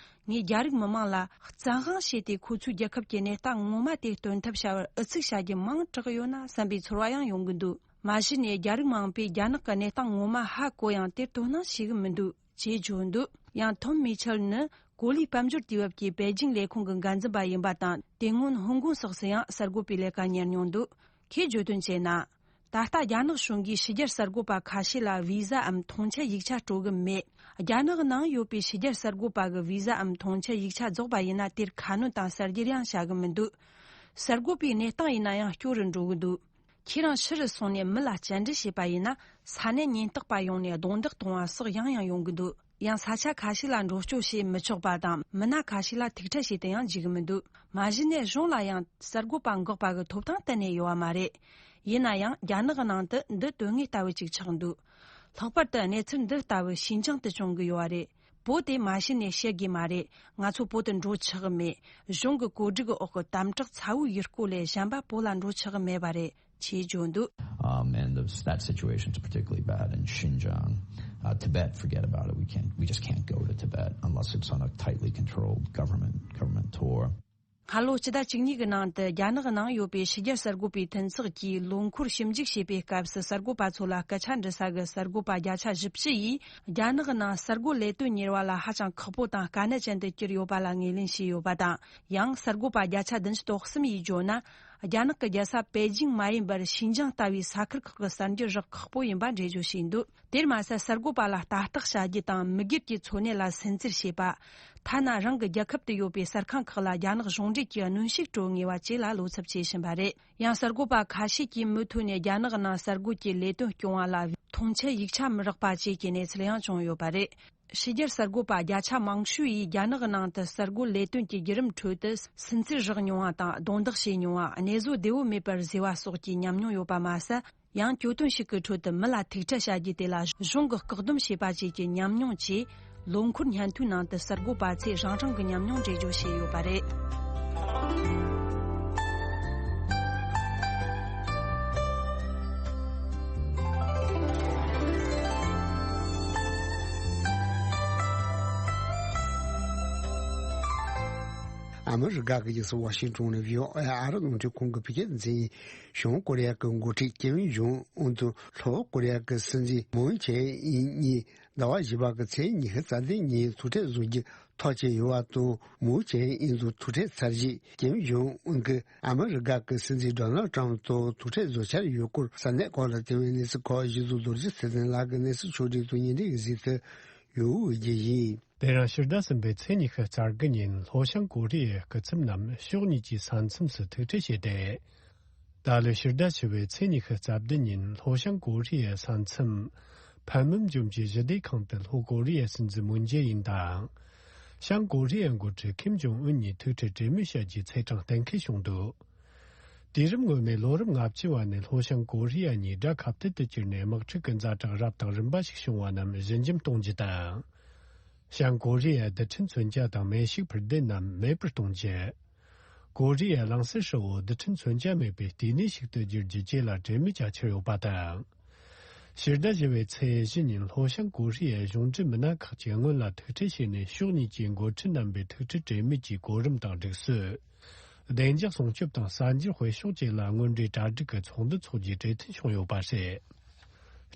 ངས་རྒྱ་རིགས་མི་མང་ལ་བཙན་དབང་བྱས་ཏེ་ཁོ་ཚོའི་རྒྱལ་ཁབ་ཀྱི་གནས་སྟངས་ངོ་མ་དེ་སྟོན་ཐབས་བྱ་བར་ཨུ་ཚུགས་བྱ་རྒྱུ་མང་དྲགས་ཡོད་ན་བསམ་པའི་ཚོར་བ་ཡང་ཡོང་གི་འདུག་མ་གཞི་ནས་རྒྱ་རིགས་མང་པོས་རྒྱ་ནག་གི་གནས་སྟངས་ངོ་མ་ཧ་གོ་ཡང་དེར་དོ་སྣང་བྱེད་གི་མི་འདུག་ཅེས་བརྗོད་འདུག་ཡང་ཐོམ་མི་ཆལ་ནི་གོ་ལའི་དཔལ་འབྱོར་དུས་བབ་ཀྱི་པེ་ཅིང་ལས་ཁུངས་ཀྱི་འགན་འཛིན་པ་ཡིན་པ་དང་། དེ་སྔོན་ཧོང་ཀོང་སོགས་སུ་ཡང་གསར་འགོད་པའི་ལས་ཀ་གཉེར་མྱོང་འདུག་ཁོས་བརྗོད་དོན་བྱས་ན། ད་ལྟ་རྒྱ་ནག་གཞུང་གིས་ཕྱི་རྒྱལ་གསར་འགོད་པ་ཁ་ཤས་ལ་བི་ཟ་འམ་ཐོངས་མཆན་ཡིག་ཆ་སྤྲོད་གི་མེད། རྒྱ་ནག་ནང་ཡོད་པའི་ཕྱི་རྒྱལ་གསར་འགོད་པ་གི་བི་ཟ་འམ་ཐོངས་མཆན་ཡིག་ཆ་རྫོགས་པ་ཡིན་ན། དེར་ཁ་སྣོན་དང་གསར་བརྗེ་ཡང་བྱ་གི་མི་འདུག་གསར་འགོད་པའི་གནས་སྟངས་ཡིན་ན་ཡང་སྐྱོ་རུ་འགྲོ་གི་འདུག་ཁྱེད་རང་ཕྱི་རུ་སོང་ནས་མི་ལ་བཅར་འདྲི་བྱས་པ་ཡིན་ན། ས་གནས་ཉེན་རྟོག་པ་ཡོང་ནས་རྡུང་རྡེག་གཏོང་བ་སོགས་ཡང་ཡང་ཡོང་གི་འདུག་ཡང་ས་ཆ་ཁ་ཤས་ལ་འགྲོ་སྐྱོད་བྱེད་མི་ཆོག་པ་དང་། མི་སྣ་ཁ་ཤས་ལ་ཐུག་འཕྲད་བྱེད་དུ་ཡང་འཇུག་གི་མི་འདུག་མ་གཞི་ནས་གཞུང་ལ་ཡང་གསར་འགོད་པ་འགོག་པ་གི་ཐོབ་ཐང་གཏན་ནས་ཡོད་པ་མ་རེད། ཡིན་ན་ཡང་རྒྱ་ནག་གི་ནང་དུ་འདི་དོན་དངོས་ལྟ་བུ་ཅིག་ཆགས་འདུག་ལྷག་པར་དུ་གནས་ཚུལ་འདི་ལྟ་བུ་ཤིན་ཅང་དུ་བྱུང་གི་ཡོད་པ་རེད། བོད་དེ་མ་གཞི་ནས་བཤད་དགོས་མ་རེད། ང་ཚོ་བོད་དུ་འགྲོ་ཆོག་གི་མེད། གཞུང་གི་བཀོད་སྒྲིག་གི་འོག་གི་དམ་དྲག་ཚ་བོའི་ཡུལ་སྐོར་ལས་གཞན་པ་བོད་ལ་འགྲོ་ཆོག་གི་མེད་པ་རེད། ཅེས་བརྗོད་འདུག Um, and the, that situation is particularly bad in Xinjiang. Uh, Tibet, forget about it. We can't, we just can't go to Tibet unless it's on a tightly controlled government, government tour. སྔ་ལོ་སྤྱི་ཟླ་བཅུ་གཉིས་ཀྱི་ནང་དུ་རྒྱ་ནག་ནང་ཡོད་པའི་ཕྱི་རྒྱལ་གསར་འགོད་པའི་མཐུན་ཚོགས་ཀྱིས་ལོ་འཁོར་ཞིབ་འཇུག་བྱེད་པའི་སྐབས་སུ། གསར་འགོད་པ་ཚོ་ལ་སྐད་ཆ་འདྲི་ས་གི་གསར་འགོད་པ་བརྒྱ་ཆ་བཞི་བཅུ་ཡིས་རྒྱ་ནག་ནང་གསར་འགོད་ལས་དོན་གཉེར་བ་ལ་ཧ་ཅང་ཁག་པོ་དང་དཀའ་གནད་ཅན་དུ་གྱུར་ཡོད་པ་ལ་ངོས་ལེན་བྱས་ཡོད་པ་དང་། ཡང་གསར་འགོད་པ་བརྒྱ་ཆ་བདུན་ཅུ་དོན་གསུམ་ཡིས་བརྗོད་ན། རྒྱ་ནག་གི་རྒྱལ་ས་པེ་ཅིང་མ་ཡིན་པར་ཤིན་ཅང་ལྟ་བུའི་ས་ཁུལ་ཁག་གི་གསར་འགྱུར་རག་ཁག་པོ་ཡིན་པ་འགྲེལ་བརྗོད་བྱས་འདུག་དེར་མ་ཟད། གསར་འགོད་པ་ལ་ལྟ་རྟོག་བྱ་རྒྱུ་དང་། མི་སྒེར་གྱི་འཚོ་གནས་ལ་སུན་གཙེར་བྱེད་པ། ཐ་ན་རང་གི་རྒྱལ་ཁབ་ཏུ་ཡོད་པའི་གསར་ཁང་ཁག་ལ་རྒྱ་ནག་གཞུང་འབྲེལ་གྱི་གནོན་ཤུགས་སྤྲོད་ངེས་པ་བཅས་ལ་བློ་འཚབ་བྱེད་བཞིན་པ་རེད། ཡང་གསར་འགོད་པ་ཁ་ཤས་ཀྱིས་མུ་མཐུད་ནས་རྒྱ་ནག་ནང་གསར་འགོད་ཀྱི་ལས་དོན་སྐྱོང་བ་ལ་ཐོངས་མཆན་ཡིག་ཆ་མི་རག་པ་བཅས་ཀྱི་གནས་ཚུལ་ཡང་བྱུང་ཡོད་པ་རེད། ཕྱི་རྒྱལ་གསར་འགོད་པ་བརྒྱ་ཆ་མང་ཤོས་ཡིས་རྒྱ་ནག་ནང་དུ་གསར་འགོད་ལས་དོན་གྱི་བརྒྱུད་རིམ་ཁྲོད་དུ་སུན་གཙེར་བཞག་མྱོང་བ་དང་། རྡུང་རྡེག་བྱས་མྱོང་བ། གནས་བཟོ་བདེ་བོ་མེད་པར་བཟོས་པ་སོགས་ཀྱི་ཉམས་མྱོང་ཡོད་པ་མ་ཟད། ཡང་གྱོད་དོན་ཞིག་གི་ཁྲོད་དུ་མི་ལ་ཐུག་འཕྲད་བྱ་རྒྱུ་དེ་ལ་གཞུང་གིས་བཀག་སྡོམ་བྱས་པ་བཅས་ཀྱི་ཉམས་མྱོང་བཅས། ལོ་འཁོར་སྙན་ཐོའི་ནང་དུ་གསར་འགོད་པ་ཚོས་རང་རང་གི་ཉམས་མྱོང་འགྲེལ་བརྗོད་བྱས་ཡོད་པ་རེད། ཨ་མི་རི་ཀ་གི་རྒྱལ་ས་ཝ་ཤིང་ཏོན་ནས་བྷི་ཨོ་ཨེ་ཨ་རི་རླུང་འཕྲིན་ཁང་གི་བོད་སྐད་སྡེ་ཚན་ཡིན། བྱང་ཀོ་རི་ཡ་གི་འགོ་ཁྲིད་ཀིམ་ཇོང་ཨུན་དང་ལྷོ་ཀོ་རི་ཡ་གི་སྲིད་འཛིན་མུན་ཇེ་ཨིན་གཉིས་ཟླ་བ་བཞི་པ་གི་ཚེས་ཉི་ཤུ་རྩ་བདུན་ཉིན་ཐུག་འཕྲད་བཟོ་རྒྱུ་ཐག་བཅད་ཡོད་པ་དང་། མུན་ཇེ་ཨིན་དང་ཐུག་འཕྲད་ཚར་རྗེས། ཀིམ་ཇོང་ཨུན་གྱིས་ཨ་མི་རི་ཀ་གི་སྲིད་འཛིན་ཌོ་ནལ་ཊམ་དང་ཐུག་འཕྲད་བཟོ་འཆར་ཡོད་སྐོར་གསར་གནས་ཁག་ལ་བརྟེན་པའི་གནས་ཚུལ་ཁག་གཞི་བཟུང་རྡོ་རྗེ་ཚེ་བརྟན་ལགས་ཀྱི་གནས་ཚུལ་ཕྱོགས་སྒྲིག་དང་ཉིན་རེའི་གཟིགས་སུ་ཡོད་རྒྱུ་ཡིན། དེ་རིང་ཕྱི་ཟླ་གསུམ་པའི་ཚེས་ཉི་ཤུ་རྩ་དགུ་ཉིན་ལྷོ་བྱང་ཀོ་རི་ཡའི་སྐུ་ཚབ་རྣམས་ཕྱོགས་གཉིས་ཀྱི་ས་མཚམས་སུ་ཐུག་འཕྲད་བྱས་ཏེ། ད་ལོའི་ཕྱི་ཟླ་བཞི་པའི་ཚེས་ཉི་ཤུ་རྩ་བདུན་ཉིན་ལྷོ་བྱང་ཀོ་རི་ཡའི་ས་མཚམས་ཕན་མུམ་ལྗོངས་ཀྱི་ཞི་བདེ་ཁང་དུ་ལྷོ་ཀོ་རི་ཡའི་སྲིད་འཛིན་མུན་ཇེ་ཨིན་དང་། བྱང་ཀོ་རི་ཡའི་འགོ་ཁྲིད་ཁིམ་ཇོང་ཨུན་གཉིས་ཐུག་འཕྲད་གྲོས་མོལ་བྱ་རྒྱུའི་ཚེས་གྲངས་གཏན་འཁེལ་བྱུང་འདུག་དུས་རབས་སྔོན་མའི་ལོ་རབས་ལྔ་བཅུ་བ་ནས་ལྷོ་བྱང་ཀོ་རི་ཡ་གཉིས་དགྲ་ཁ་གཏད་དུ་གྱུར་ནས་དམག་འཁྲུག་གི་ཛ་དྲག་རབ་དང་རིམ་པ་ཞིག་བྱུང་བ་རྣམས་ཞི་འཇམ་གཏོང་རྒྱུ་དང་། བྱང་ཀོ་རི་ཡའི་རྡུལ་ཕྲན་མཚོན་ཆ་དང་མེ་ཤུགས་འཕུར་མདེལ་རྣམས་མེད་པར་གཏོང་རྒྱུ། ཀོ་རི་ཡའི་གླིང་ཟུར་ཧྲིལ་བོ་རྡུལ་ཕྲན་མཚོན་ཆ་མེད་པའི་ལྟེ་གནས་ཤིག་ཏུ་བསྒྱུར་རྒྱུ་བཅས་ལ་གྲོས་མོལ་བྱ་འཆར་ཡོད་པ་དང་། ཕྱི་ཟླ་བཞི་པའི་ཚེས་བཞི་ཉིན་ལྷོ་བྱང་ཀོ་རི་ཡའི་གཞུང་འབྲེལ་མི་སྣ་ཁག་ཅིག་སྔོན་ལ་ཐུག་འཕྲད་བྱས་ནས་ཕྱོགས་གཉིས་ཀྱི་འགོ་ཁྲིད་རྣམ་པས་ཐུག་འཕྲད་གྲོས་མོལ་གྱི་གོ་རིམ་དང་སྒྲིག་སྲོལ། བདེ་འཇགས་སྲུང་སྐྱོབ་དང་གསར་འགྱུར་སྤེལ་ཕྱོགས་བཅས་ལ་དངོས་འབྲེལ་གྲ་སྒྲིག་གི་ཚོགས་འདུ་འཚོགས་རྒྱུའི་གྲོས་མཐུན་བྱུང་ཡོད་པ་རེད།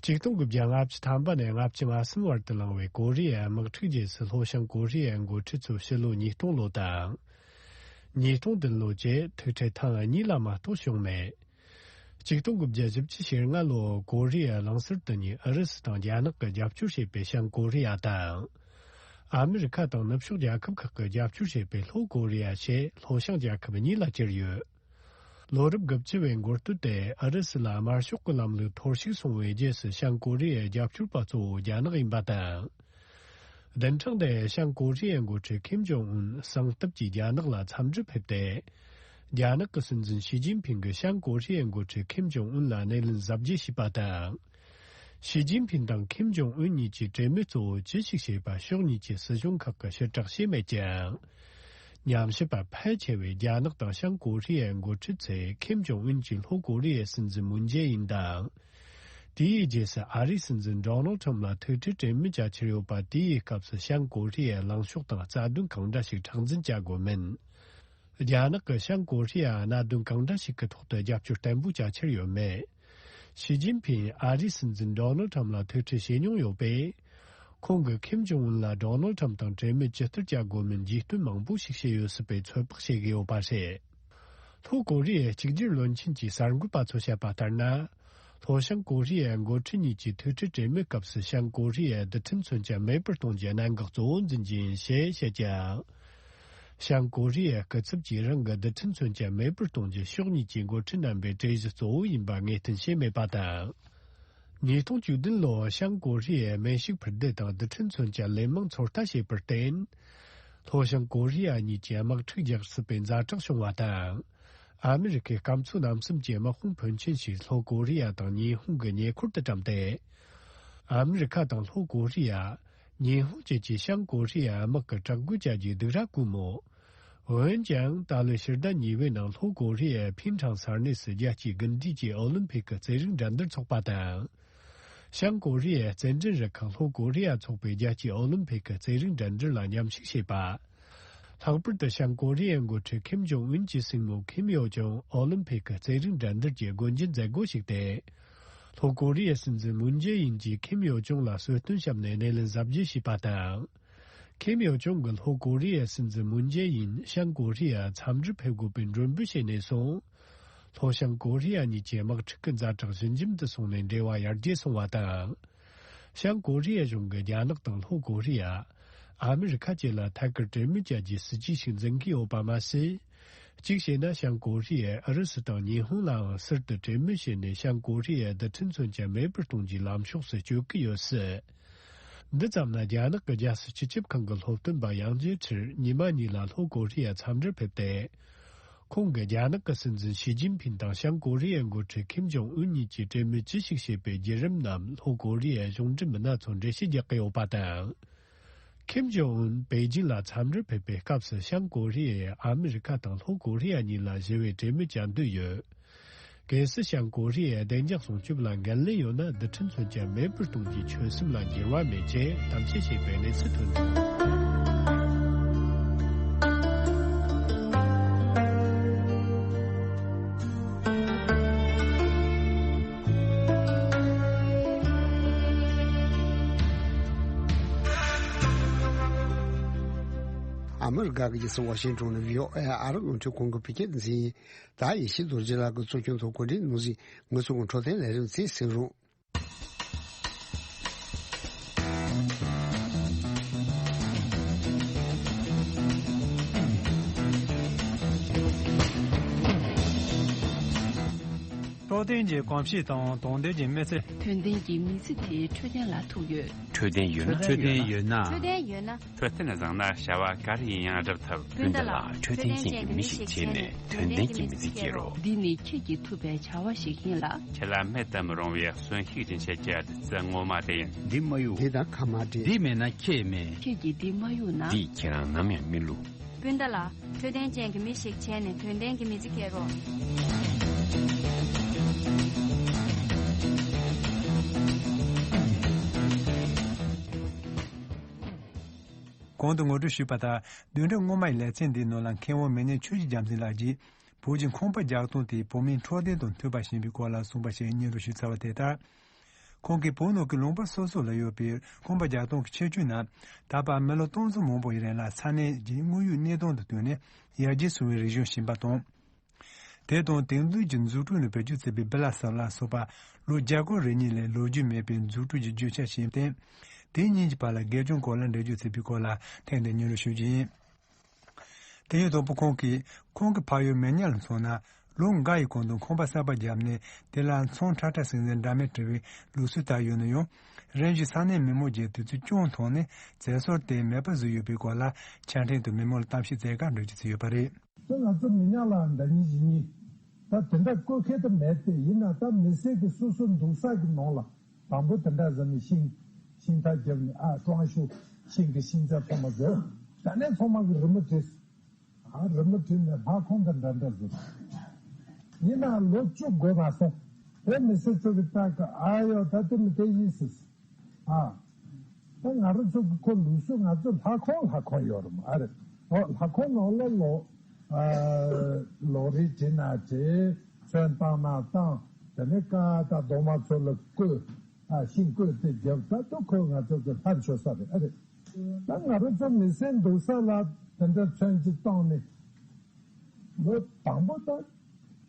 ཆིག་སྟོང་དགུ་བརྒྱ་ལྔ་བཅུ་ཐམ་པ་ནས་ལྔ་བཅུ་ང་གསུམ་བར་དུ་བླངས་པའི་ཀོ་རི་ཡའི་དམག་འཁྲུག་རྗེས་སུ་ལྷོ་བྱང་ཀོ་རི་ཡའི་འགོ་ཁྲིད་ཚོ་ཕྱི་ལོ་ཉིས་སྟོང་ལོ་དང་། ཉིས་སྟོང་བདུན་ལོ་བཅས་ཐུག་འཕྲད་ཐེངས་གཉིས་ལ་མ་གཏོགས་བྱུང་མེད། ཆིག་སྟོང་དགུ་བརྒྱ་བཞི་བཅུ་ཞེ་ལྔ་ལོར་ཀོ་རི་ཡའི་གླིང་ཟུར་དེ་ཉིད་ཨུ་རུ་སུ་དང་རྒྱ་ནག་གིས་རྒྱབ་སྐྱོར་བྱེད་པའི་བྱང་ཀོ་རི་ཡ་དང་། ཨ་མི་རི་ཁ་དང་ནུབ་ཕྱོགས་རྒྱལ་ཁབ་ཁག་གིས་རྒྱབ་སྐྱོར་བྱེད་པའི་ལྷོ་ཀོ་རི་ཡ་ཞེས་ལྷོ་བྱང་རྒྱལ་ཁབ་གཉིས་ལ་གྱུར་ཡོད། ལོ་རབས་དགུ་བཅུ་བའི་འགོ་སྟོད་དེ་ཨུ་རུ་སུ་ལ་དམར་ཤོག་གི་ལམ་ལུགས་འཐོར་ཞིག་སོང་བའི་རྗེས་སུ་བྱང་ཀོ་རི་ཡའི་རྒྱབ་སྐྱོར་པ་གཙོ་བོ་རྒྱ་ནག་ཡིན་པ་དང་། བདུན་ཕྲག་འདིའི་བྱང་ཀོ་རི་ཡའི་འགོ་ཁྲིད་ཁིམ་ཇོང་ཨུན་གསང་སྟབས་ཀྱིས་རྒྱ་ནག་ལ་འཚམས་འདྲི་ཕེབས་ཏེ། རྒྱ་ནག་གི་སྲིད་འཛིན་ཞི་ཅིན་ཕིང་གིས་བྱང་ཀོ་རི་ཡའི་འགོ་ཁྲིད་ཁིམ་ཇོང་ཨུན་ལ་སྣེ་ལེན་གཟབ་རྒྱས་བྱས་པ་དང་། ཞི་ཅིན་ཕིང་དང་ཁིམ་ཇོང་ཨུན་གཉིས་ཀྱིས་གྲོས་མོལ་གཙོ་བོ་ཅི་ཞིག་བྱས་པ་ཕྱོགས་གཉིས་ཀྱི་སྲིད་གཞུང་ཁག་གིས་ཕྱིར་བསྒྲགས་བྱས་མེད་ཀྱང་། ཉམས་ཞིབ་པ་ཕལ་ཆེ་བས་རྒྱ་ནག་དང་བྱང་ཀོ་རི་ཡའི་འགོ་ཁྲིད་ཚོས་ཁིམ་ཇོང་ཨུན་གྱིས་ལྷོ་ཀོ་རི་ཡའི་སྲིད་འཛིན་མུན་ཇེ་ཨིན་དང་། དེའི་རྗེས་སུ་ཨ་རིའི་སྲིད་འཛིན་ཌོ་ནལ་ཁྲམ་ལ་ཐུག་འཕྲད་གྲོས་མོལ་བྱ་འཆར་ཡོད་པ། དེའི་སྐབས་སུ་བྱང་ཀོ་རི་ཡའི་ལངས་ཕྱོགས་དང་རྩ་དོན་གང་འདྲ་ཞིག་མཁྲེགས་འཛིན་བྱ་དགོས་མིན། རྒྱ་ནག་གིས་བྱང་ཀོ་རི་ཡར་གནད་དོན་གང་འདྲ་ཞིག་གི་ཐོག་ཏུ་རྒྱབ་སྐྱོར་བརྟན་པོ་བྱ་འཆར་ཡོད་མེད། ཞི་ཅིན་ཕིང་ཨ་རིའི་སྲིད་འཛིན་ཌོ་ནལ་ཁྲམ་ལ་ཐུག་འཕྲད་བྱས་མྱོང་ཡོད་པས། ཁོང་གིས་ཁིམ་ཇོང་ཨུན་ལ་ཌོ་ནལ་ཁྲམ་དང་གྲོས་མོལ་ཇི་ལྟར་བྱ་དགོས་མིན་རྒྱུས་སྟོན་མང་པོ་ཞིག་བྱས་ཡོད་སྲིད་པའི་ཚོད་དཔག་བྱེད་ཀྱི་ཡོད་པ་རེད། ལྷོ་ཀོ་རི་ཡའི་གཅིག་གྱུར་བློན་ཆེན་གྱི་གསར་འགོད་པ་ཚོས་བཤད་པ་ལྟར་ན། ལྷོ་བྱང་ཀོ་རི་ཡའི་འགོ་ཁྲིད་གཉིས་ཀྱིས་ཐུག་འཕྲད་གྲོས་མོལ་སྐབས་སུ་བྱང་ཀོ་རི་ཡའི་རྡུལ་ཕྲན་མཚོན་ཆ་མེད་པར་གཏོང་རྒྱུའི་གནད་འགག་གཙོ་བོ་འཛིན་རྒྱུ་ཡིན་ཞེས་བཤད་ཀྱང་། བྱང་ཀོ་རི་ཡས་སྐུ་ཚབ་ཀྱིས་རང་གི་རྡུལ་ཕྲན་མཚོན་ཆ་མེད་པར་གཏོང་རྒྱུ་ཕྱོགས་གཉིས་ཀྱི་འགོ་ཁྲིད་རྣམ་པའི་གྲོས་གཞི་གཙོ་བོ་ཡིན་པ་ངེས་གཏན་བྱས་མེད་པ་དང་། ཉིས་སྟོང་བཅུ་བདུན་ལོར་བྱང་ཀོ་རི་ཡས་མེ་ཤུགས་འཕུར་མདེལ་དང་རྡུལ་ཕྲན་མཚོན་ཆ་ལན་མང་ཚོད་ལྟ་བྱས་པར་བརྟེན། ལྷོ་བྱང་ཀོ་རི་ཡ་གཉིས་ཀྱི་དམག་འཁྲུག་རྒྱག་སྲིད་པའི་ཛ་དྲག་བྱུང་བ་དང་། ཨ་མི་རི་ཁའི་སྐམ་མཚོ་རྣམ་གསུམ་གྱི་དམག་དཔུང་ཕོན་ཆེན་ཞིག་ལྷོ་ཀོ་རི་ཡ་དང་ཉི་ཧོང་གི་ཉེ་འཁོར་དུ་བཀྲམ་སྟེ། ཨ་མི་རི་ཁ་དང་ལྷོ་ཀོ་རི་ཡ། ཉི་ཧོང་བཅས་ཀྱིས་བྱང་ཀོ་རི་ཡའི་དམག་གི་དྲག་རྒོལ་བྱ་རྒྱུའི་སྡིགས་ར་བསྐུལ་མོད། འོན་ཀྱང་ད་ལོའི་ཕྱི་ཟླ་གཉིས་པའི་ནང་ལྷོ་ཀོ་རི་ཡའི་ཕིན་ཁྲང་ས་གནས་སུ་རྒྱལ་སྤྱིའི་དགུན་དུས་ཀྱི་ཨོ་ལིམ་ཕིག་གི་རྩེད་རིགས་འགྲན་བསྡུར་འཚོགས་པ་དང་། བྱང་ཀོ་རི་ཡའི་རྩེད་འགྲན་རུ་ཁག་ལྷོ་ཀོ་རི་ཡ་ཚོགས་པའི་རྒྱལ་སྤྱིའི་ཨོ་ལིམ་ཕིག་གི་རྩེད་རིགས་འགྲན་བསྡུར་ལ་མཉམ་ཞུགས་བྱས་པ། ལྷག་པར་དུ་བྱང་ཀོ་རི་ཡའི་འགོ་ཁྲིད་ཁིམ་ཇོང་ཨུན་གྱི་སྲིང་མོ་ཁིམ་ཡོ་ཅུང་ཨོ་ལིམ་ཕིག་གི་རྩེད་རིགས་འགྲན་བསྡུར་གྱི་སྒོ་འབྱེད་མཛད་སྒོ་ཞིག་སྟེ། ལྷོ་ཀོ་རི་ཡའི་སྲིད་འཛིན་མུན་ཇེ་ཨིན་གྱིས་ཁིམ་ཡོ་ཅུང་ལ་གསོལ་སྟོན་བཤམས་ནས་སྣེ་ལེན་གཟབ་རྒྱས་བྱས་པ་དང་། ཁིམ་ཡོ་ཅུང་གིས་ལྷོ་ཀོ་རི་ཡའི་སྲིད་འཛིན་མུན་ཇེ་ཨིན་བྱང་ཀོ་རི་ཡར་འཚམས་འདྲིར་ཕེབས་དགོས་པའི་མགྲོན་འབོད་བྱས་ནས་བཟུང་། ལྷོ་བྱང་ཀོ་རི་ཡ་གཉིས་ཀྱི་དམག་འཁྲུག་གི་ཛ་དྲག་ཞི་འཇམ་དུ་སོང་ནས་འབྲེལ་བ་ཡར་རྒྱས་སོང་བ་དང་། བྱང་ཀོ་རི་ཡ་གཞུང་གིས་རྒྱ་ནག་དང་ལྷོ་ཀོ་རི་ཡ། ཨ་མི་རི་ཁ་བཅས་ལ་ཐད་ཀར་གྲོས་མོལ་བྱ་རྒྱུའི་སྲིད་ཇུས་ཤིག་འཛིན་གྱི་ཡོད་པ་མ་ཟད། གཅིག་བྱས་ན་བྱང་ཀོ་རི་ཡས་ཨུ་རུ་སུ་དང་ཉི་ཧོང་ལའང་ཟུར་དུ་གྲོས་མོལ་བྱས་ནས་བྱང་ཀོ་རི་ཡའི་རྡུལ་ཕྲན་མཚོན་ཆ་མེད་པར་གཏོང་རྒྱུའི་ལམ་ཕྱོགས་སུ་བསྐྱོད་ཀྱི་ཡོད་སྲིད། འདི་ཙམ་ན་རྒྱ་ནག་གི་རྒྱལ་སྲིད་སྤྱི་ཁྱབ་ཁང་གི་སློབ་སྟོན་པ་ཡང་ཇེ་ཁྲིར་ཉི་མ་གཉིས་ལ་ལྷོ་ཀོ་རི་ཡར་འཚམས་འདྲིར་ཕེབས་ཏེ། ཁོང་གིས་རྒྱ་ནག་གི་སྲིད་འཛིན་ཞི་ཅིན་ཕིན་དང་བྱང་ཀོ་རི་ཡའི་འགོ་ཁྲིད་ཁིམ་ཇོང་ཨུན་གཉིས་ཀྱིས་གྲོས་མོལ་ཅི་ཞིག་བྱས་པའི་བརྒྱུད་རིམ་རྣམས་ལྷོ་ཀོ་རི་ཡའི་གཞུང་འབྲེལ་མི་སྣ་ཚོར་འགྲེལ་བཤད་རྒྱག་གི་ཡོད་པ་དང་། ཁིམ་ཇོང་ཨུན་པེ་ཅིན་ལ་འཚམས་འདྲིར་ཕེབས་པའི་སྐབས་སུ་བྱང་ཀོ་རི་ཡས་ཨ་མི་རི་ཁ་དང་ལྷོ་ཀོ་རི་ཡ་གཉིས་ལ་ཞི་བའི་གྲོས་མོལ་བྱ་འདོད་ཡོད། གལ་སྲིད་བྱང་ཀོ་རི་ཡས་བདེ་འཇགས་སྲུང་སྐྱོབ་ལ་འགན་ལེན་ཡོད་ན་རྡུལ་ཕྲན་མཚོན་ཆ་མེད་པར་གཏོང་རྒྱུའི་ཆོད་སེམས་ལ་འགྱུར་བ་མེད་ཅེས་དམ་བཅས་བྱས་པའི་གནས་ཚུལ་ཐོན་འདུག་ཨ་མི་རི་ཀ་གི་རྒྱལ་ས་ཝ་ཤིང་ཊོན་ནས་བྷི་ཨོ་ཨེ་ཨ་རི་རླུང་འཕྲིན་ཁང་གི་བོད་སྐད་སྡེ་ཚན་ཡིན། ད་ཡེ་ཤེས་རྡོ་རྗེ་ལགས་ཀྱིས་གཙོ་སྐྱོང་ཐོག་གོ་སྒྲིག་གནང་ཟིན་ང་ཚོ་གི་འཕྲོད་བསྟེན་ལས་རིམ་ཚོ་གསན་རོགས། འཕྲོད་བསྟེན་གྱི་གོམས་གཤིས་དང་དོན་ལྡན་གྱི་མི་ཚེ། དོན་ལྡན་གྱི་མི་ཚེ་དེ་འཕྲོད་བསྟེན་ལ་ཐུག་ཡོད། འཕྲོད་བསྟེན་ཡོད་ན། འཕྲོད་བསྟེན་ཡོད་ན། འཕྲོད་བསྟེན་ཡོད་ན། འཕྲོད་བསྟེན་བཟང་ན་བྱ་བ་ག་རེ་ཡིན་ཡང་སྒྲུབ་ཐུབ། སྤུན་ཟླ་ལགས། འཕྲོད་བསྟེན་ཅན་གྱི་མི་ཞིག་བྱས་ནས་དོན་ལྡན་གྱི་མི་ཚེ་སྐྱེལ་རོགས། འདི་ནི་ཁྱེད་ཀྱིས་ཐུབ་པའི་བྱ་བ་ཞིག་ཡིན་ལ། ཁྱེད་ལ་མེད་དུ་མི་རུང་བའི་གསོན་ཤུགས་སྦྱིན་བྱེད་ཀྱི་བདུད་རྩི་ངོ་མ་དེ་ཡིན། འདི་མ་གཡུག་འདི་དང་ཁ་མ་འབྲལ། འདི་མེད་ན་ཁྱེད་མེད། ཁྱེད་ཀྱིས་འདི་མ་གཡུག་ན། འདིས་ཁྱེད་རང་ནམ་ཡང་མི་བསླུ། སྤུན་ཟླ་ལགས། འཕྲོད་བསྟེན་ཅན་གྱི་མི་ཞིག་བྱས་ནས་དོན་ལྡན་གྱི་མི་ཚེ་སྐྱེལ་རོགས། གོང་དུ་ངོ་སྤྲོད་ཞུས་པ་ལྟར། བདུན་ཕྲག་སྔོན་མའི་ལེ་ཚན་འདིའི་ནང་ལ་མཁས་དབང་མི་ཉག་ཆོས་ཀྱི་རྒྱལ་མཚན་ལགས་ཀྱིས། བོད་ཀྱི་ཁང་པ་རྒྱག་སྟངས་དེས་བོད་མིའི་འཕྲོད་བསྟེན་དང་མཐུན་པ་ཞིག་ཡིན་པའི་སྐོར་ལ་གསུངས་པ་ཞིག་སྙན་སྒྲོན་ཞུས་ཚར་བ་དེ་ལྟར། ཁོང་གིས་བོད་ནང་གི་ལུང་པ་སོ་སོ་ལ་ཡོད་པའི་ཁང་པ་རྒྱག་སྟངས་ཀྱི་ཁྱད་ཆོས་རྣམས། ད་བར་མི་ལོ་སྟོང་ཚོ་མང་པོ་ཡི་རིང་ལ་ས་གནས་ཀྱི་དངོས་ཡོད་གནས་སྟངས་དང་བསྟུན་ནས་ཡར་རྒྱས་སོང་བའི་རིག་གཞུང་ཞིག་ཡིན་པ་དང་། དེ་དང་དེང་དུས་ཀྱི་འཛུགས་སྐྲུན་ནང་བེད་སྤྱོད་བྱེད་པའི་བི་ལ་ས་ལ་སོགས་པ་ལོ་བརྒྱ་སྐོར་རེ་གཉིས་ལས་ལོ་རྒྱུས་མེད་པའི་འཛུགས་སྐྲུན་གྱི་རྒྱུ་ཆ་ཞིག་ཡིན་ཏེ། དེ་གཉིས་ཀྱི་བར་ལ་དགེ་སྦྱོང་གོ་ལ་འགྲེལ་བརྗོད་བྱེད་པའི་སྐོར་ལ་ཐད་ནས་སྙན་སྒྲོན་ཞུ་རྒྱུ་ཡིན། དེ་ཡང་དང་པོ་ཁོང་གིས། ཁོང་གི་ཕ་ཡུལ་མི་ཉག་ལ་མཚོན་ན། ལོ་འགའ་ཡི་གོང་དུ་ཁང་པ་གསར་པ་བརྒྱབ་ནས་དེ་ལ་ཚོང་ཁྲ་ཁྲ་ཟིང་ཟིང་འདྲ་མིན་བྲི་བའི་ལུགས་སྲོལ་དར་ཡོད་ན་ཡང་། རིམ་བཞིན་ས་གནས་མི་མང་གིས་དུས་ཚོད་རྐྱང་ཐོག་ནས་བཙལ་སོར་དེ་མེད་པ་བཟོས་ཡོད་པའི་སྐོར་ལ་ཆ་འཕྲིན་དུ་མི་མང་ལ་གཏམ་བཤད་མཛད་སྐབས་འགྲེལ་བརྗོད་བྱས་ཡོད་པ་རེད། དེ་ང་ཚོ་མི་ཉག་ལ་ཟླ་ཉིན་བཞི་གཉིས་ད་དེ་འདྲ་བཀོད་མཁན་དུ་མེད་དེ། ཡིན་ན་ད་མི་སེར་གྱི་སོ་སོ་འདུག་ས་གི་ནང་ལ། དང་པོ་དེ་འདྲ་བཟོས་ནས་ཤིང་ཤིང་རྟ་བརྒྱབ་ནས། ཨ་ཀྲང་ཤུ་ཤིང་གི་ཤིང་ཆ་ཚང་མ་བཟོས། ད་ནས་ཚང་མ་གི་རི་མོ་བྲིས། ཨ་རི་མོ་བྲིས་ནས་ལྷ་ཁང་དང་འདྲ་འདྲ་བཟོས། ཡིན་ན་ལོ་བཅུ་འགོར་མ་སོང་། དེ་མི་སེར་ཚོ་གི་ལྟ་གི། ཨ་ཡོ་ད་དེ་མི་དེ་ཡིན་སྲིད། ཨ། ད་ང་རང་ཚོ་གི་ཁོ་ལུགས་སྲོལ། ང་ཚོ་ལྷ་ཁང་ལྷ་ཁང་ཡོད་རེད་མ་རེད། ཨོ་ལྷ་ཁང་ནང་ལ་ལོ། ཨ། ལོ་རེ་བྲིས་ན་བྲིས། ཚོན་བཏང་ན་བཏང་། དེ་ནས་ཀ་ད་རྡོག་མ་ཚོ་ལ་བརྐོས། ཨ་ཤིང་བརྐོས་ཏེ་བརྒྱབ། ད་དུ་ཁོ་ང་ཚོ་གི་ལྷ་མཆོད་ས་རེད། ཨ་རེད། ད་ང་རང་ཚོ་མི་སེར་འདུག་ས་ལ་དེ་འདྲ་ཚོན་གཅིག་བཏང་ནས། ལོ་དང་པོ་ད།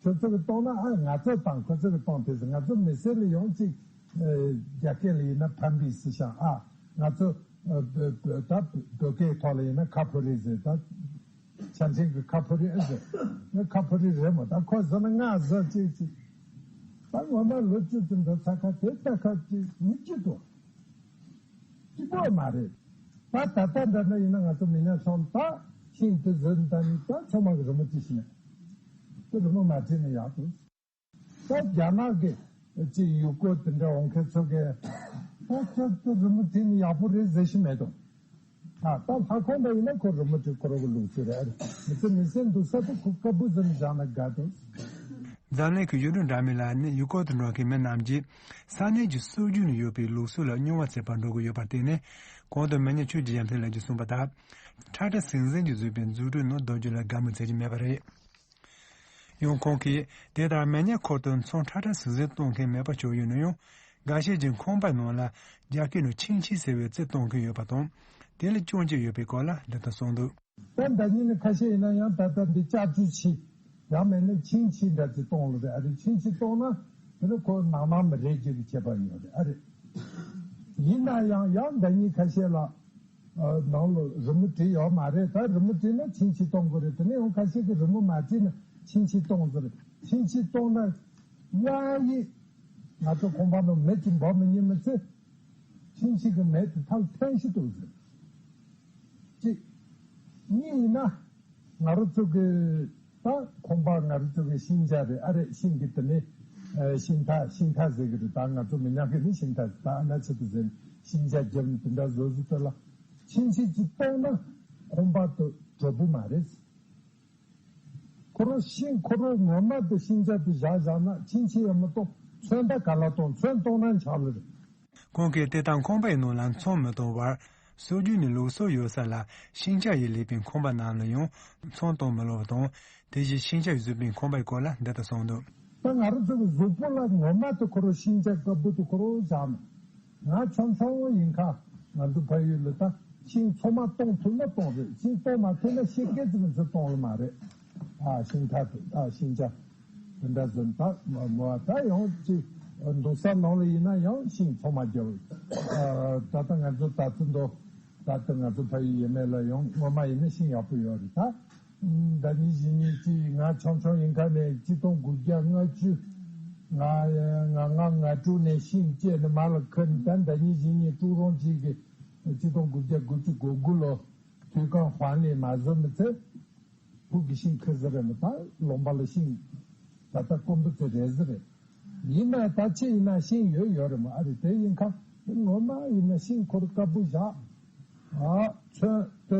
ཁྱོད་ཚོ་གི་གཏོང་ན། ཨ་ང་ཚོ་དང་ཁོ་ཚོ་གི་གཏོང་དེ་ཟེར། ང་ཚོ་མི་སེར་ལ་ཡོང་ཅིག་ཨེ། རྒྱ་སྐད་ལ་ཡིན་ན་ཕན་པའི་སི་ཤང་། ཨ་ང་ཚོ་ཨ་བོད་བོད་ད་བོད་སྐད་ཐོག་ལ་ཡིན་ན་ཁ་ཕོ་རི་ཟེར། ད་ཆ་འཕྲིན་གི་ཁ་ཕོ་རི་ཨེ་ཟེར། ང་ཁ་ཕོ་རི་རེད་མོ། ད་ཁོ་ཟེར་ན་ང་ཟེར་ཅིག་ཅིག་ད་ངོ་མ་ལོ་བཅུ་ཙམ་འགྲོ་ཚར་ཁ་དེ་ལྟ་ཁ་ཅིག་མི་སྐྱིད་དོ། སྐྱིད་པོ་མ་རེད། ད་ད་ལྟ་འདྲ་ན་ཡིན་ན་ང་ཚོ་མི་ཉག་ཚང་ད་ཤིང་དེ་ཟོས་ད་ནི་ད་ཚང་མ་གི་རི་མོ་ཅི་ཞིག་ཡིན། དེ་རི་མོ་མ་བྲིས་ནས་ཡག་འདུག་ད་རྒྱ་ནག་གི་ཅི་ཡུལ་སྐོར་དེ་འདྲ་འོང་མཁན་ཚོ་གི་ད་ཁྱོད་དེ་རི་མོ་བྲིས་ནས་ཡག་པོ་རེད་ཟེར་ཞིག་མེད་དོ། ད་ལྷ་ཁང་འདྲ་ཡིན་ན་ཁོ་རི་མོ་བྲིས་ཁོ་རང་གི་ལུགས་སྲོལ་རེད། མི་ཚེ་མི་སེར་འདུག་ས་དེ་ཁོ་དཀར་པོ་ཟེར་ནས་བཞག་ན་དགའ་འདུག་འཛམ་གླིང་གི་ཡུལ་གྲུ་འདྲ་མིན་ལ་ནི་ཡུལ་སྐོར་དུ་འགྲོ་མཁན་མི་རྣམས་ཀྱིས་ས་གནས་ཀྱི་སྲོལ་རྒྱུན་ནས་ཡོད་པའི་ལུགས་སྲོལ་ལ་རྙོག་པ་བྱེད་པར་འགྲོ་གི་ཡོད་པར་བརྟེན་ནས། གོང་དུ་མི་ཉག་ཆོས་ཀྱི་ཡ་མཚན་ལགས་ཀྱིས་གསུངས་པ་ལྟར། ཁྲ་ཁྲ་ཟིང་ཟིང་གིས་བཟོས་པའི་འཛུགས་སྐྲུན་ནང་བསྡོམས་རྒྱུ་ལ་དགའ་མོས་བྱེད་ཀྱི་མེད་པ་རེད། ཡང་ཁོང་གིས་དེ་ལྟར་མི་ཉག་ཁུལ་དུ་ཚོང་ཁྲ་ཁྲ་ཟིང་ཟིང་གཏོང་མཁན་མེད་པ་ཆགས་ཡོད་ན་ཡང་། འགའ་ཤས་ཀྱིས་ཁང་པའི་ནང་ལ་རྒྱ་སྐད་ནང་ཆིང་ཆི་ཟེར་བའི་རྩི་གཏོང་མཁན་ཡོད་པ་དང་། དེ་ལ་སྐྱོན་བརྗོད་ཡོད་པའི་སྐོར་ལ་འདི་ལྟར་གསུངས་འདུག་ད་ཟླ་ཉིན་ནི་ཁ་ཤས་ཡིན་ན་ཡང་ད་ལྟ་འདི་ལྕགས་ཀྱུ་ཆི། ཡང་མེད་ན་ཆིང་ཆི་འདྲ་ཅིག་གཏོང་ལ་རེད། ཨ་རེ་ཆིང་ཆི་གཏོང་ན་དེ་ནི་ཁོ་ནང་ནང་མི་རེད་ཅིག་གི་ཁྱད་པར་ཡོད་རེད། ཨ་རེ། ཡིན་ན་ཡང་ཡང་ཟླ་ཉིན་ཁ་ཤས་ལ་ཨ་ནང་ལ་རི་མོ་བྲིས་ཡོད་མ་རེད། ད་རི་མོ་བྲིས་ན་ཆིང་ཆི་གཏོང་དགོས་རེད། དེ་ནས་ཡང་ཁ་ཤས་ཀྱིས་རི་མོ་མ་བྲིས་ན་ཆིང་ཆི་གཏོང་ཟེར། ཆིང་ཆི་གཏོང་ན་ཡ་ཡི་ང་ཚོ་ཁང་པ་ནང་མེ་ཅིག་འབར་མི་ཉན་མི་ཚེ། ཆིང་ཆི་གི་མེ་དེ་ཐལ་ཐལ་ཞིག་འདུག་ཟེར། གཅིག་གཉིས་ཡིན་ན། ང་རང་ཚོ་གི་ད་ཁང་པ་ང་རང་ཚོ་གི་ཤིང་ཆ་རེད། ཨ་རེ་ཤིང་གི་དེ་ནས་ཨ་ཤིང་ཐག་ཤིང་ཐག་ཟེར་གི་རེད། ད་ང་ཚོ་མི་ཉག་གི་ནི་ཤིང་ཐག་ད་ཨ་ན་ཆེད་དུ་ཟེར་ནས་ཤིང་ཆ་བརྒྱབ་ནས་དེ་འདྲ་བཟོ་བཟོ་དེ་ལ་ཆིང་ཆི་གཅིག་གཏོང་ན་ཁང་པ་དེ་དྲོ་པོ་མ་རེད། ཁོ་རང་ཤིང་ཁོ་རང་ངོ་མ་དེ་ཤིང་ཆ་དེ་བཞག་བཞག་ན་ཆིང་ཆི་ཡང་མི་གཏོང་། ཚོན་ད་ག་ལ་གཏོང་། ཚོན་གཏོང་ན་འཆག་ལེ་རེད། ཁོང་གིས་དེ་ལྟར་ཁང་པའི་ནང་ལ་ཚོང་མི་གཏོང་བར། སྲོལ་རྒྱུན་ནས་ལུགས་སྲོལ་ཡོད་ས་ལ་ཤིང་ཆ་ཡིས་ལས་པའི་ཁང་པ་རྣམས་ལ་ཡང་ཚོང་གཏོང་མི་སློབ་པ་དང་། དེ་བཞིན་ཤིང་ཆ་ཡིས་བཟོས་པའི་ཁང་པའི་སྐོར་ལ་འདི་ལྟར་གསུངས་འདུག་ད་ང་རང་ཚོ་གི་གཟུགས་པོ་ལ་ངོ་མ་དེ་ཁོ་རང་ཤིང་ཆ་དཀར་པོ་དེ་ཁོ་རང་བཞག་ན། ང་ཆུང་ཆུང་ཡིན་ཁ་ང་ཚོ་ཕ་ཡུལ་ལ་ད་ཤིང་ཚང་མ་གཏོང་ཐུབ་ན་གཏོང་རེད། ཤིང་གཏོང་མ་ཐུབ་ན་ཤེལ་སྒལ་ཙམ་མི་ཚོ་གཏོང་ལ་མ་རེད། ཨ་ཤིང་ཐག་དེ་ད་ཤིང་ཆ། དེ་འདྲ་བཟོས་ད་མ་མོ་ད་ཡང་ཅིག་འདུག་ས་ནང་ལ་ཡིན་ན་ཡང་ཤིང་ཚང་མ་རྒྱབ། ད་ལྟ་ང་ཚོ་ད་ཚོད་འདུག་ད་ལྟ་ང་ཚོ་ཕ་ཡུལ་ཡས་མས་ལ་ཡང་ངོ་མ་ཡིན་ན་ཤིང་ཡག་པོ་ཡོད་རེད། ད་ཟླ་ཉིན་བཞི་ཉིན་ཅིག་ང་ཆུང་ཆུང་ཡིན་ཁ་ནས་ཆིག་སྟོང་དགུ་བརྒྱ་ལྔ་བཅུ་ ང་ང་ང་ང་དྲུག་ནས་ཤིང་བཅད་ནས་མར་ལ་ཁུར་ནས། ད་ཟླ་ཉིན་བཞི་ཉིན་ཀྲུའུ་རོང་གཅིག་གིས་ཆིག་སྟོང་དགུ་བརྒྱ་དགུ་བཅུ་གོ་དགུ་ལོ་ཐུའུ་ཀང་ཧྭ་ནས་མ་བཟོ་མི་ཚེ། ཕུག་གི་ཤིང་ཁུར་ཟེར་རེད་མོ། ད་ལུང་པ་ལ་ཤིང་ད་ལྟ་དཀོན་པོ་ཚོ་རེད་ཟེར་རེད། ཡིན་ན་ད་ཁྱེད་ཡིན་ན་ཤིང་ཡོད་ཡོད་རེད་མོ། ཨ་རེད། དེ་ཡིན་ཁ་ངོ་མ་ཡིན་ན་ཤིང་ཁུར་དཀར་པོ་བཞག་ཨ་ཚོན་དུ་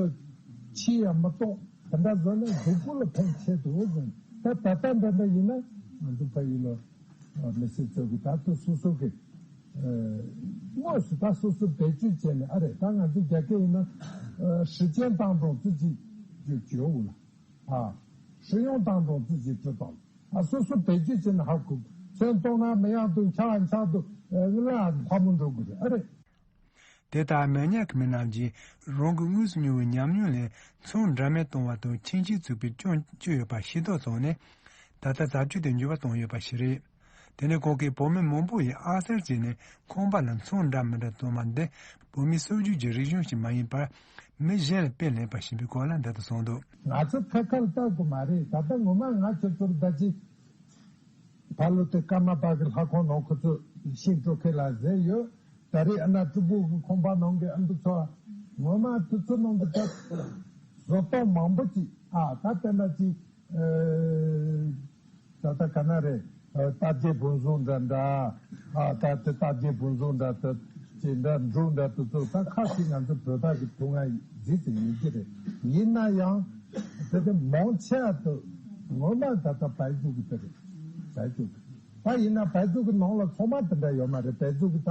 ཕྱིས་ཡང་མི་གཏོང་། དེ་འདྲ་བཟོ་ན་གཟུགས་པོ་ལ་ཕན་ཆེད་དུ་ཟེར། ད་ད་ལྟ་འདི་འདྲ་ཡིན་ན་ང་ཚོ་ཕ་ཡུལ་ལ་མི་སེར་ཚོ་གི་ད་ལྟ་སོ་སོ་གི་དངོས་སུ་ད་སོ་སོ་བེད་སྤྱོད་བྱས་ནས། ཨ་རེད། ད་ང་ཚོ་རྒྱ་སྐད་ཡིན་ན་时间当中自己就觉悟了 啊，使用当中自己知道了 ཨ། སོ་སོ་བེད་སྤྱོད་བྱས་ནས་ཧ་གོ། ཚོན་གཏོང་ན་མི་ཡག་འདུག་འཁྱག་འཁྱག་འདུག་ཨ་ལ་ཕ་མོ་འགྲོ་དགོས་རེད། ཨ་རེད། དེ་ལྟར་མེ་ཉག་གི་མི་རྣམས་ཀྱིས་རང་གི་དངོས་སུ་མྱོང་བའི་ཉམས་མྱོང་ལས་ཚོན་འདྲ་མིན་གཏོང་བ་དང་ཆིན་ཆིན་བཙུགས་པའི་སྐྱོན་བཅུ་ཡོད་པ་ཤེས་རྟོགས་བྱུང་ནས། ད་ལྟ་བཟའ་བཅུད་དེ་འགྱུར་བ་བཏང་ཡོད་པ་ཞིག་རེད། དེ་ནས་ཁོང་གིས་བོད་མི་མང་པོ་ཡིས་ཨ་གསར་བྱས་ནས་ཁང་པ་ལ་ཚོན་འདྲ་མི་འདྲ་གཏོང་བ་འདི་བོད་མིའི་སྲོལ་རྒྱུན་གྱི་རིག་གཞུང་ཞིག་མ་ཡིན་པར་མི་གཞན་ལ་དཔེ་ལེན་པ་ཞིག་ཡིན་པའི་སྐོར་ལ་འདི་ལྟར་གསུངས་འདུག་ང་ཚོ་ཁ་ཁ་ལ་བལྟ་དགོས་མ་རེད། ད་ལྟ་ངོ་མ་ང་ཁྱེད་ཚོར་ད་ཅི་ཕ་ལོ་དེ་ཀརྨ་པ་གི་ལྷ་ཁང་ནང་ཁོ་ཚོ་ཤིང་སྤྲོ་མཁན་ལ་ཟེར་ཡོད། ད་རེས་ཨ་ན་སྤྲུལ་སྐུ་གི་ཁང་པ་ནང་གི་ཨ་འདུ་ཚོ་ངོ་མ་དུས་ཚོད་ནང་གི་ད་བཟོ་སྟངས་མང་པོ་ཅིག་ཨ་ད་དཔེར་ན་ཅིག་ད་ལྟ་ག་ན་རེད། ཨ་རྟ་རྒྱས་བུམ་བཟང་འདྲ་འདྲ། ཨ་ད་དེ་རྟ་རྒྱས་བུམ་བཟང་འདྲ་ད་ཅི་འདྲ་འབྲུག་འདྲ་དེ་ཚོ་ད་ཁ་ཅིག་ང་ཚོ་བོད་པ་གི་ཐུགས་མངའ་རྫིག་ཙམ་ཡོད་ཀྱི་རེད། ཡིན་ན་ཡང་དེ་དེ་མང་ཆེ་བ་དེ་ངོ་མ་ད་ལྟ་བལ་འབྲུག་གི་དེ་རེད། བལ་འབྲུག་གི་ད་ཡིན་ན་བལ་འབྲུག་གི་ནང་ལ་ཚང་མ་དེ་འདྲ་ཡོད་མ་རེད། བལ་འབྲུག་གི་ད་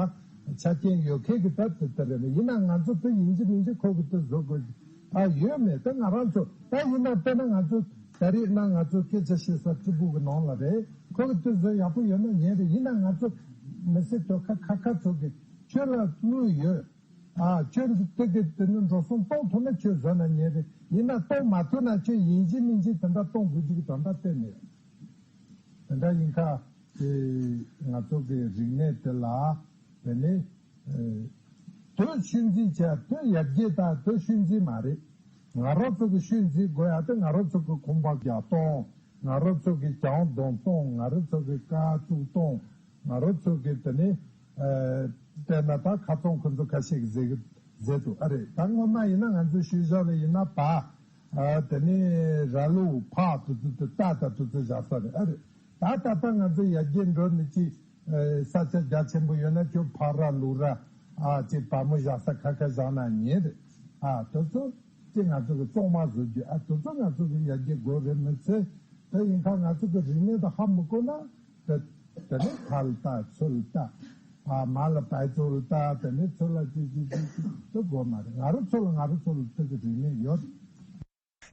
ཆ་རྐྱེན་ཡོད་མཁན་གི་ད་དེ་དེ་རེད། ཡིན་ན་ང་ཚོ་དེ་ཡིན་གཅིག་མིན་གཅིག་ཁོ་གི་དེ་བཟོ་དགོས་ཀྱི་ད་ཡོད་མེད་དེ་ང་རང་ཚོ་ད་ཡིན་ན་དཔེར་ན་ང་ཚོ་ད་རེས་ན་ང་ཚོ་སྐད་ཆ་བཤད་ས་སྤྲུལ་སྐུ་གི་ནང་ལ་རེད། ཁོ་གི་དུས་ཚོད་ཡག་པོ་ཡོད་ན་ཉན་རེད། ཡིན་ན་ང་ཚོ་མི་སེར་དོ་ཁ་ཁ་ཁ་ཚོ་གི་ཁྱོད་ལ་དངུལ་ཡོད། ཨ་ཁྱོད་ཀྱི་དེ་གི་དེ་ནི་འགྲོ་སོང་གཏོང་ཐུབ་ན་ཁྱོད་བཟོ་ན་ཉན་རེད། ཡིན་ན་གཏོང་མ་ཐུབ་ན་ཁྱོད་ཡིན་གཅིག་མིན་གཅིག་དེ་འདྲ་གཏོང་དགོས་རྒྱུ་གི་དོན་དག་གཏན་ནས་ཡོད། དེ་འདྲ་ཡིན་ཁ་དེ་ང་ཚོ་གི་རིག་གནས་དེ་ལ་དེ་ནི། དོན་ཤུལ་འཛིན་བྱས་དོན་ཡར་རྒྱས་དང་དོན་ཤུལ་འཛིན་མ་རེད། ང་རང་ཚོ་གི་ཤུལ་འཛིན་དགོས་ཡ་དེ་ང་རང་ཚོ་གི་ཁང་པ་རྒྱག་སྟངས། ང་རང་ཚོ་གི་གྱང་རྡུང་སྟངས། ང་རང་ཚོ་གི་ཀ་བཙུགས་སྟངས། ང་རང་ཚོ་གི་དེ་ནི་ཨ་དཔེར་ན་ད་ཁ་ཚོང་ཁོ་ཚོ་ཁ་ཤས་ཀྱི་ཟེར་གི་ཟེར་འདུག་ཨ་རེད། ད་སྔོན་མ་ཡིན་ན་ང་ཚོའི་ཤུལ་བཞག་ལ་ཡིན་ན་བ་ཨ་དེ་ནི་ར་ལུག་ཕག་དེ་ཚོ་དེ་རྟ་དང་དེ་ཚོ་བཞག་ས་རེད། ཨ་རེད། ད་ད་ལྟ་ང་ཚོ་ཡར་རྒྱས་འགྲོ་ནི་ཅི། ཨེ་ས་ཆ་རྒྱ་ཆེན་པོ་ཡོད་ན་ཁྱོད་ཕག་ར་ལུག་ར་ཨ་ཅེ་བ་མོ་བཞག་ས་ཁ་ཁ་བཞག་ན་ཉན་རེད། ཨ་དེ་ཚོ་ཅེ་ང་ཚོ་གི་གཙང་མ་བཟོ་རྒྱུ་ཨ་དེ་ཚོ་ང་ཚོ་གི་ཡར་རྒྱས་དགོས་རེད་མི་ཚེ། དེ་ཡིན་ཁ་ང་ཚོ་གི་རིག་གནས་དང་ཧ་མི་གོ་ན་དེ་དེ་ནི་ཕ་ལ་ལྟ་ཚུར་ལྟ་ཨ་མ་ལ་བལ་ཚུར་ལྟ་དེ་ནི་ཚུར་ལ་ཅི་ཅི་ཅི་ཅི་དེ་དགོས་མ་རེད། ང་རང་ཚོ་ལ་ང་རང་ཚོ་ལ་དེ་གི་རིག་གནས་ཡོད།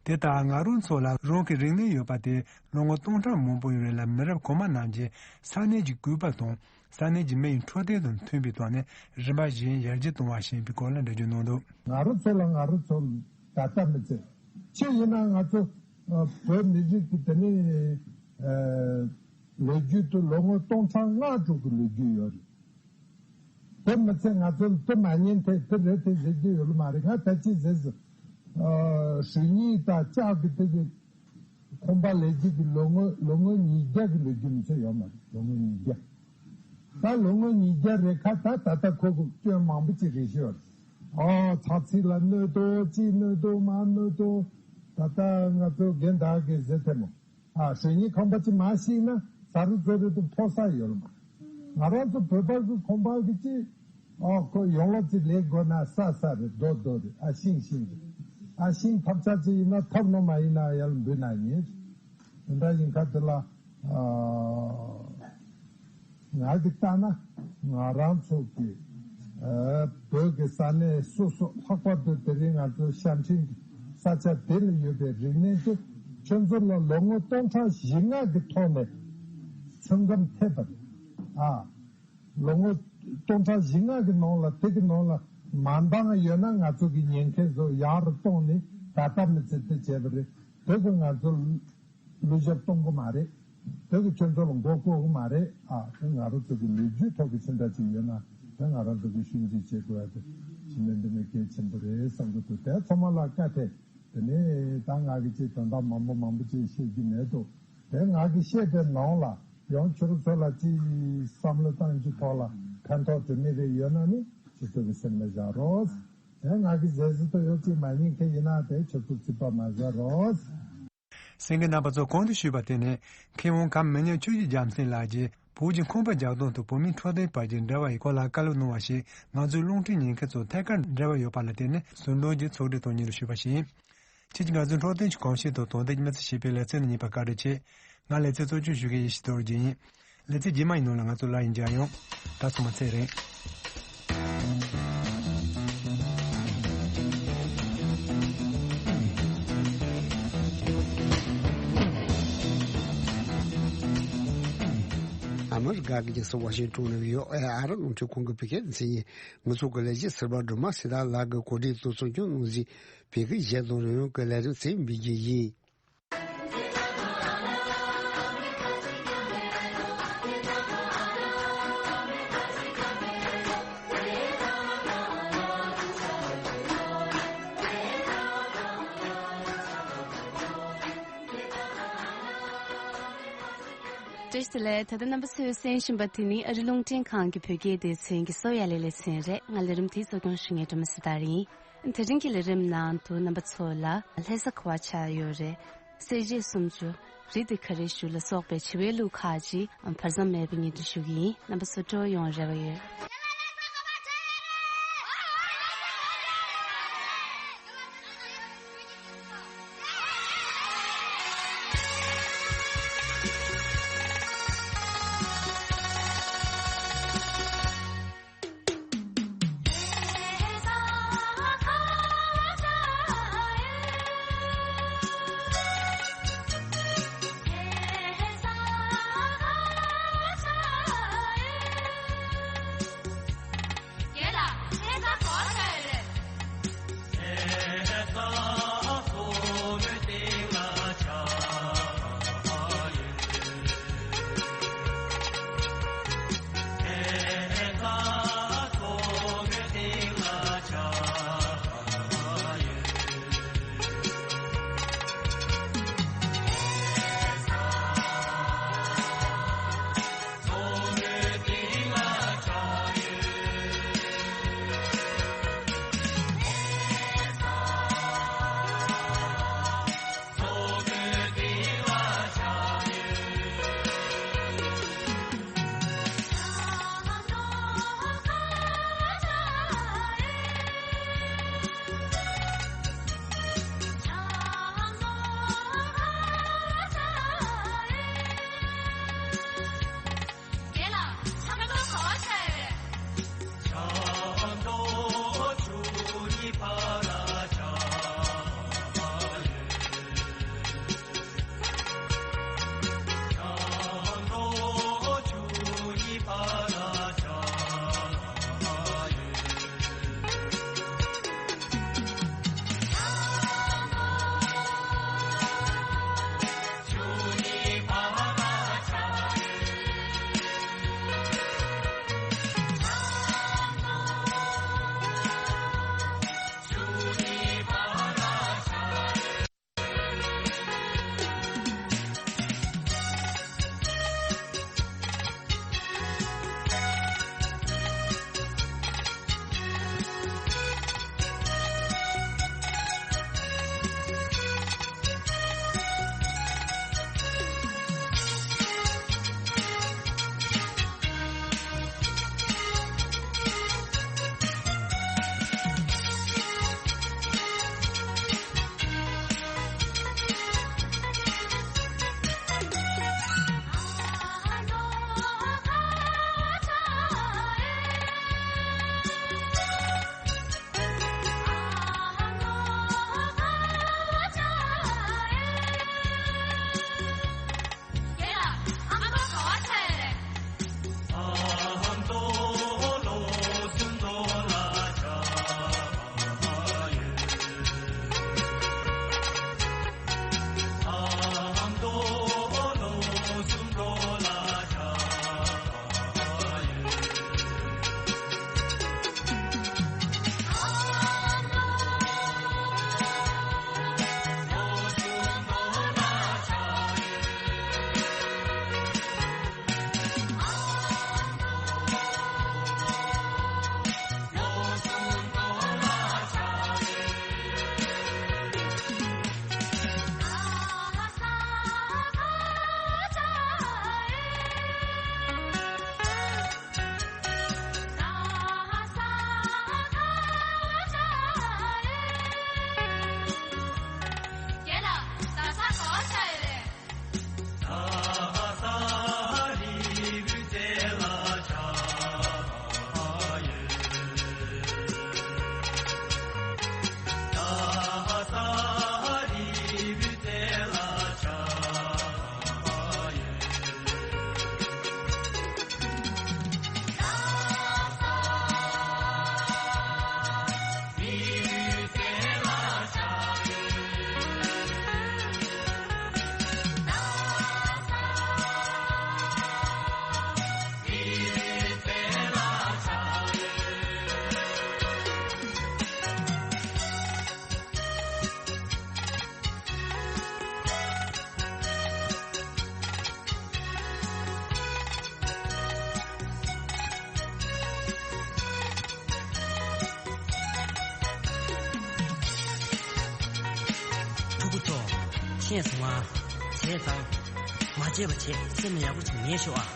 དེ་ལྟར་ང་རང་ཚོ་ལ་རང་གི་རིག་གནས་ཡོད་པ་དེ་ལོ་ངོ་སྟོང་ཕྲག་མང་པོའི་རིང་ལ་མི་རབས་གོང་མ་རྣམས་ཀྱིས་ས་གནས་ཀྱི་སྐུད་པ་དང་ས་གནས་ཀྱི་མི་ཡི་འཕྲོད་བསྟེན་དང་མཐུན་པའི་ཐོག་ནས་རིམ་པ་བཞིན་ཡར་རྒྱས་གཏོང་བ་ཞིག་ཡིན་པའི་སྐོར་ལ་འགྲེལ་བརྗོད་གནང་འདུག་ང་རང་ཚོ་ལ་ང་རང་ཚོ་ད་ལྟ་མི་ཚེ་ཁྱེད་ཡིན་ན་ང་ཚོ་ཨ་བོད་མི་རིགས་ཀྱི་དེ་ནས་ཨ་ལོ་རྒྱུས་དུ་ལོ་ངོ་སྟོང་ཕྲག་ལྔ་དྲུག་གི་ལོ་རྒྱུས་ཡོད་རེད། དེ་མི་ཚེ་ང་ཚོ་དེ་མ་ཉན་ཐད་དེ་རེད་དེ་ཟེར་རྒྱུ་ཡོད་ལ་མ་རེད། ང་ད་ཅི་ཟེར་ཟེར། ཨ་གཞོན་ཉིན་དང་ལྕགས་ཀྱི་དེ་གི་ཁང་པ་ལས་རྒྱུ་གི་ལོ་ངོ་ལོ་ངོ་ཉིས་བརྒྱ་གི་ལོ་རྒྱུས་མི་ཚེ་ཡོད་མ་རེད། ལོ་ངོ་ཉིས་བརྒྱ། ད་ལོ་ངོ་ཉིས་བརྒྱ་རེད་ཁ་ད་ད་ལྟ་ཁོ་གི་སྐྱོན་མང་པོ་ཅིག་རེད་ཤོད། ཨོ་ཚ་ཚིག་ལ་གནོད་དོ་ཅི་གནོད་དོ་མ་གནོད་དོ། ད་ལྟ་ང་ཚོ་རྒན་དག་གི་ཟེར་ཐེ་མོ། ཨ་གཞོན་ཉིན་ཁང་པ་ཅིག་མ་ཤེས་ན་ཟ་རུ་ཟ་རུ་དུ་ཕོ་ས་ཡོད་ལ་མ། ང་རང་ཚོ་བོད་པ་གི་ཁང་པ་གི་ཅིག་ཨོ་ཁོ་ཡོང་ལ་ཅིག་ལས་དགོས་ན་ས་ས་རེད། རྡོ་རྡོ་རེད། ཨ་ཤིང་ཤིང་རེད། ཨ་ཤིང་ཐབ་ཆག་ཅིག་ཡིན་ན་ཐབ་ནོ་མ་ཡིན་ན་ཡར་འབུད་ན་ཉེ། དེ་འདྲ་ཡིན་ཁ་དེ་ལ་ཨ། ང་གིས་བལྟས་ན་ང་རང་ཚོ་གི་ཨ་བོད་ཀྱི་ས་གནས་སོ་སོ་ལྷག་པར་དུ་དེ་རིང་ང་ཚོ་ཤར་ཕྱིན་གྱི་ས་ཆ་དེ་ལ་ཡོད་པའི་རིག་གནས་དེ་ཁྱོད་ཚོ་ལ་ལོ་ངོ་སྟོང་ཕྲག་བཞི་ལྔ་གི་ཐོག་ནས་ཚོད་བགམ་ཐེབས་པ་རེད། ཨ་ལོ་ངོ་སྟོང་ཕྲག་བཞི་ལྔ་གི་ནང་ལ་དེ་གི་ནང་ལ་མ་འདང་ཡོད་ན་ང་ཚོ་གི་ཉེན་ཁའི་བཟོ་ཡག་རུ་གཏོང་ནས་ད་ལྟ་མི་ཚེ་དེ་བྱས་པ་རེད། དེ་གི་ང་ཚོ་ལ། བསླུ་ཞབས་གཏོང་གི་མ་རེད། དེ་གི་ཁྱོད་ཚོ་ལ་མགོ་སྐོར་གི་མ་རེད། ཨ་དེ་ང་རང་ཚོ་གི་ལོ་རྒྱུས་ཐོག་གི་ཕྱི་འདྲ་ཅིག་ཡོད་ན་དེ་ང་རང་ཚོ་གི་ཤུལ་འཛིན་བྱེད་དགོས་ཡ་དེ་ཕྱི་ནས་འདི་ནས་གལ་ཆེན་པོ་རེད་བསམ་གི་འདུག་དེ་ཚང་མ་ལ་བཀའ་ཐེ། དེ་ནས་ད་ང་གི་ཅིག་དོན་དག་མང་པོ་མང་པོ་ཅིག་བཤད་རྒྱུ་མེད་འདུག་དེ་ང་གི་བཤད་པའི་ནང་ལ་ ཡང་ཁྱོད་རང་ཚོ་ལ་ཅིག་བསམ་བློ་བཏང་རྒྱུ་ཐོག་ལ་ཕན་ཐོགས་འགྲོ་ནི་རེ་ཡོད་ན་ནི་ཁྱེད་ཚོ་གི་སེམས་ལ་བཞག་རོགས། ཨེ་ང་གི་ཟས་ཟི་ཏོ་ཡོད་ཅིག་མ་ཉན་མཁན་ཡིན་ན་དེ་ཁྱོད་ཚོ་ཚིག་པ་མ་བཟོ་རོགས། གསན་མཁན་རྣམ་པ་ཚོ། གོང་དུ་ཞུས་པ་དེ་ནི་མཁས་དབང་གམ་མི་ཉག་ཆོས་ཀྱི་རྒྱལ་མཚན་ལགས་ཀྱིས་བོད་ཀྱི་ཁང་པ་རྒྱག་སྟངས་དང་བོད་མིའི་འཕྲོད་བསྟེན་བར་གྱི་འབྲེལ་བ་ཡི་སྐོར་ལ་བཀའ་སློབ་གནང་བ་ཞིག་ང་ཚོའི་རླུང་འཕྲིན་ཉན་མཁན་ཚོ་ཐད་ཀར་འབྲེལ་བ་ཡོད་པ་ལ་བརྟེན་ནས་ཟུར་འདོན་གྱིས་ཚོགས་སྒྲིག་གཏོང་མཁན་ལ་ཞུས་པ་ཞིག་ཡིན། ཁྱེད་ཀྱིས་ང་ཚོའི་འཕྲོད་བསྟེན་གྱི་གོམས་གཤིས་དང་དོན་ལྡན་གྱི་མི་ཚེ་ཞེས་པའི་ལེ་ཚན་ནང་ཉན་པར་བཀའ་དྲིན་ཆེ། ང་ལེ་ཚན་གཙོ་སྐྱོང་ཞུ་མཁན་ཡེ་ཤེས་རྡོ་རྗེ་ཡིན། ལེ་ཚན་རྗེས་མ་ཡི་ནང་ལ་ང་ཚོ་སླར་ཡང་མཇལ་ཡོང་། ད་ཚང་མ་ཚེ་རིང་། ཨ་མི་རི་ཀ་གི་རྒྱལ་ས་ཝ་ཤིང་ཊོན་ནང་ཡོད་ཨེ་ཨ་རི་རླུང་འཕྲིན་ཁང་གི་བོད་སྐད་སྡེ་ཚན་ཡིན། ང་ཚོ་གི་ལས་བྱེད་ཟུར་པ་སྒྲོལ་མ་སྲས་དར་ལགས་ཀྱིས་གོ་སྒྲིག་དང་གཙོ་སྐྱོང་གནང་མཛད་པའི་གཞས་དང་རོལ་དབྱངས་ཀྱི་ལས་རིམ་ཚེ་རིང་འཕེལ་གྱི་ཡིན། བཀྲ་ཤིས་བདེ་ལེགས། ད་ལྟ་རྣམ་པ་ཚོས་གསན་བཞིན་པ་དེ་ནི་ཨ་རི་རླུང་འཕྲིན་ཁང་གི་བོད་སྐད་སྡེ་ཚན་གྱི་གསོ་བའི་ལས་ལེ་ཚན་རེད། ང་ལས་རིམ་དེའི་གཙོ་སྐྱོང་ཞུ་མཁན་སྒྲོལ་མ་སྲས་དར་ཡིན། དེ་རིང་གི་ལས་རིམ་ནང་དུ་རྣམ་པ་ཚོ་ལ་ལྷ་ས་ག་བ་ཆགས་ཡོད་རེད། གསལ་བྱེད་སུམ་ཅུ། རི་དེ་ག་རེ་བཞུགས་ལ་སོགས་པའི་བྱིས་པའི་གླུ་ཁག་ཅིག་བར་མཚམས་མེད་པར་སྙན་སྒྲོན་ཞུ་གི་ཡིན། རྣམ་པ་ཚོ་སྤྲོ་བོ་ཡོང་རེ་བ་ཡོད། ངས་སོང་ཨ། བྱས་ཙང་། མ་བརྗེད་པ་བྱས། སེམས་ལ་ཡག་པོ་ཅིག་ངེས་ཤོག་ཨ།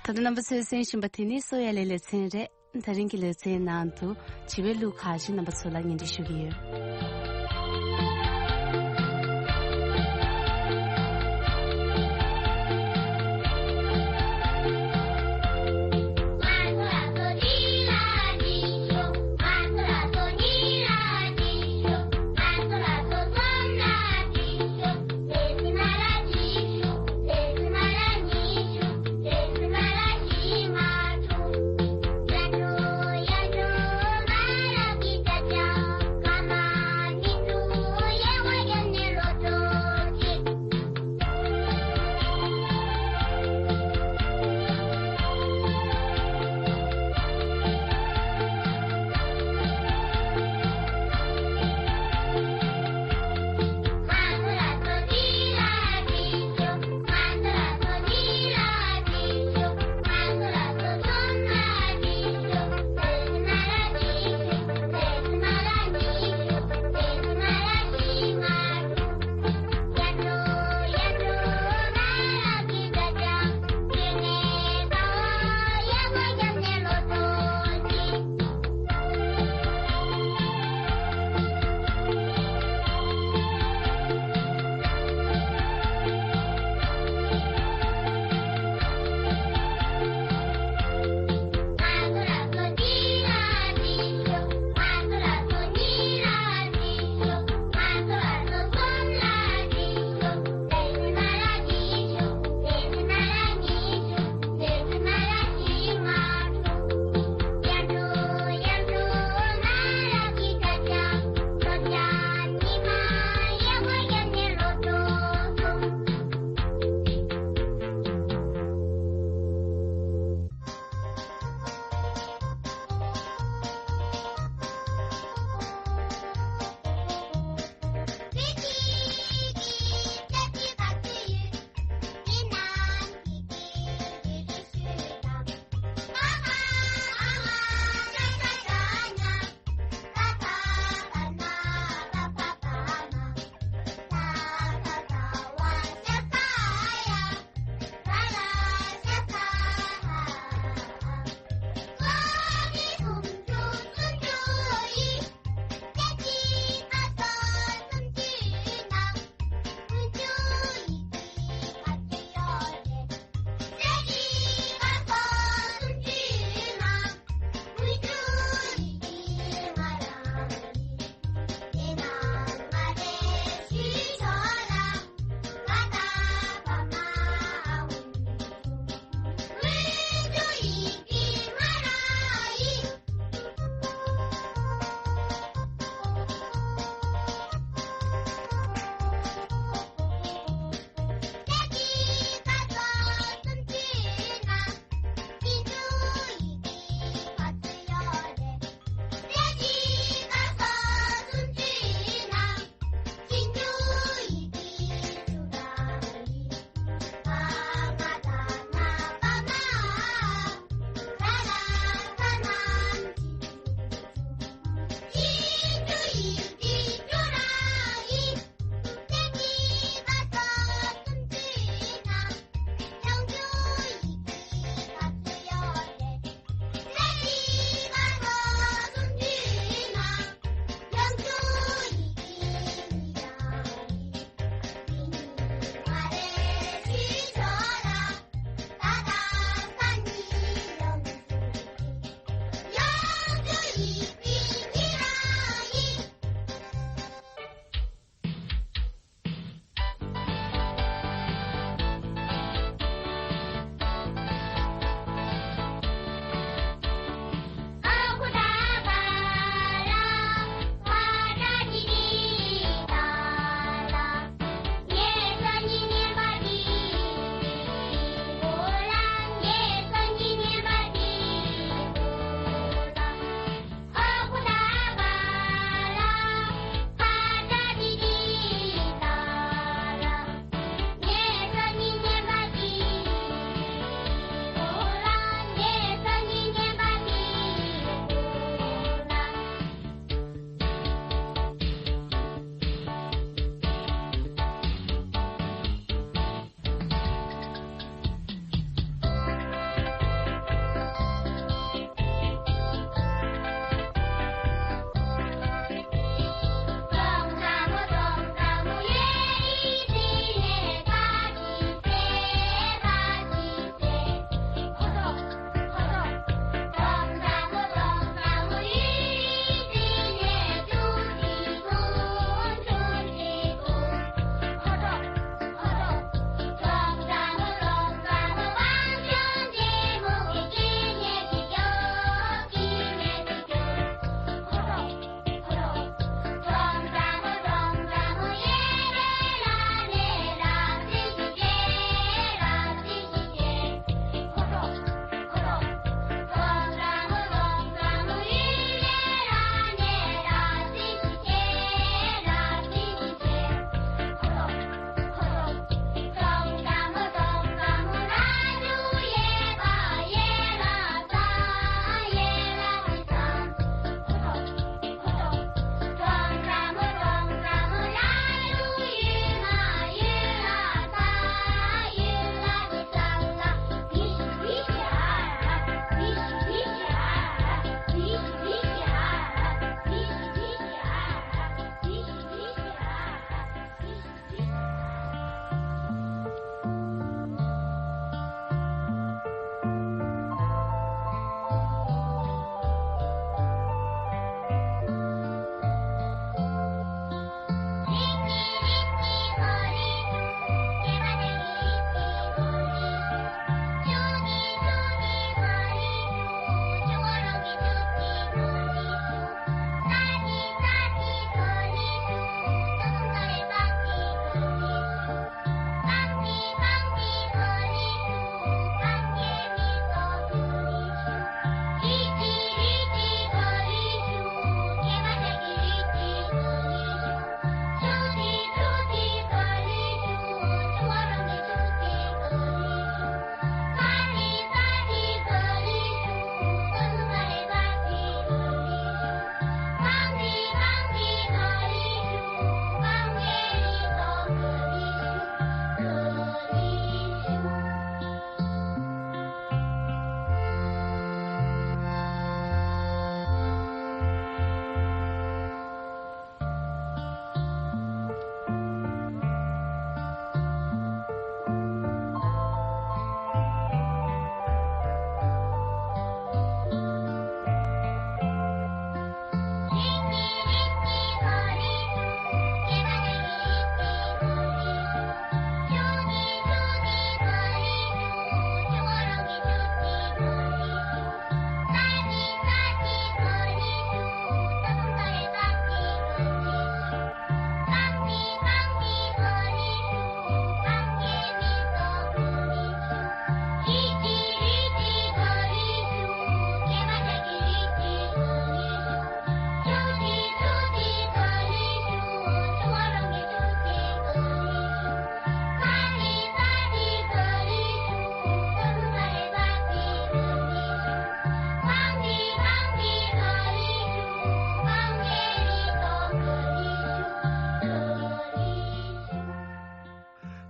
ད་ལྟ་རྣམ་པ་ཚོས་གསན་བཞིན་པ་དེ་ནི་གསོ་ཡ་ལེ་ལེ་ཚན་རེད། ད་རིང་གི་ལེ་ཚན་ནང་དུ་བྱིས་པའི་གླུ་ཁག་ཅིག་རྣམ་པ་ཚོ་ལ་སྙན་སྒྲོན་ཞུ་གི་ཡོད།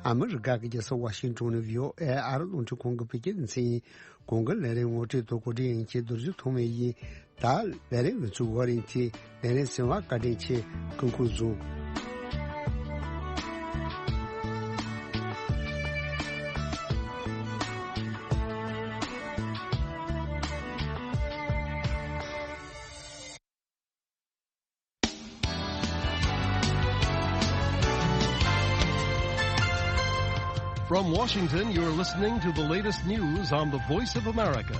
ཨ་མི་རི་ཀ་གི་རྒྱལ་ས་ཝ་ཤིང་ཊོན་ནས་བྷི་ཨོ་ཨེ་ཨ་རི་རླུང་འཕྲིན་ཁང་གི་བོད་སྐད་སྡེ་ཚན་ཡིན། གོང་གི་ལས་རིམ་ངོ་སྤྲོད་དང་གོ་སྒྲིག་ཡིན་གྱི་རྡོ་རྗེ་ཐོགས་མེད་ཡིན། ད་ལས་རིམ་གྱི་ཚུགས་བར་རིང་ཐེངས་ལས་རིམ་གསན་པ་བཀའ་དྲིན་ཆེ། སྐུ་ཁམས་བཟང་། From Washington, you're listening to the latest news on the Voice of America.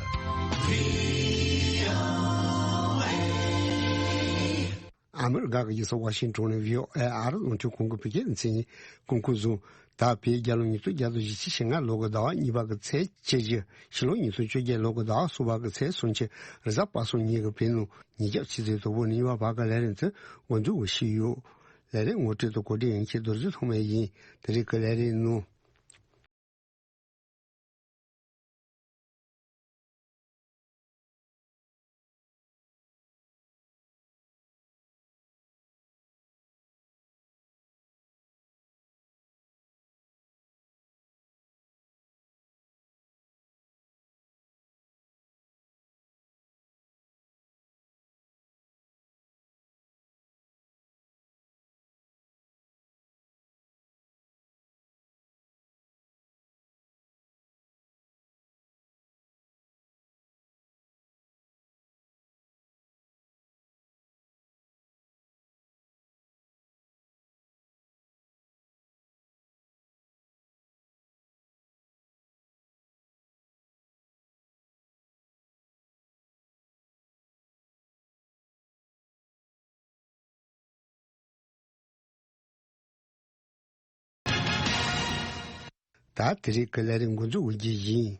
ཨ་མི་རི་ཀ་གི་རྒྱལ་ས་ཝ་ཤིང་ཊོན་ནས་བྷི་ཨོ་ཨེ་ཨ་རི་རླུང་འཕྲིན་ཁང་གི་བོད་སྐད་སྡེ་ཚན་ཡིན། སྐུ་ཁམས་བཟང་། ད་བོད་རྒྱལ་ལོ་ཉིས་སྟོང་བརྒྱ་དང་བཞི་བཅུ་ཞེ་ལྔ་ལོ་གི་ཟླ་བ་གཉིས་པ་གི་ཚེས་བཅུ་བཞི། ཕྱི་ལོ་ཉིས་སྟོང་བཅོ་བརྒྱད་ལོ་གི་ཟླ་བ་གསུམ་པ་གི་ཚེས་སུམ་ཅུ། རེས་གཟའ་པ་སངས་ཉིན་གྱི་བོད་ནང་ཉིན་རྒྱབ་ཆུ་ཚོད་དང་པོ་ནས་གཉིས་པ་བར་གྱི་ལས་རིམ་དེ་འགོ་འཛུགས་ཞུས་ཡོད། ལས་རིམ་ངོ་སྤྲོད་དང་གོ་སྒྲིག་ཡིན་གྱི་རྡོ་རྗེ་ཐོགས་མེད་ཡིན། དེ་རིང་གི་ལས་རིམ་ནང་། ད་དེ་རིང་གི་ལས་རིམ་འགོ་འཛུགས་འོས་རྒྱུ་ཡིན།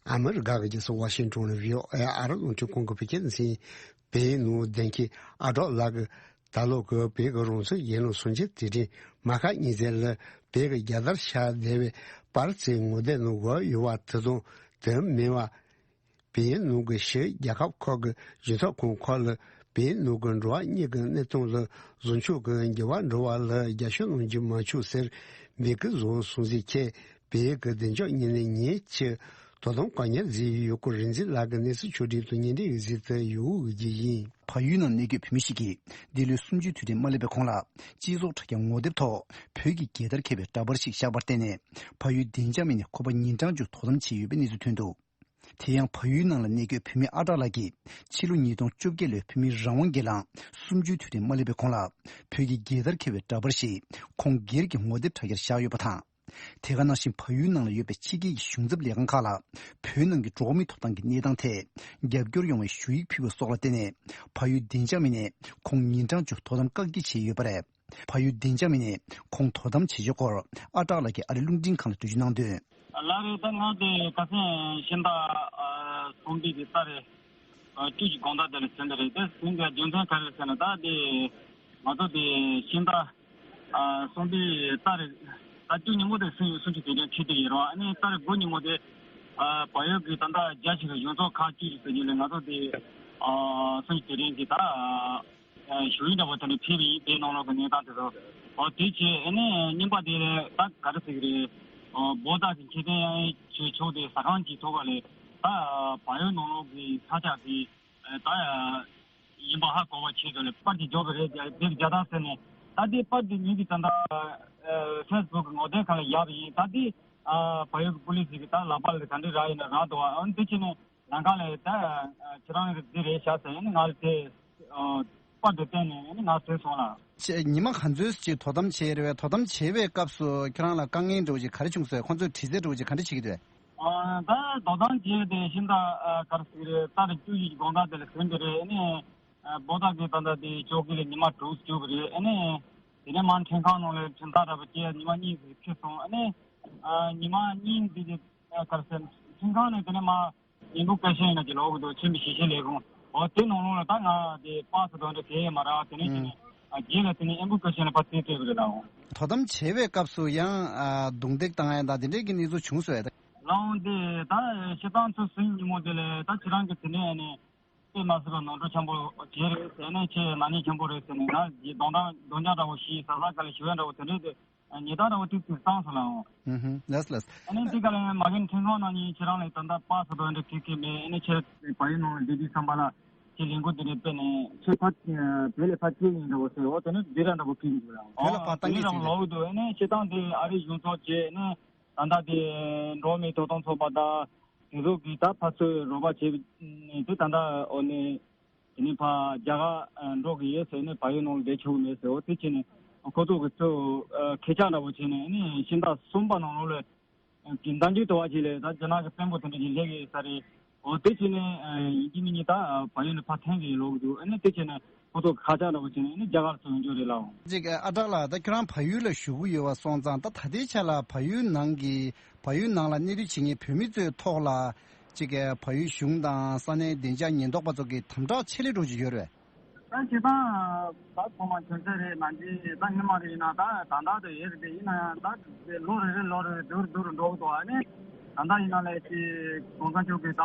ཨ་མི་རི་ཀ་གི་རྒྱལ་ས་ཝ་ཤིང་ཊོན་ནས་བྷི་ཨོ་ཨེ་ཨ་རི་རླུང་འཕྲིན་ཁང་གི་བོད་སྐད་སྡེ་ཚན་ཡིན། བོད་ནང་བདེན་སྐྱིད་ཨ་གྲོགས་ལགས་ཀྱིས་ད་ལོ་གི་བོད་ཀྱི་རང་བཙན་རྒྱལ་ལོ་སུམ་ཅུ་དུས་དྲན་མ་ཁ་གཉིས་ཚེས་ལ་བོད་ཀྱི་རྒྱལ་དར་ཤར་བསྡད་པའི་པར་རྩེ་ངོ་དེབ་ནང་བཀོད་ཡོད་པ་དེ་དང་དེ་མིན་པ། བོད་ནང་གི་ཕྱི་རྒྱལ་ཁབ་ཁག་གི་གཞུང་ཚབ་ཁང་ཁག་ལ་བོད་ནང་གི་འགྲོ་བ་མིའི་གནས་སྟངས་ལ་བཟོ་ཆོག་གི་འགྱུར་བ་འགྲོ་བ་ལ་རྒྱབ་སྐྱོར་གནང་རྒྱུ་མ་བྱུང་ཟེར་འབོད་སྐུལ་བཟོ་སོང་ཟེར་ཁྱེད་བོད་ཀྱི་བདེ་འཇགས་ཉིན་ནས་ཉིན་གཅིག་དོ་དམ་བཀག་ཉར་བཟོས་ཡོད་སྐོར་རིག་འཛིན་ལགས་ཀྱི་གནས་ཚུལ་ཕྱོགས་སྒྲིག་ཏུ་སྙན་སྒྲོན་ཡིག་གཟིགས་དུ་ཡོད་རྒྱུ་ཡིན། བལ་ཡུལ་ནང་གནས་འཁོད་བོད་མི་ཞིག་གིས་འདི་ལོའི་གསུམ་བཅུའི་དུས་དྲན་མ་སླེབས་པའི་གོང་ལ་སྤྱི་ཚོགས་དྲ་རྒྱ་ངོ་དེབ་ཐོག་བོད་ཀྱི་རྒྱལ་དར་འཁྱེར་བའི་འདྲ་པར་ཞིག་བཞག་པར་བརྟེན་ནས་བལ་ཡུལ་བདེ་འཇགས་མི་སྣས་ཁོ་པ་ཉིན་གྲངས་བཅུ་དོ་དམ་བྱས་ཡོད་པའི་གནས་ཚུལ་ཐོན་འདུག་དེ་ཡང་བལ་ཡུལ་ནང་ལ་གནས་འཁོད་བོད་མི་ཨ་གྲགས་ལགས་ཀྱིས་ཕྱི་ལོ་ཉིས་སྟོང་བཅོ་བརྒྱད་ལོའི་བོད་མིའི་རང་དབང་སྒེར་ལངས་གསུམ་བཅུའི་དུས་དྲན་མ་སླེབས་པའི་གོང་ལ་བོད་ཀྱི་རྒྱལ་དར་འཁྱེར་བའི་འདྲ་པར་ཞིག་ཁོང་སྒེར་གྱི་ངོ་དེབ་དྲ་རྒྱར་བཞག་ཡོད་པ་དང་། དེ་ག་ནང་བཞིན་བལ་ཡུལ་ནང་ལ་ཡོད་པའི་ཕྱི་རྒྱལ་གྱི་གཞུང་ཚབ་ལས་ཁང་ཁག་ལ་བོད་ནང་གི་འགྲོ་བ་མིའི་ཐོབ་ཐང་གི་གནས་སྟངས་ཐད་རྒྱབ་སྐྱོར་ཡོང་བའི་ཞུ་ཡིག་ཕུལ་བ་སོགས་ལ་བརྟེན་ནས་བལ་ཡུལ་བདེ་འཇགས་མི་སྣས་ཁོང་ཉིན་གྲངས་བཅུ་དོ་དམ་བཀག་སྐྱིལ་བྱས་ཡོད་པ་རེད། བལ་ཡུལ་བདེ་འཇགས་མི་སྣས་ཁོང་དོ་དམ་བྱེད་ཕྱོགས་སྐོར་ཨ་གྲགས་ལགས་ཀྱིས་ཨ་རིའི་རླུང་འཕྲིན་ཁང་ལ་འགྲེལ་བརྗོད་གནང་དོན། ལགས་རེད། ད་ང་དེ་ཁ་སང་ཕྱི་ཟླ་ཨ་གསུམ་པའི་གི་ཏ་རིག་ཨ་བཅུ་གི་དགོང་དག་དེ་ལ་ཟིན་པ་རེད། དེ་ཟིན་པའི་རྒྱུ་མཚན་ག་རེ་རེད་ཟེར་ན། ད་དེ་ང་ཚོ་དེ་ཕྱི་ཟླ་ཨ་གསུམ་པའི་ཏ་རིག་ད་བཅུ་ཉིན་མོ་དེ་སུ་ཡོད་སུ་ཅིག་དེ་རིང་ཁྲིད་དེ་ཡིན་རུང་། ཨ་ནི་ཏ་རིག་དགུ་ཉིན་མོ་དེ་ཨ་བལ་ཡུལ་གི་ད་ལྟ་རྒྱ་ཆེ་བའི་གཞུང་ཚབ་ཁག་བཅུ་ཞིག་ཟེར་རྒྱུ་ལས། ང་ཚོ་དེ་ཨ་སུ་ཅིག་དེ་རིང་གི་ད་ཨ་ཞུ་ཡིག་འདྲ་པོ་དེ་འདྲ་ཕེབས་པ་ཡིན། དེའི་ནང་ལོགས་ཀྱི་གནས་སྟངས་དེ་ཚོ། འོ་དེ་བྱས་ཨ་ནི་རྙིང་པ་དེ་ད་ག་རེ་ཟེར་གི་རེད། འོ་བོ་ད་གི་ཁེ་ཕན་ཡང་བྱེད་ཆོག་དེ་ཟ་ཁང་གི་ཐོག་ལ་ད་བལ་ཡུལ་ནང་ལོགས་ཀྱི་ས་ཆ་དེ་ད་ཡིན་པ་ཧ་གོ་བ་ཆེད་དུ་ལས་པར་གྱི་འཇོག་གི་རེད། དེ་བརྒྱ་དང་ཟེར་ནས། ད་དེ་པར་དེ་ཉིད་ཀྱི་ད་ལྟ་ཕེ་སི་བུག་གི་ངོ་དེབ་ཁང་ལ་བཞག་པ་ཡིན། ད་དེ་བལ་ཡུལ་གྱི་པུ་ལིས་ཀྱི་ད་ལག་པ་ལ་ག་འདྲ་རག་ཡིན་ན་རག་འདུག་ཨ་ནི་དེ་བྱས་ནས། ལམ་ཁ་ལ་ད་ཁྱེད་རང་གི་འདི་རེད་ཤག་ཟེར་ནས་ང་ལ་དེ་པར་དེ་བསྟན་ནས་ནི་ང་ཟིན་སོང་ལ། ཉི་མ་ག་ཚོད་ཅིག་དོ་དམ་བྱས་རེད་པས། དོ་དམ་བྱེད་པའི་སྐབས་སུ་ཁྱེད་རང་ལ་དཀའ་ངལ་འདྲ་བོ་ཅིག་ག་རེ་བྱུང་སོང་། ཁོང་ཚོས་དྲི་རྩད་འདྲ་བོ་ཅིག་ག་འདྲ་བྱེད་ཀྱི་འདུག་ད་དོ་དམ་བྱས་ཏེ་ཕྱི་ཟླ་ག་རེ་ཟེར་གི་རེད། ཏ་རིག་བཅུ་བཞི་གི་དགོང་དག་དེ་ལ་ཟིན་པ་རེད། ཨ་ནི་བོ་ད་གི་ད་ལྟ་དེ་ཅོག་གི་ལ་ཉི་མ་དྲུག་བཅུག་གི་རེད། ཨ་ནི་དེ་ནས་མར་ཁྲིམས་ཁང་ནང་ལ་ཁྲིམས་ཐག་འདྲ་པོ་བཅད་ཉི་མ་གཉིས་ཙམ་ཕྱིན་སོང་། ཨ་ནི་ཉི་མ་གཉིས་འདི་གི་ག་རེ་ཟེར། ཁྲིམས་ཁང་ནས་དེ་ནས་མར་ཡིན་པུ་ཀེ་ཤན་ཡིན་ན་ཅིག་ལོག་གི་འདུག་ཆེན་པོ་ཞིང་ཆེན་ལས་ཁུངས། འོ་དེ་ནང་ལོགས་ལ་ད་ང་དེ་པ་སི་དང་འདྲ་གས་ཡས་མ་རག་དེ་ནས་ཅིག་ནས་རྗེས་ལ་དེ་ནས་ཡིན་པུ་ཀེ་ཤན་ལ་ཕར་རྩིས་སྤྲད་པ་རེད་ལགས། དོ་དམ་བྱེད་པའི་སྐབས་སུ་ཡང་རྡུང་རྡེག་བཏང་ཡ་དང་དེ་འདྲའི་གི་གནས་ཚུལ་བྱུང་སོང་ཡ། ལགས་འོང་དེ་ད་སྤྱིར་བཏང་ཚོ་ཟིན་ཉིན་མོ་དེ་ལས་ད་ཁྱེད་རང་གི་དེ་ནས་ནས་ དཔེ་མ་སྲིད་པ་ནོར་འཁྲུལ་ཆེན་པོ་བྱས་རེད་ཟེར་ནས། ཁྱེད་ནག་ཉེས་ཆེན་པོ་རེད་ཟེར་ནས། ང་ཡི་གདོང་འདྲ་གདོང་རྒྱག་འདྲ་བོ་ཞིག་ཟ་ཟ་ག་ལེ་ཞུ་ཡ་འདྲ་བོ་དེ་འདྲས་དེ་ཉེས་རྡུང་འདྲ་བོ་ཏིག་ཏིག་བཏང་སོང་ལ་འོང་། ཨུ་ཧུ། ལགས་ལགས། ཨ་ནི་འདི་ག་ལེ་མ་གིན་ཁྲིན་ཁང་ནང་ནས་ཁྱེད་རང་ལ་ད་ལྟ་པ་ས་དོན་འདྲ་ཁེ་ཁེ་མེད། ཨ་ནི་ཁྱེད་བལ་ཡུལ་ནང་ལ་བསྡད་དུས་ཙམ་པ་ལ་ཁྱེད་ལས་འགུལ་འདི་འདྲས་སྤེལ་ནས་ཁྱེད་ཕ་བོད་ལས་ཕ་སྐྱེས་ཡིན་འདྲ་བོ་ཟེར། འོ་དེ་ནི་འདི་འདྲ་འདྲ་བོ་ཕིག་འདུག་ལ་འོང་། བོད་ལ་ཕར་བཏང་གི་འདི་འདྲ་བོ་ཅིག་ལོག་འདུག་ཨ་ནི་སྤྱིར་བཏང་དེ་ཨ་རིའི་གཞུང་ཚབ་བྱས་ནས། ད་ལྟ་དེ་འགྲོ་བ་མིའི་ཐོབ་ཐང་ཚོགས་པ་དང་དེ་ཚོ་གིས་ད་ཕར་ཚུར་རོགས་པ་བྱས་ནས་དེ་ད་ལྟ་འོ་ནི་དེ་ནས་ཕར་རྒྱ་གར་འགྲོ་གི་ཡོད་ཟེར་ནས། བལ་ཡུལ་ནང་ལ་བསྡད་ཆོག་གི་མེད་ཟེར། འོ་དེ་བྱས་ནས་ཁོ་ཚོ་གིས་ཚུར་ཁྱེད་ཅག་འདྲ་བོ་བྱས་ནས་ཨ་ནི་ཕྱི་ཟླ་གསུམ་པ་ནང་ལོགས་ལ་གི་མདའ་རྒྱུག་འདྲ་བོ་ཅིག་ལས་ད་རྒྱ་ནག་གི་དཔོན་པོ་དེ་འདྲ་ཞིག་སླེབས་ཡོད་ས་རེད། འོ་དེ་བྱས་ནས་ཡིན་གཅིག་མིན་གཅིག་ད་བལ་ཡུལ་ནས་ཕར་འཐེན་གི་ཡོད་ལོག་གི་འདུག་ཨ་ནི་དེ་བྱས་ནས་ཁོ་ཚོ་ཁ་ཆག་འདྲ་བོ་བྱས་ནས་ཨ་ནི་རྒྱ་གར་ཚུར་ཡོང་རྒྱུ་རེད་ལ་འོང་། ཅིག་ཨ་གྲགས་ལགས། ད་ཁྱོད་རང་བལ་ཡུལ་ལ་བཞུགས་ཀྱི་ཡོད་པ་སོང་ཙང་། ད་ད་ལྟའི་ཆ་ལ་བལ་ཡུལ་ནང་གི་བལ་ཡུལ་ནང་ལ་གནས་སྡོད་བྱེད་མཁན་བོད་མི་ཚོའི་ཐོག་ལ་ཅིག་བལ་ཡུལ་གཞུང་དང་ས་གནས་བདེ་འཇགས་ཉེན་རྟོག་པ་ཚོ་གི་དམ་དྲག་ཆེ་ལེ་འགྲོ་གི་ཡོད་རེད། ད་སྤྱིར་བཏང་ད་ཐོག་མ་ཁྱོད་ཚོ་རེད་ནང་གི་ད་སྔོན་མ་རེད་ཡིན་ན། ད་ད་ལྟ་དེ་ཡོད་རེད་དེ། ཡིན་ན་ཡང་ད་དེ་ལོ་རེ་རེ་ལོ་རེ་རེ་བསྡུར་བསྡུར་འགྲོ་གི་འདུག་ཨ་ནི་ད་ལྟ་ཡིན་ན་ལས་ཀྱི་གོང་ས་མཆོག་གི་ད་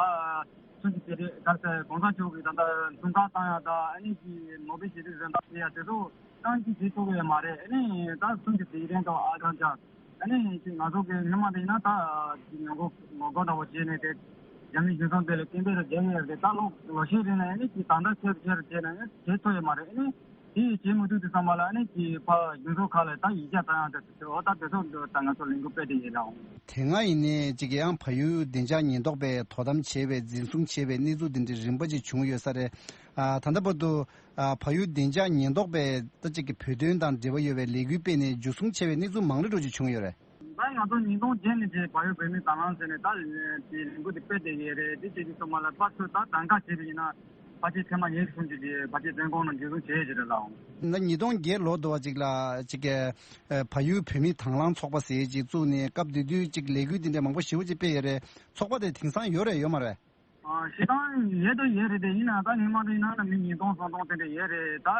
ཚུན་གྱི་དེ་རེད། ད་ལྟ་གོང་ས་མཆོག་གི་ད་ལྟ་འཁྲུངས་སྐར་བཏང་ཡ་ད་ཨ་ནི་གི་ནོ་བེལ་ཞི་བདེའི་གཟེངས་རྟགས་སྤྲད་ཡ་དེ་ཚོ་རྐང་གཅིག་བྱེད་ཐུབ་ཡོད་མ་རེད། ཨ་ནི་ད་ཚུན་གྱི་དེ་རིང་ད་ཨ་ཅང་ཅང་ཨ་ནི་ཅིག་ང་ཚོ་གི་སྔོན་མ་དེ་ཡིན་ན་ད་ཅིག་ངོ་རྒོལ་ངོ་རྒོལ་འདྲ་བོ་བྱས་ནས་དེ་རྒྱ་མི་གཞུང་ཚབ་དེ་ལ་སྐད་འབོད་རེ་རྒྱག་ཡོད་རེད། ད་ལོ་ལོ་ཤས་རིང་ལ་ཨ་ནི་ཅིག་ད་ལྟ་ཆེར་ཆེར་བྱས་ནས་བྱེད་ཐུབ་ཡོད་མ་རེད། ཨ་ནི་དེ་བྱེད་མི་ཐུབ་དུས་ཙམ་པ་ལ་ཨ་ནི་ཅིག་ཕར་གཞུང་ཚབ་ཁག་ལ་ད་ཡིག་ཆ་བཏང་ཡག་དེ་ཚོ་ད་དེ་ཚོ་ད་ང་ཚོ་ལས་འགུལ་སྤེལ་བསྡད་ཡོད་ལ་འོང་། དེ་སྔ་ཡིན་ནའི་ཅིག་ཡང་བལ་ཡུལ་བདེ་འཇགས་ཉེན་རྟོག་པས་དོ་དམ་བྱས་པའི་འཛིན་བཟུང་བྱས་པའི་གནས་ཚུལ་འདི་འདྲའི་རིམ་པ་ཅིག་བྱུང་ཡོད་ས་རེད། ཨ་ད་ལྟ་བར་དུ་ཨ་བལ་ཡུལ་བདེ་འཇགས་ཉེན་རྟོག་པས་ད་ཅིག་གི་བོད་དོན་དང་འབྲེལ་བ་ཡོད་པའི་ལས་འགུལ་སྤེལ་ནས་འཇུ་བཟུང་བྱས་པའི་གནས་ཚུལ་མང་རེ་འགྲོ་ཅིག་བྱུང་ཡོད་རེད། ད་ང་ཚོ་ཉིས་སྟོང་བརྒྱད་ནས་བྱས་བལ་ཡུལ་བོད་མིའི་དྭང་བླངས་ཟེར་ནས་ད་དེ་ལས་འགུལ་དེ་སྤེལ་བསྡད་ཡོད་རེད། དེ་བྱེད་དུས་ཙམ་པ་ལ་ཕར་ཚུར་ད་གདམ་ག་བྱས་པ་ཡིན་ན་ཕལ་ཆེར་ཐེངས་མ་ཉེར་གསུམ་ཅིག་གིས་ཕལ་ཆེར་བཙོན་ཁང་ནང་འཇུ་བཟུང་བྱས་ཡོད་ཀྱི་རེད་ལགས། ད་ཉིས་སྟོང་བརྒྱད་ལོ་དུ་བ་ཅིག་ལ་ཅིག་གི་ཨ་བལ་ཡུལ་བོད་མིའི་དྭང་བླངས་ཚོགས་པ་ཟེར་ཅིག་བཙུགས་ནས་སྐབས་དེ་དུས་ཅིག་ལས་འགུལ་དེ་འདྲ་མང་པོ་ཞེ་པོ་ཅིག་སྤེལ་ཡོད་རེད། ཚོགས་པ་དེ་དེང་སང་ཡོད་རེད་ཡོད་མ་རེད། ཨ་སྤྱིར་བཏང་ཡོད་དང་ཡོད་རེད་དེ། ཡིན་ན་ད་སྔོན་མ་དེ་ཡིན་ན་ན་མི་ཉིས་སྟོང་སུམ་སྟོང་དེ་འདྲ་ཡོད་རེད། ད་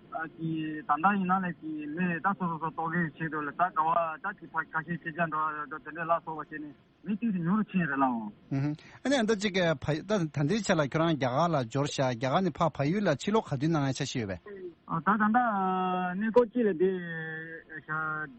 ཨ་ཀྱི་ད་ལྟ་ཡིན་ན་ལས་ཀྱི་མི་ད་སོ་སོ་སོ་ལྟོ་གོས་བྱེད་དུ་ལ་ད་ག་བ་ད་ཀྱི་ཕ་ཁ་ཤས་ཕྱི་རྒྱ་འགྲོ་བ་དེ་འདྲ་ལ་སོགས་པ་བྱས་ནས་མི་ཏིག་ཏིག་ཉུང་རུ་ཕྱིན་རེད་ལགས། ཨུ་ཧུ། ཨ་ནི་ཨ་ད་ཅིག་གི་ཕ་ད་ད་ལྟའི་ཆ་ལ་ཁྱོད་རང་རྒྱ་གར་ལ་འབྱོར་ཤག་རྒྱ་གར་ནས་ཕ་བལ་ཡུལ་ལ་ཕྱིར་ལོག་ག་དུས་གནང་ཡ་འཆར་གཞི་ཡོད་པས། ཨ་ད་ད་ལྟ་གནས་སྐོར་གཅིག་ལ་བསྡད་ཤག་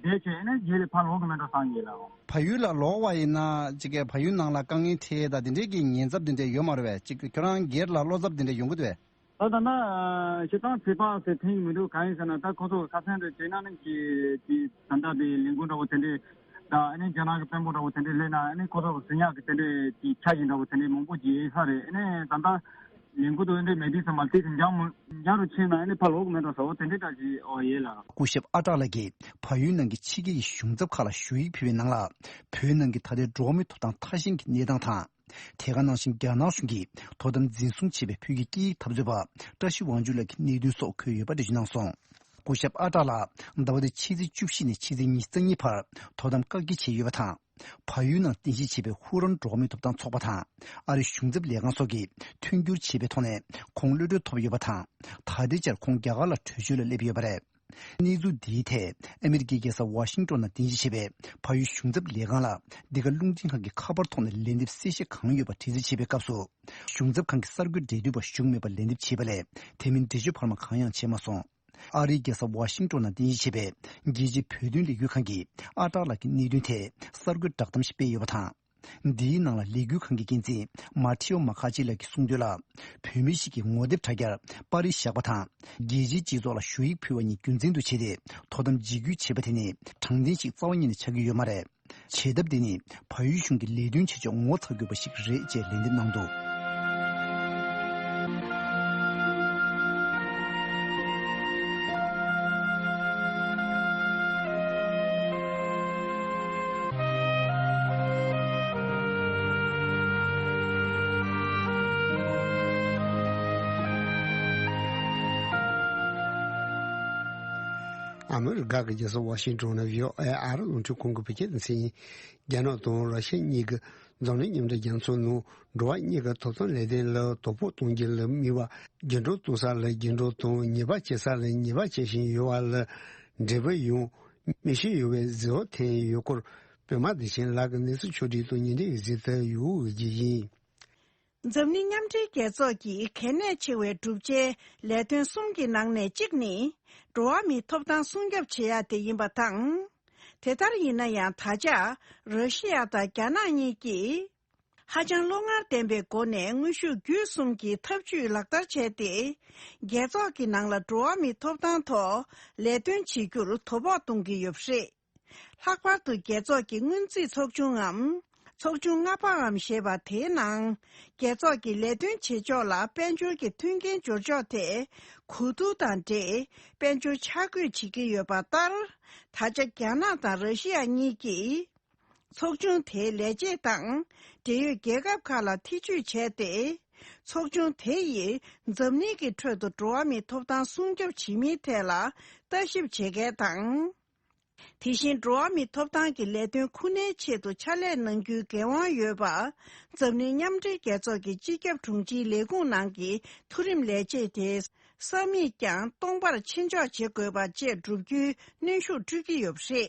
བསྡད་བྱས་ནས་རྗེས་ལ་ཕར་ལོག་གི་མེད་འགྲོ་བསམ་གྱི་ལགས། བལ་ཡུལ་ལ་ལོག་པ་ཡིན་ན་ཅིག་གི་བལ་ཡུལ་ནང་ལ་དཀའ་ངལ་འཕྲད་དང་དེ་འདྲའི་གི་ཉེན་ཚབས་དེ་འདྲ་ཡོད་མ་རེད་པས། ཅིག་གི་ཁྱོད་རང་སྒེར་ལ་བློ་འཚབ་དེ་འདྲ་ཡོང་གི་འདུག་པས། ད་ད་ལྟ་སྤྱིར་བཏང་ཚེ་དཔག་ཟེར་འཐེན་གྱི་མི་འདུག་གང་ཡིན་ཟེར་ན་ད་ཁོ་ཚོ་ཁ་སང་དུ་བྱས་ན་ནི་ཀྱི་ཀྱི་ད་ལྟ་དེ་ལས་འགུལ་འདྲ་བོ་དེ་འདྲས་དང་ཨ་ནི་རྒྱ་ནག་གི་དཔོན་པོ་འདྲ་བོ་དེ་འདྲས་སླེབས་ན་ཨ་ནི་ཁོ་ཚོ་གི་ཟིང་ཡག་གི་དེ་འདྲས་ཀྱི་ཆ་ཞིག་འདྲ་བོ་དེ་འདྲས་མང་པོ་ཅིག་ཡོད་ས་རེད། ཨ་ནི་ད་ལྟ་ལས་འགུལ་དུ་ཨ་འདྲས་མེད་དུས་ཙམ་པ་དེ་དེ་འཇགས་མོ་འཇགས་རུ་ཕྱིན་ན་ཨ་ནི་ཕར་ལོག་གི་མེད་འགྲོ་ས་འོ་དེ་འདྲས་འདྲ་ཅིག་འོ་ཡོད་ལ། སྐུ་ཞབས་ཨ་ཏྲག་ལགས་ཀྱིས་བལ་ཡུལ་ནང་གི་ཕྱི་རྒྱལ་གྱི་གཞུང་ཚབ་ཁག་ལ་ཞུ་ཡིག་ཕུལ་བའི་ནང་ལ། བོད་ནང་གི་ད་ལྟའི་འགྲོ་བ་མིའི་ཐོབ་ཐང་ཐ་ཞན་གྱི་གནས་སྟངས་དང་། དེ་ག་ནང་བཞིན་རྒྱ་ནག་གཞུང་གིས་དོ་དམ་འཛིན་བཟུང་བྱས་པའི་བོད་ཀྱི་སྐད་ཡིག་འཐབ་རྩོད་པ་བཀྲ་ཤིས་དབང་ཕྱུག་ལགས་ཀྱི་གནད་དོན་སོགས་འཁོད་ཡོད་པ་འགྲེལ་བརྗོད་གནང་སོང་། སྐུ་ཞབས་ཨ་ཏྲག་ལགས་ཟླ་བ་འདིའི་ཕྱི་ཚེས་བཅུ་བཞི་ནས་ཕྱི་ཚེས་ཉི་ཤུ་རྩ་གཉིས་བར་དོ་དམ་བཀག་སྐྱིལ་བྱས་ཡོད་པ་དང་། བལ་ཡུལ་ནང་རྟེན་གཞི་བྱས་པའི་ཧུ་རན་འགྲོ་བ་མིའི་ཐོབ་ཐང་ཚོགས་པ་དང་ཨ་རིའི་གཞུང་ཚབ་ལས་ཁང་སོགས་ཀྱིས་མཐུན་འགྱུར་བྱས་པའི་ཐོག་ནས་ཁོང་གློད་གྲོལ་ཐོབ་ཡོད་པ་དང་། ད་ལྟའི་ཆར་ཁོང་རྒྱ་གར་ལ་བྲོས་བྱོལ་ལ་སླེབས་ཡོད་པ་རེད། གནས་ཚུལ་འདིའི་ཐད་ཨ་མི་རི་ཀའི་རྒྱལ་ས་ཝ་ཤིང་ཏོན་ནང་རྟེན་གཞི་བྱས་པའི་བལ་ཡུལ་གཞུང་ཚབ་ལས་ཁང་ལ་འདི་ག་རླུང་འཕྲིན་ཁང་གི་ཁ་པར་ཐོག་ནས་ལན་འདེབས་གསལ་བཤད་གང་ཡོད་པ་དྲི་རྩད་བྱས་པའི་སྐབས་སུ། གཞུང་ཚབ་ཁང་གི་གསར་འགོད་འབྲེལ་མཐུད་པ་བཞུགས་མེད་པར་ལན་འདེབས་བྱས་པ་ལས་དེ་མིན་འགྲེལ་བརྗོད་བར་མ་གང་ཡང་བྱས་མ་སོང་། ཨ་རིའི་རྒྱལ་ས་ཝ་ཤིང་ཏོན་ནང་རྟེན་གཞི་བྱས་པའི་རྒྱལ་སྤྱིའི་བོད་དོན་ལས་འགུལ་ཁང་གིས་ཨ་ཏྲག་ལགས་ཀྱི་གནད་དོན་ཐད་གསར་འགོད་བསྒྲགས་གཏམ་ཞིག་སྤེལ་ཡོད་པ་དང་། འདིའི་ནང་ལ་ལས་འགུལ་ཁང་གི་འགན་འཛིན་མ་ཐེའོ་མ་ཁ་ཆི་ལགས་ཀྱིས་གསུངས་དོན་ལ། བོད་མི་ཞིག་གིས་ངོ་དེབ་དྲ་རྒྱར་པར་རིས་བཞག་པ་དང་། རྒྱལ་སྤྱིའི་སྤྱི་ཚོགས་ལ་ཞུ་ཡིག་ཕུལ་བ་གཉིས་རྒྱུ་མཚན་དུ་བྱས་ཏེ་དོ་དམ་འཇིགས་སྐུལ་བྱས་པ་དེ་ནི་དྲང་བདེན་ཞིག་རྩ་བ་ཉིད་ནས་ཆགས་ཀྱི་ཡོད་མ་རེད། བྱེད་ཐབས་དེ་ནི་བལ་ཡུལ་གཞུང་གི་ལས་དོན་བྱེད་ཕྱོགས་ངོ་ཚ་དགོས་པ་ཞིག་རེད་ཅེས་ལན་འདེབས་གནང་འདུག། ཨ་མི་རི་ཀ་གི་རྒྱལ་ས་ཝ་ཤིང་ཏོན་ནས་བྷི་ཨོ་ཨེ་ཨ་རི་རླུང་འཕྲིན་ཁང་གི་བོད་སྐད་སྡེ་ཚན་ཡིན། རྒྱ་ནག་དང་ར་ཤི་ཡ་གཉིས་ཀྱི་འཛམ་གླིང་མཉམ་འབྲེལ་རྒྱལ་ཚོགས་ནང་འགྲོ་བ་མིའི་ཐོབ་ཐང་ལས་དོན་ལ་དོ་ཕོག་གཏོང་རྒྱུ་ལ་དམིགས་པ། འགྱུར་འགྲོས་གཏོང་ས་ལ་འགྱུར་འགྲོས་དང་ཉེས་པ་བྱེད་ས་ལ་ཉེས་པ་བྱེད་བཞིན་ཡོད་པ་ལ་འབྲས་བུ་ཡང་མི་ཤེས་ཡོད་པའི་གཟིགས་པ་ཐོན་ཡོད་སྐོར། པད་མ་བདེ་ཆེན་ལགས་ཀྱི་གནས་ཚུལ་ཕྱོགས་བསྒྲིགས་དང་ཉིན་རེའི་གཟིགས་ཚུལ་ཡོད་རྒྱུ་ཡིན། འཛམ་གླིང་མཉམ་འབྲེལ་རྒྱལ་ཚོགས་ཀྱི་གལ་གནད་ཆེ་བའི་བསྒྲུབ་བྱའི་ལས་དོན་གསུམ་གྱི་ནང་ནས་གཅིག་ནི། འགྲོ་བ་མིའི་ཐོབ་ཐང་སྲུང་སྐྱོབ་བྱེད་ཡ་དེ་ཡིན་པ་དང་། དེ་ལྟར་ཡིན་ན་ཡང་ད་ཆ་ར་ཤི་ཡ་དང་རྒྱ་ནག་གཉིས་ཀྱིས། ཧ་ཅང་བློ་ངར་ལྡན་པའི་སྒོ་ནས་དངོས་ཤུགས་བརྒྱུད་གསུམ་གྱི་ཐབས་ཇུས་ལག་བསྟར་བྱས་ཏེ། རྒྱལ་ཚོགས་ཀྱི་ནང་ལ་འགྲོ་བ་མིའི་ཐོབ་ཐང་ཐོག་ལས་དོན་བྱེད་རྒྱུར་དོ་ཕོག་གཏོང་གི་ཡོད་པ་རེད། ལྷག་པར་དུ་རྒྱལ་ཚོགས་ཀྱི་སྔོན་རྩིས་ཚོགས་ཆུང་ངམ། ཚོགས་ཆུང་ལྔ་པའམ་ཞེས་པ་དེའི་ནང་། རྒྱལ་ཚོགས་ཀྱི་ལས་དོན་བྱེད་ཕྱོགས་ལ་དཔལ་འབྱོར་གྱི་མཐུན་རྐྱེན་སྦྱོར་ཕྱོགས་ཐད་གོ་བསྡུར་དང་འབྲེལ་དཔལ་འབྱོར་འཆར་འགོད་བྱེད་ཀྱི་ཡོད་པ་ལྟར། ད་ཆ་རྒྱ་ནག་དང་ར་ཤི་ཡ་གཉིས་ཀྱིས། ཚོགས་ཆུང་དེའི་ལས་བྱེད་དང་འབྲེལ་ཡོད་རྒྱལ་ཁབ་ཁག་ལ་ཐེ་ཇུས་བྱས་ཏེ། ཚོགས་ཆུང་དེ་ཡིས་འཛམ་གླིང་གི་ཁྲོད་དུ་འགྲོ་བ་མིའི་ཐོབ་ཐང་སྲུང་སྐྱོབ་བྱེད་མིན་ཐད་ལ་ལྟ་ཞིབ་བྱེད་མཁན་དང་། དེ་བཞིན་འགྲོ་བ་མིའི་ཐོབ་ཐང་གི་ལས་དོན་ཁོ་ནའི་ཆེད་དུ་ཕྱག་ལས་གནང་རྒྱུའི་འགན་དབང་ཡོད་པ། འཛམ་གླིང་མཉམ་འབྲེལ་རྒྱལ་ཚོགས་ཀྱི་སྤྱི་ཁྱབ་དྲུང་ཆེའི་ལས་ཁུངས་ནང་གི་མཐོ་རིམ་ལས་བྱེད་དེ་ས་མིག་ཀྱང་སྟོང་པར་ཕྱིར་འཇོག་བྱེད་དགོས་པ་བཅས་བསྒྲུབ་རྒྱུའི་གནོན་ཤུགས་སྤྲོད་ཀྱི་ཡོད་པ་རེད།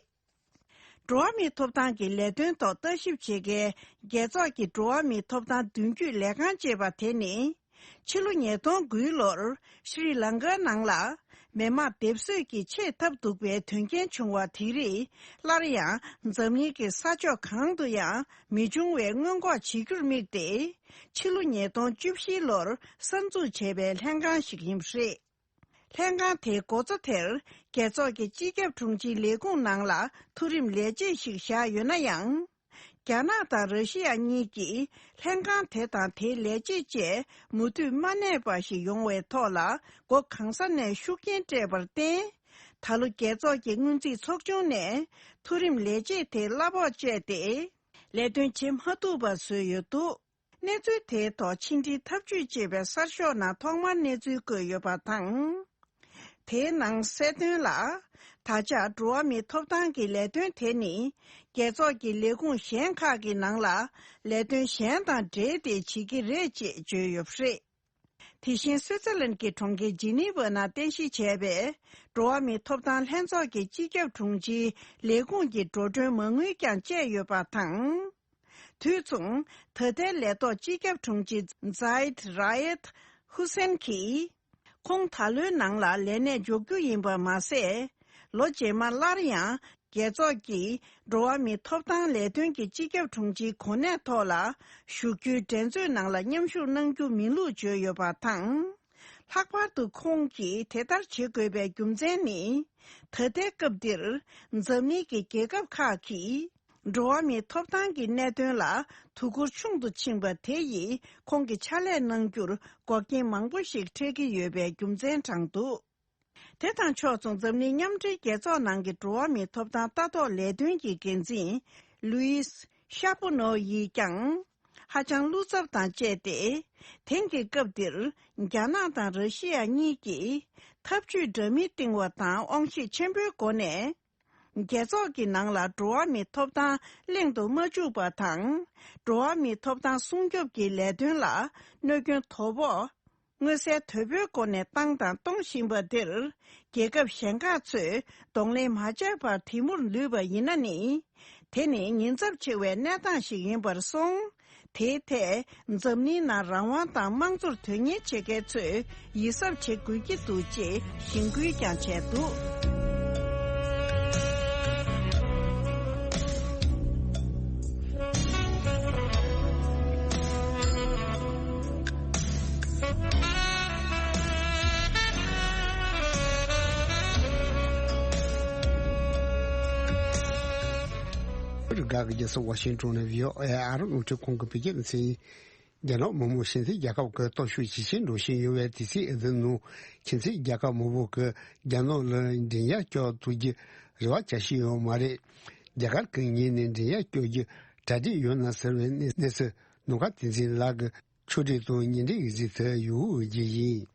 འགྲོ་བ་མིའི་ཐོབ་ཐང་གི་ལས་དོན་ཐོག་ལྟ་ཞིབ་བྱེད་མཁན་རྒྱལ་ཚོགས་ཀྱི་འགྲོ་བ་མིའི་ཐོབ་ཐང་མདུན་སྐྱོད་ལས་ཁང་ཅེས་པ་དེ་ནི། ཕྱི་ལོ་ཉིས་སྟོང་དགུའི་ལོར་ཤྲི་ལང་ཀའི་ནང་ལ་མི་དམངས་སྡེབ་གསོད་ཀྱི་ཆེས་ཐབས་སྡུག་པའི་དོན་རྐྱེན་བྱུང་བ་དེ་རིགས་སླར་ཡང་འཛམ་གླིང་གི་ས་ཕྱོགས་གང་དུ་ཡང་མི་འབྱུང་བའི་སྔོན་འགོག་བྱེད་རྒྱུར་དམིགས་ཏེ། ཕྱི་ལོ་ཉིས་སྟོང་བཅུ་བཞི་ལོར་གསར་འཛུགས་བྱས་པའི་ལྷན་ཁང་ཞིག་ཡིན་པ་རེད། ལྷན་ཁང་དེའི་འགོ་གཙོ་དེར་རྒྱལ་ཚོགས་ཀྱི་སྤྱི་ཁྱབ་དྲུང་ཆེའི་ལས་ཁུངས་ནང་ལ་མཐོ་རིམ་ལས་བྱེད་ཞིག་བཞག་ཡོད་ན་ཡང་། རྒྱ་ནག་དང་ར་ཤི་ཡ་གཉིས་ཀྱིས་ལྷན་ཁང་དེ་དང་དེའི་ལས་བྱེད་བཅས་མུ་མཐུད་མ་གནས་པ་ཞིག་ཡོང་བའི་ཐོག་ལ་སྒོ་གང་ས་ནས་ཤུགས་རྐྱེན་སྤྲད་པར་བརྟེན། ད་ལོ་རྒྱལ་ཚོགས་ཀྱི་སྔོན་རྩིས་ཚོགས་ཆུང་ནས་མཐོ་རིམ་ལས་བྱེད་དེ་གླ་ཕོགས་བཅད་དེ་ལས་དོན་བྱེད་མ་ཐུབ་པ་བཟོས་ཡོད་འདུག་གནས་ཚུལ་དེའི་ཐོག་ཕྱི་འབྲེལ་ཐབས་ཇུས་ཅེས་པའི་གསར་ཤོག་ནང་ཐོག་མར་གནས་ཚུལ་བཀོད་ཡོད་པ་དང་། དེའི་ནང་གསལ་དོན་ལ། ད་ཆ་འགྲོ་བ་མིའི་ཐོབ་ཐང་གི་ལས་དོན་དེ་ནི། རྒྱལ་ཚོགས་ཀྱི་ལས་ཁུངས་གཞན་ཁག་གི་ནང་ལ་ལས་དོན་གཞན་དང་འབྲེལ་ཏེ་བྱེད་ཀྱི་རེད་ཅེས་བརྗོད་ཡོད་པ་རེད། དེ་བཞིན་སུའི་ཙེར་ལན་གྱི་གྲོང་ཁྱེར་ཇི་ནི་ཝ་ནང་རྟེན་གཞི་བྱས་པའི་འགྲོ་བ་མིའི་ཐོབ་ཐང་ལྷན་ཚོགས་ཀྱི་སྤྱི་ཁྱབ་དྲུང་ཆེའི་ལས་ཁུངས་ཀྱི་འགྲོ་གྲོན་མ་དངུལ་ཀྱང་བཅད་ཡོད་པ་དང་། དུས་མཚུངས། ད་ལྟའི་ལས་ཐོག་སྤྱི་ཁྱབ་དྲུང་ཆེ་ཛའིད་ར་ཡད་ཧུ་སེན་གྱིས། ཁོང་ད་ལོའི་ནང་ལ་ལས་གནས་འཇོག་རྒྱུ་ཡིན་པ་མ་ཟད། ལོ་རྗེས་མར་སླར་ཡང་རྒྱལ་ཚོགས་ཀྱི་འགྲོ་བ་མིའི་ཐོབ་ཐང་ལས་དོན་གྱི་སྤྱི་ཁྱབ་དྲུང་ཆེའི་གོ་གནས་ཐོག་ལ་བཞུགས་རྒྱུའི་འགྲན་རྩོད་ནང་ལ་མཉམ་ཞུགས་གནང་རྒྱུ་མིན་ལུགས་བརྗོད་ཡོད་པ་དང་། ལྷག་པར་དུ་ཁོང་གིས་དེ་ལྟར་བྱེད་དགོས་པའི་རྒྱུ་མཚན་ནི། ད་ལྟའི་སྐབས་འདིར་འཛམ་གླིང་གི་རྒྱལ་ཁབ་ཁག་གིས། འགྲོ་བ་མིའི་ཐོབ་ཐང་གི་གནད་དོན་ལ་དོ་ཁུར་ཆུང་དུ་ཕྱིན་པ་དེ་ཡིས་ཁོང་གི་ཕྱག་ལས་གནང་རྒྱུར་འགོག་རྐྱེན་མང་པོ་ཞིག་འཕྲད་ཀྱི་ཡོད་པའི་རྒྱུ་མཚན་དྲངས་འདུག་དེ་དང་ཕྱོགས་མཚུངས་འཛམ་གླིང་མཉམ་འབྲེལ་རྒྱལ་ཚོགས་ནང་གི་འགྲོ་བ་མིའི་ཐོབ་ཐང་ལྟ་རྟོག་ལས་དོན་གྱི་འགན་འཛིན་ལུའིས་ཤ་པུ་ནོ་ཡིས་ཀྱང་ཧ་ཅང་བློ་འཚབ་དང་བཅས་ཏེ། དེང་གི་སྐབས་འདིར་རྒྱ་ནག་དང་ར་ཤི་ཡ་གཉིས་ཀྱིས་ཐབས་ཇུས་འདྲ་མིན་བཏིང་བ་དང་དབང་ཤེད་ཆེན་པོའི་སྒོ་ནས། རྒྱལ་ཚོགས་ཀྱི་ནང་ལ་འགྲོ་བ་མིའི་ཐོབ་ཐང་གླེང་དུ་མ་འཇུག་པ་དང་། འགྲོ་བ་མིའི་ཐོབ་ཐང་སྲུང་སྐྱོབ་ཀྱི་ལས་དོན་ལ་གནོད་སྐྱོན་དོ་ཕོག་མངོན་གསལ་དོད་པོའི་སྒོ་ནས་བཏང་དང་གཏོང་བཞིན་པ་འདིར། རྒྱལ་ཁབ་གཞན་ཁག་ཚོས་གདོང་ལེན་མ་བྱས་པར་དེ་མུར་ལུས་པ་ཡིན་ན་ནི། དེ་ནི་ཉེན་ཚབས་ཆེ་བའི་གནས་སྟངས་ཤིག་ཡིན་པར་སོང་། དེའི་ཐད་འཛམ་གླིང་ནང་རང་དབང་དང་དམངས་གཙོར་དོན་གཉེར་བྱེད་མཁན་ཚོས་ཡིད་གཟབ་བྱེད་དགོས་ཀྱི་འདུག་ཅེས་གཞེན་སྐུལ་ཀྱང་བྱས་འདུག་རི་ག་གི་རྒྱལ་ས་ཝ་ཤིང་ཏོན་ནས་བྷི་ཨོ་ཨེ་ཨ་རི་རླུང་འཕྲིན་ཁང་གི་བོད་སྐད་སྡེ་ཚན་ཡིན། རྒྱ་ནག་མི་དམངས་སྤྱི་མཐུན་རྒྱལ་ཁབ་ཀྱི་སྟོབས་ཤུགས་ཇེ་ཆེར་འགྲོ་བཞིན་ཡོད་པའི་དུས་ཚིགས་འདི་ནང་ཁྱིམ་མཚེས་རྒྱལ་ཁབ་མང་པོ་གིས་རྒྱ་ནག་ལ་མགྲིན་ཚབ་སྐྱོར་ཐུབ་རྒྱུ་རེ་བ་བྱ་བཞིན་ཡོད་མ་རེད། རྒྱ་གར་གྱི་ངོས་ནས་མགྲིན་ཚབ་སྐྱོར་རྒྱུ་གྲ་སྒྲིག་ཡོད་ན་ཟེར་བའི་གནས་གནས་ཚུལ་ནམ་མཁའ་བསྟན་འཛིན་ལགས་ཀྱིས་ཕྱོགས་སྒྲིག་དང་ཉེ་འབྲེལ་གྱི་གཟིགས་ཚུལ་ཡོད་འོས་ཀྱི་ཡིན།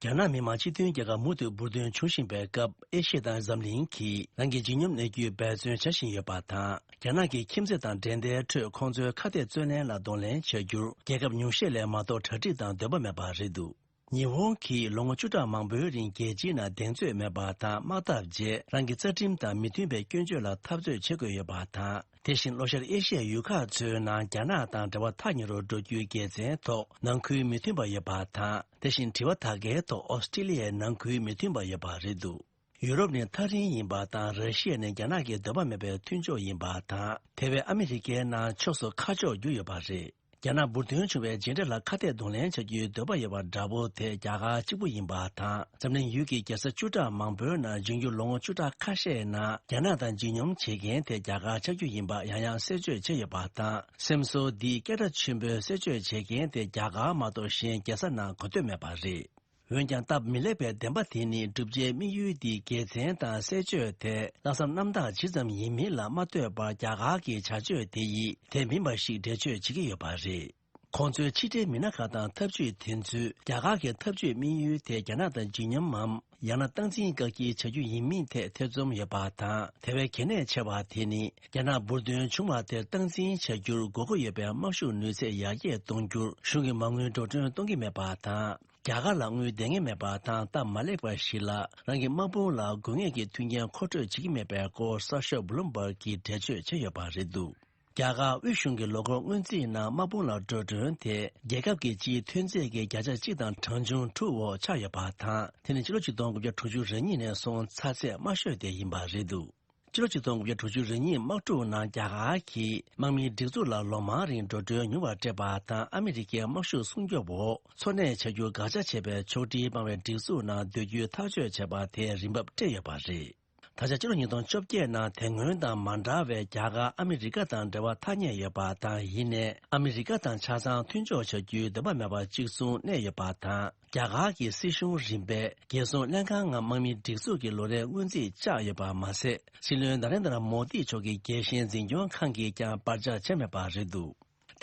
རྒྱ་ནག་མི་དམངས་སྤྱི་མཐུན་རྒྱལ་ཁབ་མུ་མཐུད་འབུར་ཐོན་འབྱུང་བཞིན་པའི་སྐབས། ཨེ་ཤི་ཡ་དང་འཛམ་གླིང་གིས་རང་གི་ལྗིད་སྙོམས་གནས་རྒྱུའི་འབད་བརྩོན་བྱ་བཞིན་ཡོད་པ་དང་། རྒྱ་ནག་གི་ཁྱིམ་མཚེས་དང་འགྲན་ཟླའི་ཁྲོད་ཁོང་ཚོའི་ཁ་གཏད་བརྩོན་ལེན་ལ་གདོང་ལེན་བྱ་རྒྱུར། རྒྱལ་ཁབ་ཉུང་ཤས་ལས་མ་གཏོགས་གྲ་སྒྲིག་དང་འདོད་པ་མེད་པ་རེད་འདུག་ཉི་ཧོང་གིས་ལོ་ངོ་བཅུ་ཕྲག་མང་པོའི་རིང་རྒྱལ་སྤྱིའི་ནང་གདེང་ཚོད་མེད་པ་དང་དམག་འཐབ་རྗེས། རང་གི་རྩ་ཁྲིམས་དང་མི་མཐུན་པའི་སྐྱོན་བརྗོད་ལ་འཐབ་རྩོད་བྱེད་དགོས་ཡོད་པ་དང་། དེ་བཞིན་ལྷོ་ཤར་ཨེ་ཤི་ཡའི་ཡུལ་ཁག་ཚོའི་ནང་རྒྱ་ནག་དང་འབྲེལ་བ་ཐག་ཉེ་རུ་འགྲོ་རྒྱུའི་དགེ་མཚན་ཐོག་ནང་ཁུལ་མི་མཐུན་པ་ཡོད་པ་དང་། དེ་བཞིན་དྲི་བ་དག་གའི་ཐོག་ཨོ་སི་ཀྲི་ལི་ཡའི་ནང་ཁུལ་མི་མཐུན་པ་ཡོད་པ་རེད་འདུག་ཡུ་རོབ་ནི་ཐག་རིང་ཡིན་པ་དང་། ར་ཤི་ཡ་ནི་རྒྱ་ནག་གི་འདོད་པ་མེད་པའི་མཐུན་ཕྱོགས་ཡིན་པ་དང་། དེ་བས་ཨ་མི་རི་ཀའི་ནང་ཕྱོགས་སུ་ཁ་ཕྱོགས་བསྒྱུར་ཡོད་པ་རེད། རྒྱ་ནག་འབུར་ཐོན་བྱུང་བའི་རྗེས་འབྲས་ལ་ཁ་གཏད་གདོང་ལེན་བྱ་རྒྱུའི་འདོད་པ་ཡོད་པ་འདྲ་པོ་དེ་རྒྱ་གར་གཅིག་པུ་ཡིན་པ་དང་། འཛམ་གླིང་ཡུལ་གྱི་རྒྱལ་ས་བཅུ་ཕྲག་མང་པོའི་ནང་འབྱུང་འགྱུར་ལོ་ངོ་བཅུ་ཕྲག་ཁ་ཤས་ནང་རྒྱ་ནག་དང་ལྗིད་སྙོམས་བྱེད་མཁན་དེ་རྒྱ་གར་ཆགས་རྒྱུ་ཡིན་པ་ཡང་ཡང་གསལ་བརྗོད་བྱས་ཡོད་པ་དང་། སེམས་གསོ་འདིའི་སྐད་སྒྲ་ཆེན་པོས་གསལ་བརྗོད་བྱེད་མཁན་དེ་རྒྱ་གར་མ་གཏོགས་གཞན་རྒྱལ་ས་ནང་གོ་ཐོས་མེད་པ་རེད། འོན་ཀྱང་སྟབས་མི་ལེགས་པའི་བདེན་པ་དེ་ནི་བསྒྲུབ་བྱའི་དམིགས་ཡུལ་འདིའི་དགེ་མཚན་དང་གསལ་བརྗོད་དེ་ལྷག་བསམ་རྣམ་དག་ཇི་ཙམ་ཡིན་མིན་ལ་མ་ལྟོས་པར་རྒྱ་གར་གྱི་བྱ་སྤྱོད་དེ་ཡིས་དེ་མིན་པ་ཞིག་འགྲེལ་བརྗོད་བྱེད་ཀྱི་ཡོད་པ་རེད། ཁོང་ཚོའི་ཕྱི་འབྲེལ་མི་སྣ་ཁག་དང་འཐབ་ཇུས་དེ་ཚོས་རྒྱ་གར་གྱི་འཐབ་ཇུས་དམིགས་ཡུལ་དེ་རྒྱ་ནག་དང་ལྗིད་སྙོམས་མམ། ཡང་ན་སྟངས་འཛིན་བཀག་སྐྱིལ་བྱ་རྒྱུ་ཡིན་མིན་ཐད་ཐེ་ཚོམ་ཡོད་པ་དང་། དེ་བས་གལ་གནད་ཆེ་བ་དེ་ནི་རྒྱ་ནག་འབུར་ཐོན་བྱུང་བ་དེར་སྟངས་འཛིན་བྱ་རྒྱུར་དགོས་མཁོ་ཡོད་པའི་དམག་ཤུགས་ནུས་ཚད་ཡར་རྒྱས་གཏོང་རྒྱུར་གཞུང་གི་མ་དངུལ་འགྲོ་གྲོན་གཏོང་གི་མེད་པ་དང་། རྒྱ་གར་ལ་དངུལ་བསྡད་མཁན་མེད་པ་དང་། སྟབས་མ་ལེགས་པ་ཞིག་ལ་རང་གི་དམག་དཔུང་ལ་དགོས་ངེས་ཀྱི་མཐུན་རྐྱེན་མཁོ་སྤྲོད་བྱེད་ཀྱི་མེད་པའི་སྐོར་གསར་ཤོག་བྷི་ལུམ་བྷར་གྱིས་འགྲེལ་བརྗོད་བྱས་ཡོད་པ་རེད་འདུག་རྒྱ་གར་དབུས་གཞུང་གི་ལོ་འཁོར་སྔོན་རྩིས་ནང་དམག་དཔུང་ལ་འགྲོ་གྲོན་དེ་རྒྱལ་ཁབ་ཀྱི་སྤྱིའི་ཐོན་རྫས་ཀྱི་བརྒྱ་ཆ་གཅིག་དང་གྲངས་ཆུང་དྲུག་འོག་ཆགས་ཡོད་པ་དང་། དེ་ནི་ཕྱི་ལོ་ཆིག་སྟོང་དགུ་བརྒྱ་དྲུག་ཅུ་རེ་གཉིས་ནས་བཟུང་ཚ་ཚད་དམའ་ཤོས་དེ་ཡིན་པ་རེད་འདུག་ཕྱི་ལོ་ཆིག་སྟོང་དགུ་བརྒྱ་དྲུག་ཅུ་རེ་གཉིས་དམག་འཁྲུག་ནང་རྒྱ་གར་གྱིས་དམག་མིའི་སྒྲིག་འཛུགས་ལ་ལོ་མང་རིང་འགྲོ་གྲོན་ཉུང་བ་སྤྲད་པ་དང་། ཨ་མི་རི་ཀའི་དམག་ཤུགས་སྲུང་སྐྱོབ་འོག་འཚོ་གནས་བྱ་རྒྱུར་དགག་བྱ་བྱས་པའི་ཕྱོགས་སྒྲིག་སྤང་བའི་སྒྲིག་འཛུགས་ནང་སྡོད་རྒྱུའི་ཐག་གཅོད་བྱས་པ་དེ་རིན་འབབ་སྤྲད་ཡོད་པ་རེད། ད་ཆ་ཕྱི་ལོ་ཉིས་སྟོང་བཅོ་བརྒྱད་ནང་དེ་སྔོན་དང་མ་འདྲ་བའི་རྒྱ་གར་ཨ་མི་རི་ཀ་དང་འབྲེལ་བ་ཐག་ཉེ་ཡོད་པ་དང་། ཡིན་ནའི་ཨ་མི་རི་ཀ་དང་ཆ་ཚང་མཐུན་ཕྱོགས་བྱ་རྒྱུའི་འདོད་པ་མེད་པར་གཅིག་མཚུངས་གནས་ཡོད་པ་དང་། རྒྱ་གར་གྱི་སྲིད་གཞུང་རིམ་པས་རྒྱལ་སྲུང་ལྷན་ཁང་ངམ་དམག་མིའི་སྒྲིག་འཛུགས་ཀྱི་ལོ་རེའི་སྔོན་རྩིས་བཅག་ཡོད་པ་མ་ཟད། སྲིད་བློན་ན་རེན་དྲ་མོ་དི་མཆོག་གི་རྒྱལ་ཞེན་འཛིན་སྐྱོང་ཁང་གིས་ཀྱང་པར་ཆ་བྱས་མེད་པ་རེད་འདུག་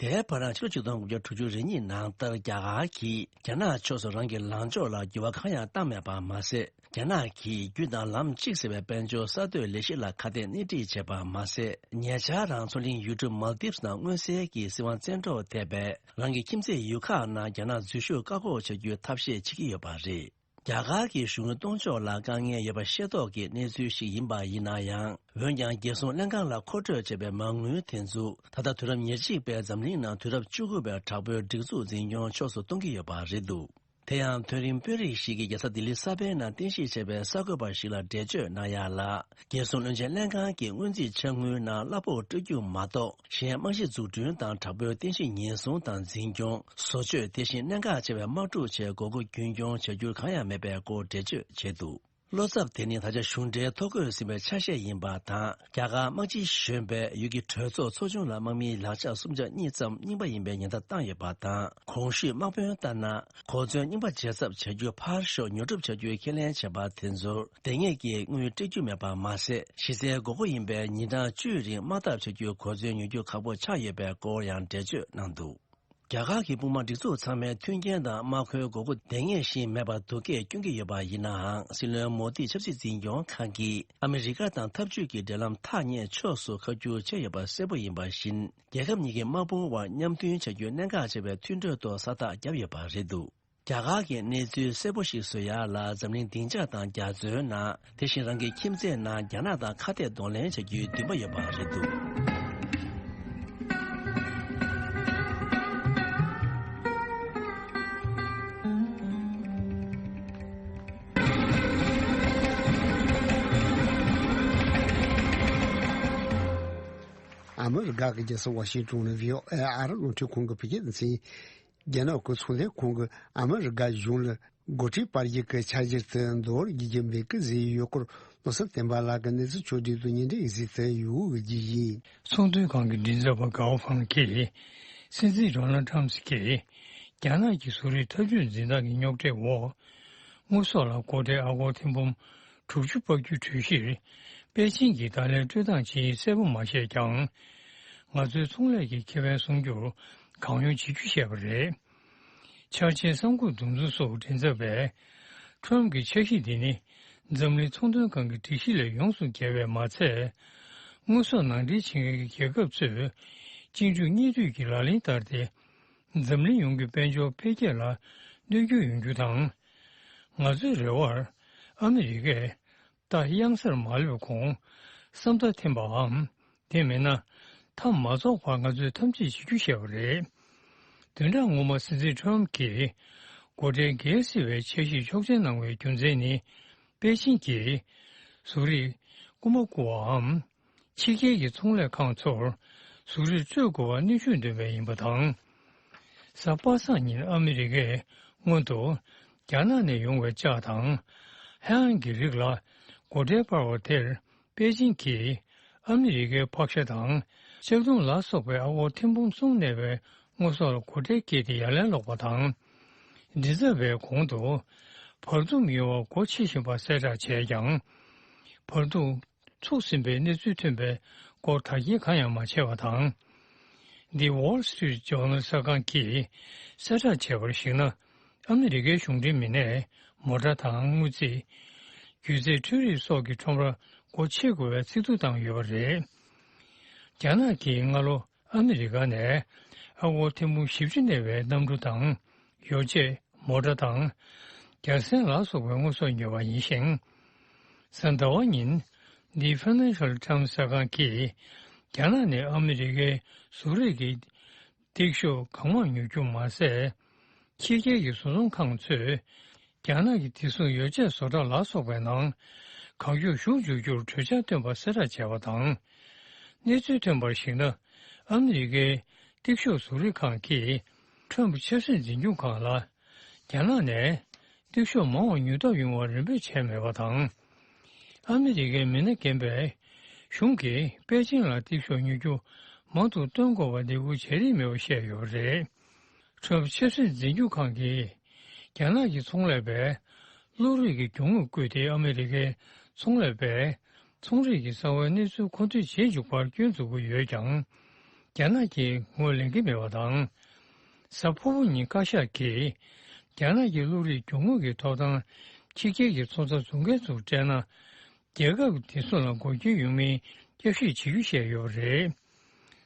དེའི་བར་ན་ཕྱི་ལོ་ཆིག་སྟོང་དགུ་བརྒྱ་དྲུག་ཅུ་རེ་གཉིས་ནང་ལྟར་རྒྱ་གར་གྱིས་རྒྱ་ནག་ཕྱོགས་སུ་རང་གི་ལངས་ཕྱོགས་ལ་འགྱུར་བ་གང་ཡང་བཏང་མེད་པ་མ་ཟད། རྒྱ་ནག་གིས་རྒྱུ་དང་ལམ་གཅིག་ཟེར་བའི་དཔལ་འབྱོར་གསར་གཏོད་ལས་གཞི་ལ་ཁ་གཏད་སྣེ་ཁྲིད་བྱས་པ་མ་ཟད། ཉེ་ཆར་རང་མཚོ་གླིང་ཡུལ་གྲུ་མཱལ་དིབ་ནང་མངོན་གསལ་གྱིས་སྲིད་དབང་བཙན་འཕྲོག་ཐེབས་པའི་རང་གི་ཁྱིམ་མཚེས་ཡུལ་ཁག་ནང་རྒྱ་ནག་འཛུལ་ཞུགས་བཀག་འགོག་བྱ་རྒྱུའི་ཐབས་ཤེས་བྱེད་ཀྱི་ཡོད་པ་རེད། རྒྱ་གར་གྱི་གཞུང་གཏོང་ཕྱོགས་ལ་དཀའ་ངལ་ཡོད་པ་ཤེས་རྟོགས་ཀྱི་གནས་ཚུལ་ཞིག་ཡིན་པ་ཡིན་ན་ཡང་། འོན་ཀྱང་། རྒྱལ་སྲུང་ལྷན་ཁང་ལ་མཁོ་སྤྲོད་བྱས་པའི་མ་དངུལ་དེ་ཚོ་ད་ལྟ་དུས་རབས་ཉེར་གཅིག་པའི་འཛམ་གླིང་ནང་དུས་རབས་བཅུ་དགུ་པའི་དྲག་པོའི་སྒྲིག་འཛུགས་འཛིན་སྐྱོང་ཕྱོགས་སུ་གཏོང་གི་ཡོད་པ་རེད་འདུག་དེ་ཡང་། མཐོ་རིམ་དཔོན་རིགས་ཤིག་གིས་རྒྱལ་ས་ལྡི་ལི་གསར་པའི་ནང་རྟེན་གཞི་བྱས་པའི་གསར་འགོད་པ་ཞིག་ལ་འགྲེལ་བརྗོད་གནང་ཡ་ལ། རྒྱལ་སྲུང་བློན་ཆེན་ལྷན་ཁང་གིས་སྔོན་རྩིས་འཆར་དངུལ་ནང་གླ་ཕོགས་སྤྲོད་རྒྱུ་མ་གཏོགས། གཞན་རྨང་གཞི་འཛུགས་སྐྲུན་དང་། དྲག་པོའི་རྟེན་གཞི་ཉེན་སྲུང་དང་འཛིན་སྐྱོང་། བཟོ་བཅོས། དེ་བཞིན་གནད་འགག་ཆེ་བའི་དམག་འཁྲུག་བཅས་དགོས་མཁོ་རྒྱུན་སྐྱོང་བྱ་རྒྱུ་གང་ཡང་མེད་པའི་སྐོར་འགྲེལ་བརྗོད་བྱས་འདུག་བློ་འཚབ་དེ་ནི་ད་ཆ་གཞུང་འབྲེལ་ཐོ་འགོད་ཟིན་པའི་ཆ་ཤས་ཡིན་པ་དང་། རྒྱ་གར་དམག་སྤྱི་གཞོན་པས་ཡུལ་གྱི་གྲོས་ཚོགས་ཚོགས་ཆུང་ལ་དམག་མིའི་ལག་ཆ་སུམ་ཆ་གཉིས་ཙམ་རྙིང་པ་ཡིན་པའི་ཉེན་བརྡ་བཏང་ཡོད་པ་དང་། གོང་ཞུས་དམག་དཔོན་ལྟར་ན། གོ་མཚོན་རྙིང་པ་བརྗེ་ཚབ་བྱ་རྒྱུ་ཕར་ཞོག་ཉོ་སྒྲུབ་བྱ་རྒྱུའི་ཁས་ལེན་བྱས་པ་དེ་ཚོར་དེ་སྔས་ཀྱི་དངུལ་སྤྲད་རྒྱུ་མེད་པ་མ་ཟད། གཞི་རྩའི་དགོས་མཁོ་ཡིན་པའི་ཉིན་གྲངས་བཅུའི་རིང་དམག་འཐབ་བྱ་རྒྱུའི་གོ་མཚོན་ཉོ་རྒྱུ་ཁག་པོ་ཆགས་ཡོད་པའི་སྐོར་ཡང་འགྲེལ་བརྗོད་གནང་འདུག་རྒྱ་གར་གྱི་དཔུང་དམག་སྒྲིག་འཛུགས་ཚང་མའི་མཐུན་རྐྱེན་དང་དམག་མཁོའི་དགོས་མཁོ་དེ་སྔས་བཞིན་མེད་པར་སྡུག་སྐད་སྐྱོན་གྱི་ཡོད་པ་ཡིན་ནའང་། སྲིད་བློན་མོ་དིས་ཆབ་སྲིད་འཛིན་སྐྱོང་ཁང་གིས་ཨ་མི་རི་ཀ་དང་འཐབ་ཇུས་ཀྱི་འབྲེལ་ལམ་ཐག་ཉེ་ཕྱོགས་སུ་ཁ་བསྒྱུར་བྱས་ཡོད་པ་གསལ་པོ་ཡིན་པ་བཞིན། རྒྱལ་ཁབ་གཉིས་ཀྱི་དམག་དཔུང་དབར་མཉམ་མཐུན་བྱ་རྒྱུའི་གནད་འགག་ཆེ་བའི་མཐུན་གྲོས་ཐོག་ས་རྟགས་བརྒྱབ་ཡོད་པ་རེད་འདུག་རྒྱ་གར་གྱི་གནས་ཚུལ་གསལ་པོ་ཞིག་བཟོ་ཡ་ལ། འཛམ་གླིང་སྡིངས་ཆ་དང་རྒྱ་མཚོའི་ནང་། དེ་བཞིན་རང་གི་ཁྱིམ་མཚེས་ནང་རྒྱ་ནག་དང་ཁ་གཏད་གདོང་ལེན་བྱ་རྒྱུའི་འདུན་པ་ཡོད་པ་རེད་འདུག་ཨ་མི་རི་ཀ་གི་རྒྱལ་ས་ཝ་ཤིང་ཏོན་ནས་བྷི་ཨོ་ཨེ་ཨ་རི་རླུང་འཕྲིན་ཁང་གི་བོད་སྐད་སྡེ་ཚན། རྒྱ་ནག་གི་ཚོང་ལས་ཁང་གིས་ཨ་མི་རི་ཀ་གཞུང་ལ་འགོ་ཁྲིད་པར་ཡིག་གི་འཆར་གཞི་དེ་འདོར་རྒྱག་རྒྱུ་མེད་ཀི་ཟེར་ཡོད་སྐོར། བློ་བཟང་བསྟན་པ་ལགས་ཀྱིས་གནས་ཚུལ་ཕྱོགས་བསྒྲིགས་དང་བརྙན་འཕྲིན་གཟིགས་ཚུལ་ཡོད་ཀྱི་ཡིན། ཚོང་དོན་ཁང་གི་མགྲིན་ཚབ་པ་གའོ་ཧྥང་གིས། སྲིད་འཛིན་ཌོ་ནལ་ཊམ་སི་ཀྱིས་རྒྱ་ནག་གི་བཟོ་རིག་འཐབ་ཇུས་འཛིན་སྟངས་ཀྱི་རྙོག་དྲའི་འོག་དངོས་ཟོག་ལ་སྒོ་ཁྲལ་ཨ་སྒོར་ཐེར་འབུམ་དྲུག་ཅུ་སྤར་རྒྱུའི་གྲོས་གཞིར་པེ་ཅིང་གིས་བརྡ་ལན་སྤྲོད་སྟངས་ཇི་ཡིན་གསལ་པོ་མ་བཤད་ཀྱང་། ང་ཚོའི་ཚོང་ལས་ཀྱི་ཁེ་ཕན་སྲུང་རྒྱུར་གང་ཡོང་བྱེད་རྒྱུ་བཤད་པ་རེད། འཆར་ཅན་གསར་འགོད་འདུ་འཛོམས་སོགས་མགྲིན་ཚབ་པས། ཁྲོམ་གྱི་འཆར་གཞི་འདི་ནི་འཛམ་གླིང་ཚོང་དོན་ཁང་གི་སྒྲིག་གཞི་ལས་ཡོངས་སུ་འགལ་བས་མ་ཚད། དངོས་ཟོག་ནང་འདྲེན་བྱེད་མཁན་གྱི་རྒྱལ་ཁབ་ཚོས་གཅིག་མཇུག་གཉིས་མཐུད་ཀྱི་ལག་ལེན་བསྟར་ཏེ། འཛམ་གླིང་ཡོངས་ཀྱི་དཔལ་འབྱོར་འཕེལ་རྒྱས་ལ་གནོད་སྐྱོན་ཡོང་རྒྱུ་དང་། ང་ཚོའི་རེ་བར་ཨ་མི་རི་ཀས་ད་གཡང་སར་མ་སླེབས་གོང་བསམ་ཐག་འཐེན་པའམ། དེ་མིན་ན། མཐའ་མ་རྫོགས་བར་ང་ཚོས་ཐབས་ཤེས་བྱེད་རྒྱུ་བཤད་པ་རེད། བདུན་ཕྲག་སྔོན་མ་སྲིད་འཛིན་ཁྲོམ་གྱིས་སྒོ་ཁྲལ་འགན་སྲིད་པའི་འཆར་གཞི་ཆོག་མཆན་གནང་བའི་རྒྱུ་མཚན་ནི། པེ་ཅིན་གྱིས་གཟུགས་རིས་རྐུ་མ་རྐུ་བའམ། ཕྱི་རྒྱལ་གྱི་ཚོང་ལས་ཁང་ཚོར་གཟུགས་རིས་སྤྲོད་དགོས་པར་གནོན་ཤུགས་འདོན་པས་ཡིན་པ་དང་། གཟའ་པ་སངས་ཉིན་ཨ་མི་རི་ཀས་སྔོན་དུ་རྒྱ་ནག་ནས་ཡོང་བའི་ལྕགས་དང་། ཧེ་ཨན་གྱི་རིགས་ལ་སྒོ་ཁྲལ་སྤར་བ་དེར། པེ་ཅིན་གྱིས་ཨ་མི་རི་ཀའི་ཕག་ཤ་དང་ལྕགས་ཐུམ་ལ་སོགས་པའི་ཨ་སྒོར་ཐེར་འབུམ་གསུམ་གནས་པའི་དངོས་ཟོག་ལ་སྒོ་ཁྲལ་བཀལ་ཏེ་ཡ་ལན་སློག་པ་དང་། མགྲིན་ཚབ་པས་གོང་དུ་བར་འདུམ་ཡོང་བར་སྒོ་ཕྱེ་བཞིན་པ་གསལ་བསྒྲགས་བྱས་ཀྱང་། བར་འདུམ་ཚུགས་ཟིན་པའི་གནས་ཚུལ་ཐོན་པའི་སྐོར་དག་སྐྱེལ་གང་ཡང་མ་བྱས་པ་དང་། The Wall Street Journal གསར་ཁང་གིས་གསལ་བསྒྲགས་བྱས་པར་གཞིགས་ན། ཨ་མི་རི་ཀའི་གཞུང་འབྲེལ་མི་སྣས་མོ་ཊ་དང་དངུལ་རྩིས། སྒྱུ་རྩལ་འཕྲུལ་རིག་སོགས་ཀྱི་ཁྲོམ་རར་སྒོ་ཕྱེ་དགོས་པའི་ཚིག་ཐོ་བཏང་ཡོད་པ་རེད། རྒྱ་ནག་གིས་སྔ་ལོ་ཨ་མི་རི་ཀ་ནས་ཨ་སྒོར་ཐེར་འབུམ་བཞི་བཅུ་གནས་པའི་གནམ་གྲུ་དང་ཡོ་བྱད། མོ་ཊ་དང་རྒྱ་སྲན་ལ་སོགས་པའི་དངོས་ཟོག་ཉོས་པ་ཡིན་ཞིང་། གཟའ་ཟླ་བ་ཉིན་The Financial Times གསར་ཁང་གིས་རྒྱ་ནག་ནས་ཨ་མི་རི་ཀའི་གཟུགས་རིས་ཀྱི་ཏིག་ཤོག་གང་མང་ཉོ་རྒྱུ་མ་ཟད། ཕྱི་རྒྱལ་གྱི་བཟོ་ཚོང་ཁང་ཚོས་རྒྱ་ནག་གི་བདེ་སྲུང་ཡོ་བྱད་བཟོ་གྲྭ་ལ་སོགས་པའི་ནང་གང་མགྱོགས་ཞུགས་འཇུག་རྒྱུར་གྲོས་འཆར་བཏོན་པ་གསལ་བསྒྲགས་བྱས་པ་དང་། གནས་ཚུལ་ཐོན་པར་གཞིགས་ན། ཨ་མི་རི་ཀའི་ཏིག་ཤོག་བཟོ་རིག་ཁང་གིས་ཁྲོམ་ཆབ་སྲིད་འཛིན་སྐྱོང་ཁང་ལ་རྒྱ་ནག་ནས་ཏིག་ཤོག་མང་བ་ཉོ་ཐབས་ཡོང་བར་རེ་འབོད་བྱས་མེད་པ་དང་། ཨ་མི་རི་ཀའི་མི་སྣ་རྒན་པས་གཞུང་གིས་པེ་ཅིང་ལ་ཏིག་ཤོག་ཉོ་རྒྱུ་མང་དུ་བཏོན་དགོས་པར་འདེད་སྐུལ་བྱེད་རིན་མེད་པ་བཤད་ཡོད་པ་རེད། ཁྲོམ་ཆབ་སྲིད་འཛིན་སྐྱོང་ཁང་གིས་རྒྱ་ནག་གི་ཚོང་ལས་པས་གློག་རིག་གི་རྒྱུ་དངོས་བརྐུས་ཏེ་ཨ་མི་རི་ཀའི་ཚོང་ལས་པས་ཚོང་རིག་གི་གསང་བའི་གནས་ཚུལ་མཁོ་འདོན་བྱེད་འཇུག་པར་སྐྱོན་འཛུགས་ཀྱི་ཡོད་ཀྱང་། རྒྱ་ནག་གིས་ངོས་ལེན་གྱི་མེད་པ་དང་། གཟའ་ཕུར་བུ་ཉིན་བཀའ་ཤག་གིས་རྒྱ་ནག་གི་གློག་རིག་རྒྱུ་དངོས་ཀྱི་ཐོབ་ཐང་ཕྱི་རྒྱལ་གྱི་ཚོང་རྩ་བཙུགས་མཁན་ཚོར་སྤྲད་ན། རྒྱལ་ཁབ་ཀྱི་བདེ་སྲུང་ལ་འགོག་རྐྱེན་ཡོང་མིན་བསྐྱར་ཞིབ་བྱེད་རྒྱུ་བཤད་ཡོད་པ་རེད།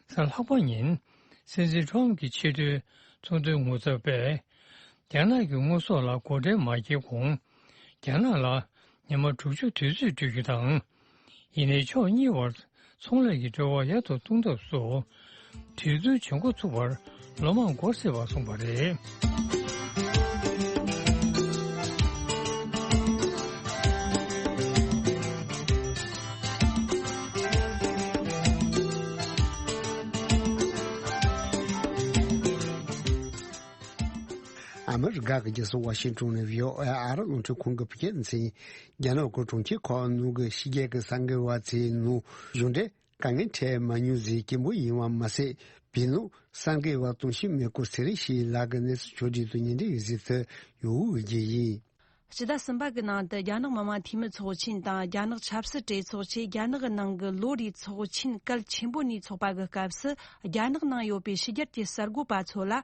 གཟའ་ལྷག་པ་ཉིན་སྲིད་འཛིན་ཁྲོམ་གྱི་ཆེས་མཐོའི་ཚོང་དོན་ངོ་ཚབ་པས་རྒྱ་ནག་གི་དངོས་ཟོག་ལ་སྒོ་ཁྲལ་མ་འཁྱེར་གོང་རྒྱ་ནག་ལ་ཉི་མ་དྲུག་ཅུ་དུས་ཚོད་སྤྲོད་རྒྱུ་དང་། ཡིན་ནའི་ཕྱོགས་གཉིས་བར་ཚོང་ལས་ཀྱི་འབྲེལ་བ་ཡར་དུ་གཏོང་ཐབས་སུ་གྲོས་བསྡུར་བྱེད་འགོ་ཚུགས་པར་ལོ་མང་འགོར་སྲིད་པ་གསུངས་པ་རེད། ཨ་མི་རི་ཀ་གི་རྒྱལ་ས་ཝ་ཤིང་ཊོན་ནས་བྷི་ཨོ་ཨེ་ཨ་རི་རླུང་འཕྲིན་ཁང་གི་བོད་སྐད་སྡེ་ཚན། རྒྱ་ནག་གི་གྲོང་ཁྱེར་ཁག་ནང་གི་ཕྱི་རྒྱལ་གྱི་གསར་འགོད་པ་ཚོའི་ནང་གཞུང་འབྲེལ་དཀའ་ངལ་འཕྲད་མ་མྱོང་ཟེར་སྐད་འབོད་ཡིན་པ་མ་ཟད། བོད་ནང་གསར་འགོད་པ་དོན་གཅོད་མེ་འཁོར་ཚེ་རིང་ཞིག་ལགས་ཀྱི་གནས་ཚུལ་ཕྱོགས་སྒྲིག་ཏུ་ཉན་འདྲི་ཡི་གཟིགས་ཚུལ་ཡོད་འོས་ཀྱི་ཡིན། སྤྱི་ཟླ་གསུམ་པ་གི་ནང་དུ་རྒྱ་ནག་མི་དམངས་འཐུས་མི་ཚོགས་ཆེན་དང་རྒྱ་ནག་ཆབ་སྲིད་གྲོས་ཚོགས་བཅས་རྒྱ་ནག་གི་ནང་གི་ལོ་རེའི་ཚོགས་ཆེན་གལ་ཆེན་པོ་གཉིས་འཚོགས་པ་གི་སྐབས་སུ། རྒྱ་ནག་ནང་ཡོད་པའི་ཕྱི་རྒྱལ་གྱི་གསར་འགོད་པ་ཚོ་ལ་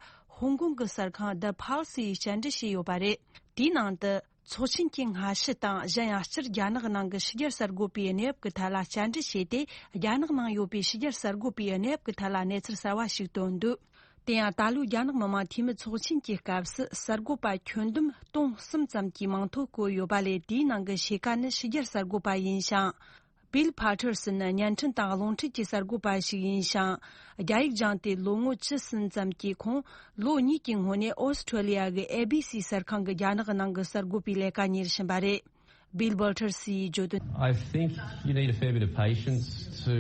ཧོང་ཀོང་གི་གསར་ཁང་The Pulse ཡིས་བཅར་འདྲི་བྱས་ཡོད་པ་རེད། དེའི་ནང་དུ། ཚོགས་ཆེན་གྱི་སྔ་ཕྱི་དང་གཞན་ཡང་སྤྱིར་རྒྱ་ནག་ནང་གི་ཕྱི་རྒྱལ་གསར་འགོད་པའི་གནས་བབ་ཀྱི་ཐད་ལ་བཅར་འདྲི་བྱས་ཏེ། རྒྱ་ནག་ནང་ཡོད་པའི་ཕྱི་རྒྱལ་གསར་འགོད་པའི་གནས་བབ་ཀྱི་ཐད་ལ་གནས་ཚུལ་གསར་བ་ཞིག་བཏོན་འདུག་དེ་ཡང་ད་ལོའི་རྒྱ་ནག་མི་དམངས་འཐུས་མི་ཚོགས་ཆེན་གྱི་སྐབས་སུ་གསར་འགོད་པ་ཁྱོན་བསྡོམས་སྟོང་གསུམ་ཙམ་གྱི་མིང་ཐོ་བཀོད་ཡོད་པ་ལས། དེའི་ནང་གི་ཕྱེད་ཀ་ནི་ཕྱི་རྒྱལ་གསར་འགོད་པ་ཡིན་ཞིང་། Bill Patterson ནི་བརྙན་འཕྲིན་དང་རླུང་འཕྲིན་གྱི་གསར་འགོད་པ་ཞིག་ཡིན་ཞིང་། རྒྱ་ཡིག་སྦྱངས་ཏེ་ལོ་ངོ་བཅུ་གསུམ་ཙམ་གྱི་ཁོང་ལོ་གཉིས་ཀྱི་སྔོན་ནས་ཨོ་སི་ཁྲོ་ལི་ཡ་གི་ཨེ་བི་སི་གསར་ཁང་གི་རྒྱ་ནག་ནང་གི་གསར་འགོད་པའི་ལས་ཀ་གཉེར་བཞིན་པ་རེད། Bill Patterson ཡིས་བརྗོད་དོན། I think you need a fair bit of patience to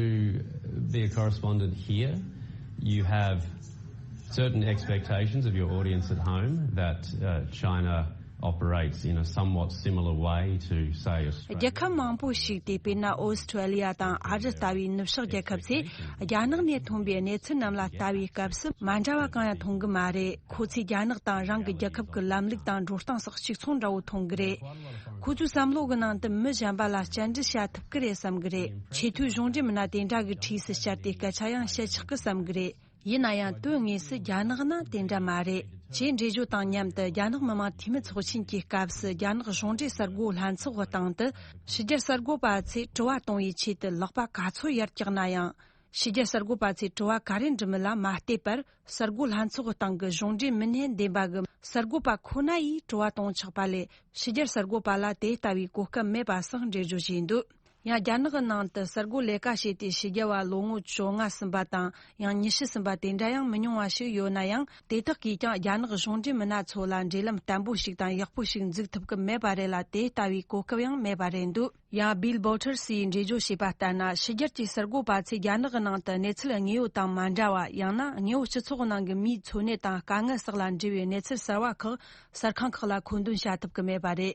be a correspondent here. You have certain expectations of your audience at home that uh, China operates in a somewhat similar way to, say, Australia. རྒྱལ་ཁབ་མང་པོ་ཞིག་སྟེ། དཔེར་ན་ཨོ་སི་ཁྲོ་ལི་ཡ་དང་ཨ་རི་ལྟ་བུའི་ནུབ་ཕྱོགས་རྒྱལ་ཁབ་ཚོས་རྒྱ་ནག་ནས་ཐོན་པའི་གནས་ཚུལ་རྣམས་ལ་ལྟ་བའི་སྐབས་སུ་མ་འདྲ་བ་གང་ཡང་མཐོང་གི་མ་རེད། ཁོ་ཚོས་རྒྱ་ནག་དང་རང་གི་རྒྱལ་ཁབ་ཀྱི་ལམ་ལུགས་དང་འགྲོ་སྟངས་སོགས་གཅིག་མཚུངས་འདྲ་བོ་མཐོང་གི་རེད། ཁོ་ཚོའི་བསམ་བློ་གི་ནང་དུ་མི་གཞན་པ་ལ་བཅར་འདྲི་བྱ་ཐུབ་ཀྱི་རེད་བསམ་གི་རེད། ཆེས་མཐོའི་གཞུང་འབྲེལ་མི་སྣ་དེ་འདྲ་གི་འཁྲིས་སུ་བཅར་ཏེ་སྐད་ཆ་ཡང་བཤད་ཆོག་གི་བསམ་གི་རེད། ཡིན་ན་ཡང་དོན་དངོས་སུ་རྒྱ་ནག་ནང་དེ་འདྲ་མ་རེད། ཆེས་འགྲེལ་བརྗོད་དང་མཉམ་དུ་རྒྱ་ནག་མི་དམངས་འཐུས་མི་ཚོགས་ཆེན་གྱི་སྐབས་སུ་རྒྱ་ནག་གཞུང་འབྲེལ་གསར་འགོད་ལྷན་ཚོགས་ཀྱི་སྟེང་དུ་ཕྱི་རྒྱལ་གསར་འགོད་པ་ཚོས་དྲི་བ་གཏོང་བའི་ཆེད་དུ་ལག་པ་ག་ཚོད་ཡར་བཀྱགས་ན་ཡང་། ཕྱི་རྒྱལ་གསར་འགོད་པ་ཚོས་དྲི་བ་ག་རེ་འདྲི་མིན་ལ་མ་བལྟས་པར། གསར་འགོད་ལྷན་ཚོགས་ཀྱི་སྟེང་གི་གཞུང་འབྲེལ་མི་སྣས་འདེམས་པ་གི་གསར་འགོད་པ་ཁོ་ན་ཡིས་དྲི་བ་གཏོང་ཆོག་པ་ལས། ཕྱི་རྒྱལ་གསར་འགོད་པ་ལ་དེ་ལྟ་བུའི་གོ་སྐབས་མེད་པ་སོགས་འགྲེལ་བརྗོད་བྱས་འདུག་ཡང་རྒྱ་ནག་གི་ནང་དུ་གསར་འགོད་ལས་ཀ་བྱས་ཏེ་ཕྱི་རྒྱལ་བ་ལོ་ངོ་བཅོ་ལྔ་ཟིན་པ་དང་ཡང་ཉི་ཤུ་ཟིན་པ་དེ་འདྲ་ཡང་མི་ཉུང་བ་ཞིག་ཡོད་ན་ཡང་། དེ་དག་གིས་ཀྱང་རྒྱ་ནག་གཞུང་འབྲེལ་མི་སྣ་ཚོ་ལ་འབྲེལ་ལམ་བརྟན་པོ་ཞིག་དང་ཡག་པོ་ཞིག་འཛུགས་ཐུབ་ཀྱི་མེད་པ་རེད་ལ། དེ་ལྟ་བུའི་གོ་སྐབས་ཡང་མེད་པ་རེད་འདུག་ཡང་Bill Boters ཡིས་འགྲེལ་བརྗོད་བྱས་པ་ལྟར་ན། ཕྱི་རྒྱལ་གྱི་གསར་འགོད་པ་ཚོས་རྒྱ་ནག་གི་ནང་དུ་གནས་ཚུལ་དངོས་ཡོད་དང་མ་འདྲ་བ། ཡང་ན་དངོས་ཡོད་སྤྱི་ཚོགས་ནང་གི་མིའི་འཚོ་གནས་དང་དཀའ་ངལ་སོགས་ལ་འབྲེལ་བའི་གནས་ཚུལ་གསར་བ་ཁག་གསར་ཁང་ཁག་ལ་མཁོ་འདོན་བྱ་ཐུབ་ཀྱི་མེད་པ་རེད།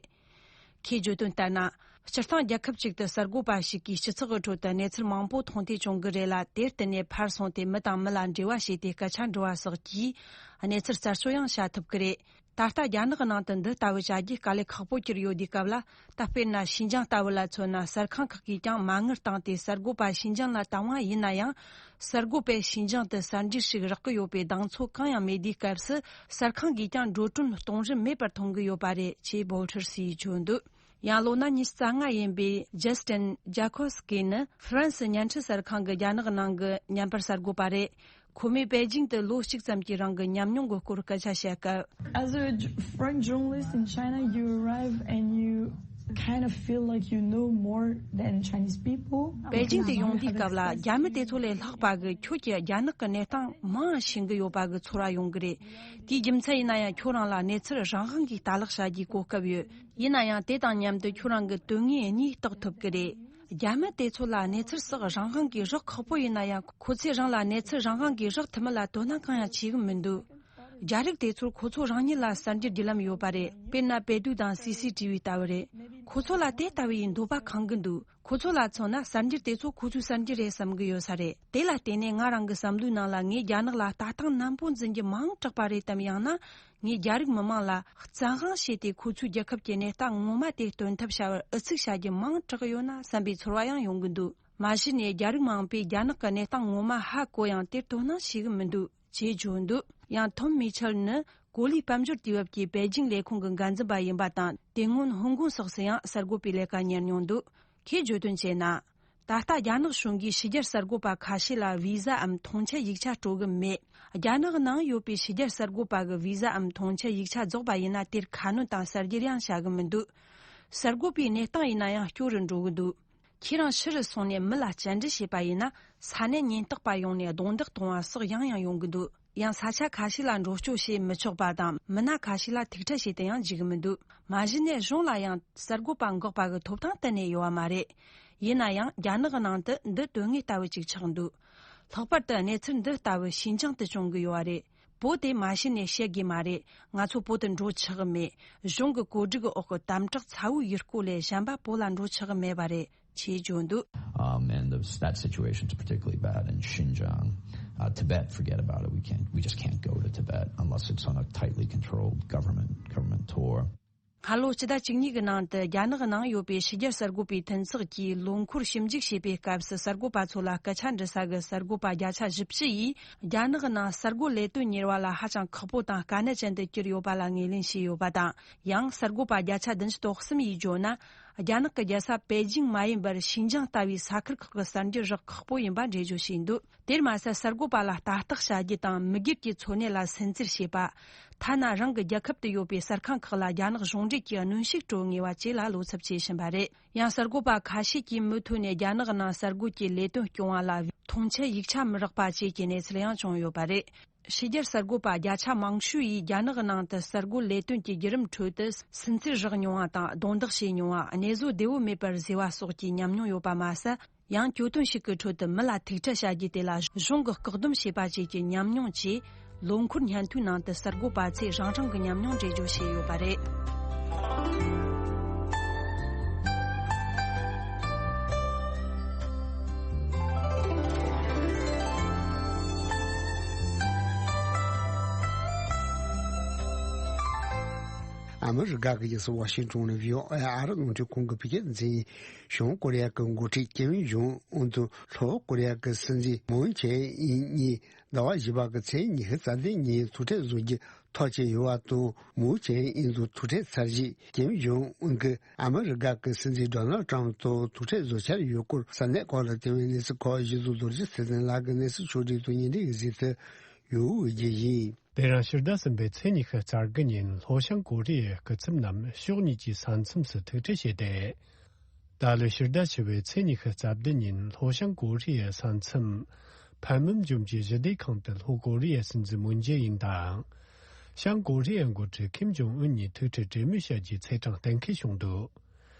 ཁོས་བརྗོད་དོན་ལྟར་ན། སྤྱིར་བཏང་རྒྱལ་ཁབ་ཅིག་ཏུ་གསར་འགོད་པ་ཞིག་གིས་སྤྱི་ཚོགས་ཀྱི་ཁྲོད་དུ་གནས་ཚུལ་མང་པོ་མཐོང་ཐོས་བྱུང་གི་རེད་ལ། དེར་བརྟེན་ནས་ཕར་སོང་སྟེ་མི་དང་མི་ལ་འབྲེལ་བ་བྱས་ཏེ་སྐད་ཆ་འདྲི་བ་སོགས་ཀྱིས་གནས་ཚུལ་རྩད་གཅོད་ཡང་བྱ་ཐུབ་ཀྱི་རེད། ད་ལྟ་རྒྱ་ནག་གི་ནང་དུ་འདི་ལྟ་བུ་བྱ་རྒྱུའི་དཀའ་ལས་ཁག་པོ་གྱུར་ཡོད་དུས་སྐབས་ལ། ད་དཔེར་ན་ཤིན་ཅང་ལྟ་བུ་ལ་མཚོན་ན། གསར་ཁང་ཁག་གིས་ཀྱང་མ་དངུལ་བཏང་སྟེ་གསར་འགོད་པ་ཤིན་ཅང་ལ་བཏང་བ་ཡིན་ན་ཡང་། གསར་འགོད་པས་ཤིན་ཅང་དུ་གསར་འགྱུར་ཞིག་རག་གི་ཡོད་པའི་གདེང་ཚོད་གང་ཡང་མེད་དུས་སྐབས་སུ། གསར་ཁང་གིས་ཀྱང་འགྲོ་གྲོན་གཏོང་རིན་མེད་པར་མཐོང་གི་ཡོད་པ་རེད། ཅེས་Boters ཡིས་བརྗོད་འདུག་ཡང་ལོ་ན་ཉི་ཤུ་རྩ་ལྔ་ཡིན་པའི་Justin Jackowski ནི་ཧྥ་རན་སི་བརྙན་འཕྲིན་གསར་ཁང་གི་རྒྱ་ནག་ནང་གི་བརྙན་པར་གསར་འགོད་པ་རེད། ཁོ་མོས་པེ་ཅིང་དུ་ལོ་གཅིག་ཙམ་གྱི་རིང་གི་ཉམས་མྱོང་གི་སྐོར་སྐད་ཆ་བཤད་སྐབས། As a j- foreign journalist in China, you arrive and you kind of feel like you know more than Chinese people. པེ་ཅིང་དུ་ཡོང་དུས་སྐབས་ལ། རྒྱ་མི་དེ་ཚོ་ལས་ལྷག་པ་གི་ཁྱོད་ཀྱིས་རྒྱ་ནག་གི་གནས་སྟངས་མང་ཤེས་ཀྱི་ཡོད་པ་གི་ཚོར་བ་ཡོང་གི་རེད། དེའི་རྒྱུ་མཚན་ཡིན་ན་ཡང་། ཁྱོད་རང་ལ་གནས་ཚུལ་རང་དབང་གིས་ལྟ་ཀློག་བྱ་རྒྱུའི་གོ་སྐབས་ཡོད། ཡིན་ན་ཡང་། དེ་དང་མཉམ་དུ་ཁྱོད་རང་གི་དོན་དངོས་གཉིས་རྟོགས་ཐུབ་ཀྱི་རེད། རྒྱ་མི་དེ་ཚོ་ལ་གནས་ཚུལ་སོགས་རང་དབང་གིས་རག་ཁག་པོ་ཡིན་ན་ཡང་། ཁོ་ཚོས་རང་ལ་གནས་ཚུལ་རང་དབང་གིས་རག་ཐུབ་མིན་ལ་དོ་སྣང་གང་ཡང་བྱེད་གི་མི་འདུག་རྒྱ་རིགས་དེ་ཚོར་ཁོ་ཚོ་རང་ཉིད་ལ་གསར་འགྱུར་བརྒྱུད་ལམ་ཡོད་པ་རེད། དཔེར་ན་པེ་ཏུའུ་དང་སི་སི་ཏི་བི་ལྟ་བུ་རེད། ཁོ་ཚོ་ལ་དེ་ལྟ་བུའི་འདོད་པ་ཁེངས་གི་འདུག་ཁོ་ཚོ་ལ་མཚོན་ན། གསར་འགྱུར་དེ་ཚོ་ཁོ་ཚོའི་གསར་འགྱུར་རེད་བསམ་གི་ཡོད་ས་རེད། དེ་ལ་བརྟེན་ནས་ང་རང་གི་བསམ་བློའི་ནང་ལ། ངས་རྒྱ་ནག་ལ་ལྟ་སྟངས་ནན་པོ་འཛིན་རྒྱུ་མང་དྲགས་པ་རེད་དམ། ཡང་ན་ངས་རྒྱ་རིགས་མི་མང་ལ་བཙན་དབང་བྱས་ཏེ་ཁོ་ཚོའི་རྒྱལ་ཁབ་ཀྱི་གནས་སྟངས་ངོ་མ་དེ་སྟོན་ཐབས་བྱ་བར་ཨུ་ཚུགས་བྱ་རྒྱུ་མང་དྲགས་ཡོད་ན་བསམ་པའི་ཚོར་བ་ཡང་ཡོང་གི་འདུག་མ་གཞི་ནས་རྒྱ་རིགས་མང་པོས་རྒྱ་ནག་གི་གནས་སྟངས་ངོ་མ་ཧ་གོ་ཡང་དེར་དོ་སྣང་བྱེད་གི་མི་འདུག་ཅེས་བརྗོད་འདུག་ཡང་ཐོམ་མི་ཆལ་ནི་གོ་ལའི་དཔལ་འབྱོར་དུས་བབ་ཀྱི་པེ་ཅིང་ལས་ཁུངས་ཀྱི་འགན་འཛིན་པ་ཡིན་པ་དང་། དེ་སྔོན་ཧོང་ཀོང་སོགས་སུ་ཡང་གསར་འགོད་པའི་ལས་ཀ་གཉེར་མྱོང་འདུག་ཁོས་བརྗོད་དོན་བྱས་ན། ད་ལྟ་རྒྱ་ནག་གཞུང་གིས་ཕྱི་རྒྱལ་གསར་འགོད་པ་ཁ་ཤས་ལ་བི་ཟ་འམ་ཐོངས་མཆན་ཡིག་ཆ་སྤྲོད་གི་མེད། རྒྱ་ནག་ནང་ཡོད་པའི་ཕྱི་རྒྱལ་གསར་འགོད་པ་གི་བི་ཟ་འམ་ཐོངས་མཆན་ཡིག་ཆ་རྫོགས་པ་ཡིན་ན། དེར་ཁ་སྣོན་དང་གསར་བརྗེ་ཡང་བྱ་གི་མི་འདུག་གསར་འགོད་པའི་གནས་སྟངས་ཡིན་ན་ཡང་སྐྱོ་རུ་འགྲོ་གི་འདུག་ཁྱེད་རང་ཕྱི་རུ་སོང་ནས་མི་ལ་བཅར་འདྲི་བྱས་པ་ཡིན་ན། ས་གནས་ཉེན་རྟོག་པ་ཡོང་ནས་རྡུང་རྡེག་གཏོང་བ་སོགས་ཡང་ཡང་ཡོང་གི་འདུག་ཡང་ས་ཆ་ཁ་ཤས་ལ་འགྲོ་སྐྱོད་བྱེད་མི་ཆོག་པ་དང་། མི་སྣ་ཁ་ཤས་ལ་ཐུག་འཕྲད་བྱེད་དུ་ཡང་འཇུག་གི་མི་འདུག་མ་གཞི་ནས་གཞུང་ལ་ཡང་གསར་འགོད་པ་འགོག་པ་གི་ཐོབ་ཐང་གཏན་ནས་ཡོད་པ་མ་རེད། ཡིན་ན་ཡང་རྒྱ་ནག་གི་ནང་དུ་འདི་དོན་དངོས་ལྟ་བུ་ཅིག་ཆགས་འདུག་ལྷག་པར་དུ་གནས་ཚུལ་འདི་ལྟ་བུ་ཤིན་ཅང་དུ་བྱུང་གི་ཡོད་པ་རེད། བོད་དེ་མ་གཞི་ནས་བཤད་དགོས་མ་རེད། ང་ཚོ་བོད་དུ་འགྲོ་ཆོག་གི་མེད། གཞུང་གི་བཀོད་སྒྲིག་གི་འོག་གི་དམ་དྲག་ཚ་བོའི་ཡུལ་སྐོར་ལས་གཞན་པ་བོད་ལ་འགྲོ་ཆོག་གི་མེད་པ་རེད། ཅེས་བརྗོད་འདུག Um, and the, that situation is particularly bad in Xinjiang. Uh, Tibet, forget about it. We can't, we just can't go to Tibet unless it's on a tightly controlled government, government tour. སྔ་ལོ་སྤྱི་ཟླ་བཅུ་གཉིས་ཀྱི་ནང་དུ་རྒྱ་ནག་ནང་ཡོད་པའི་ཕྱི་རྒྱལ་གསར་འགོད་པའི་མཐུན་ཚོགས་ཀྱིས་ལོ་འཁོར་ཞིབ་འཇུག་བྱེད་པའི་སྐབས་སུ། གསར་འགོད་པ་ཚོ་ལ་སྐད་ཆ་འདྲི་ས་གི་གསར་འགོད་པ་བརྒྱ་ཆ་བཞི་བཅུ་ཡིས་རྒྱ་ནག་ནང་གསར་འགོད་ལས་དོན་གཉེར་བ་ལ་ཧ་ཅང་ཁག་པོ་དང་དཀའ་གནད་ཅན་དུ་གྱུར་ཡོད་པ་ལ་ངོས་ལེན་བྱས་ཡོད་པ་དང་། ཡང་གསར་འགོད་པ་བརྒྱ་ཆ་བདུན་ཅུ་དོན་གསུམ་ཡིས་བརྗོད་ན། རྒྱ་ནག་གི་རྒྱལ་ས་པེ་ཅིང་མ་ཡིན་པར་ཤིན་ཅང་ལྟ་བུའི་ས་ཁུལ་ཁག་གི་གསར་འགྱུར་རག་ཁག་པོ་ཡིན་པ་འགྲེལ་བརྗོད་བྱས་འདུག་དེར་མ་ཟད། གསར་འགོད་པ་ལ་ལྟ་རྟོག་བྱ་རྒྱུ་དང་། མི་སྒེར་གྱི་འཚོ་གནས་ལ་སུན་གཙེར་བྱེད་པ། ཐ་ན་རང་གི་རྒྱལ་ཁབ་ཏུ་ཡོད་པའི་གསར་ཁང་ཁག་ལ་རྒྱ་ནག་གཞུང་འབྲེལ་གྱིས་གནོན་ཤུགས་སྤྲོད་ངེས་པ་བཅས་ལ་བློ་འཚབ་བྱེད་བཞིན་པ་རེད། ཡང་གསར་འགོད་པ་ཁ་ཤས་ཀྱིས་མུ་མཐུད་ནས་རྒྱ་ནག་ནང་གསར་འགོད་ཀྱི་ལས་དོན་སྐྱོང་བ་ལ་ཐོངས་མཆན་ཡིག་ཆ་མི་རག་པ་བཅས་ཀྱི་གནས་ཚུལ་ཡང་བྱུང་ཡོད་པ་རེད། ཕྱི་རྒྱལ་གསར་འགོད་པ་བརྒྱ་ཆ་མང་ཤོས་ཡིས་རྒྱ་ནག་ནང་དུ་གསར་འགོད་ལས་དོན་གྱི་བརྒྱུད་རིམ་ཁྲོད་དུ་སུན་གཙེར་རག་མྱོང་བ་དང་། རྡུང་རྡེག་བྱས་མྱོང་བ། གནས་བཟོ་བདེ་བོ་མེད་པར་བཟོས་པ་སོགས་ཀྱི་ཉམས་མྱོང་ཡོད་པ་མ་ཟད། ཡང་གྱོད་དོན་ཞིག་གི་ཁྲོད་དུ་མི་ལ་ཐུག་འཕྲད་བྱ་རྒྱུ་དེ་ལ་གཞུང་གིས་བཀག་སྡོམ་བྱས་པ་བཅས་ཀྱི་ཉམས་མྱོང་བཅས། ལོ་འཁོར་སྙན་ཐོའི་ནང་དུ་གསར་འགོད་པ་ཚོས་རང་རང་གི་ཉམས་མྱོང་འགྲེལ་བརྗོད་བྱས་ཡོད་པ་རེད། ཨ་མི་རི་ཀ་གི་རྒྱལ་ས་ཝ་ཤིང་ཏོན་ནས་བྷི་ཨོ་ཨེ་ཨ་རི་རླུང་འཕྲིན་ཁང་གི་བོད་སྐད་སྡེ་ཚན། བྱང་ཀོ་རི་ཡ་གི་འགོ་ཁྲིད་ཀིམ་ཇོང་ཨུན་དང་ལྷོ་ཀོ་རི་ཡ་གི་སྲིད་འཛིན་མུན་ཇེ་ཨིན་གཉིས་ཟླ་བ་བཞི་པ་གི་ཚེས་ཉི་ཤུ་རྩ་བདུན་ཉིན་ཐུག་འཕྲད་བཟོ་རྒྱུ་ཐག་བཅད་ཡོད་པ་དང་། མུན་ཇེ་ཨིན་དང་ཐུག་འཕྲད་ཚར་རྗེས། ཀིམ་ཇོང་ཨུན་གྱིས་ཨ་མི་རི་ཀ་གི་སྲིད་འཛིན་ཌོ་ནལ་ཊམ་དང་ཐུག་འཕྲད་བཟོ་འཆར་ཡོད་སྐོར་གསར་གནས་ཁག་ལ་བརྟེན་པའི་གནས་ཚུལ་ཁག་གཞི་བཟུང་རྡོ་རྗེ་ཚེ་བརྟན་ལགས་ཀྱི་གནས་ཚུལ་ཕྱོགས་བསྒྲིགས་དང་སྙན་སྒྲོན་གྱིས་གཟིགས་སུ་ཡོད་རྒྱུ་ཡིན། དེ་རིང་ཕྱི་ཟླ་གསུམ་པའི་ཚེས་ཉི་ཤུ་རྩ་དགུ་ཉིན་ལྷོ་བྱང་ཀོ་རི་ཡའི་སྐུ་ཚབ་རྣམས་ཕྱོགས་གཉིས་ཀྱི་ས་མཚམས་སུ་ཐུག་འཕྲད་བྱས་ཏེ། ད་ལོའི་ཕྱི་ཟླ་བཞི་པའི་ཚེས་ཉི་ཤུ་རྩ་བདུན་ཉིན་ལྷོ་བྱང་ཀོ་རི་ཡའི་ས་མཚམས་ཕན་མུམ་ལྗོངས་ཀྱི་ཞི་བདེ་ཁང་དུ་ལྷོ་ཀོ་རི་ཡའི་སྲིད་འཛིན་མུན་ཇེ་ཨིན་དང་། བྱང་ཀོ་རི་ཡའི་འགོ་ཁྲིད་ཁིམ་ཇོང་ཨུན་གཉིས་ཐུག་འཕྲད་གྲོས་མོལ་བྱ་རྒྱུའི་ཚེས་གྲངས་གཏན་འཁེལ་བྱུང་འདུག།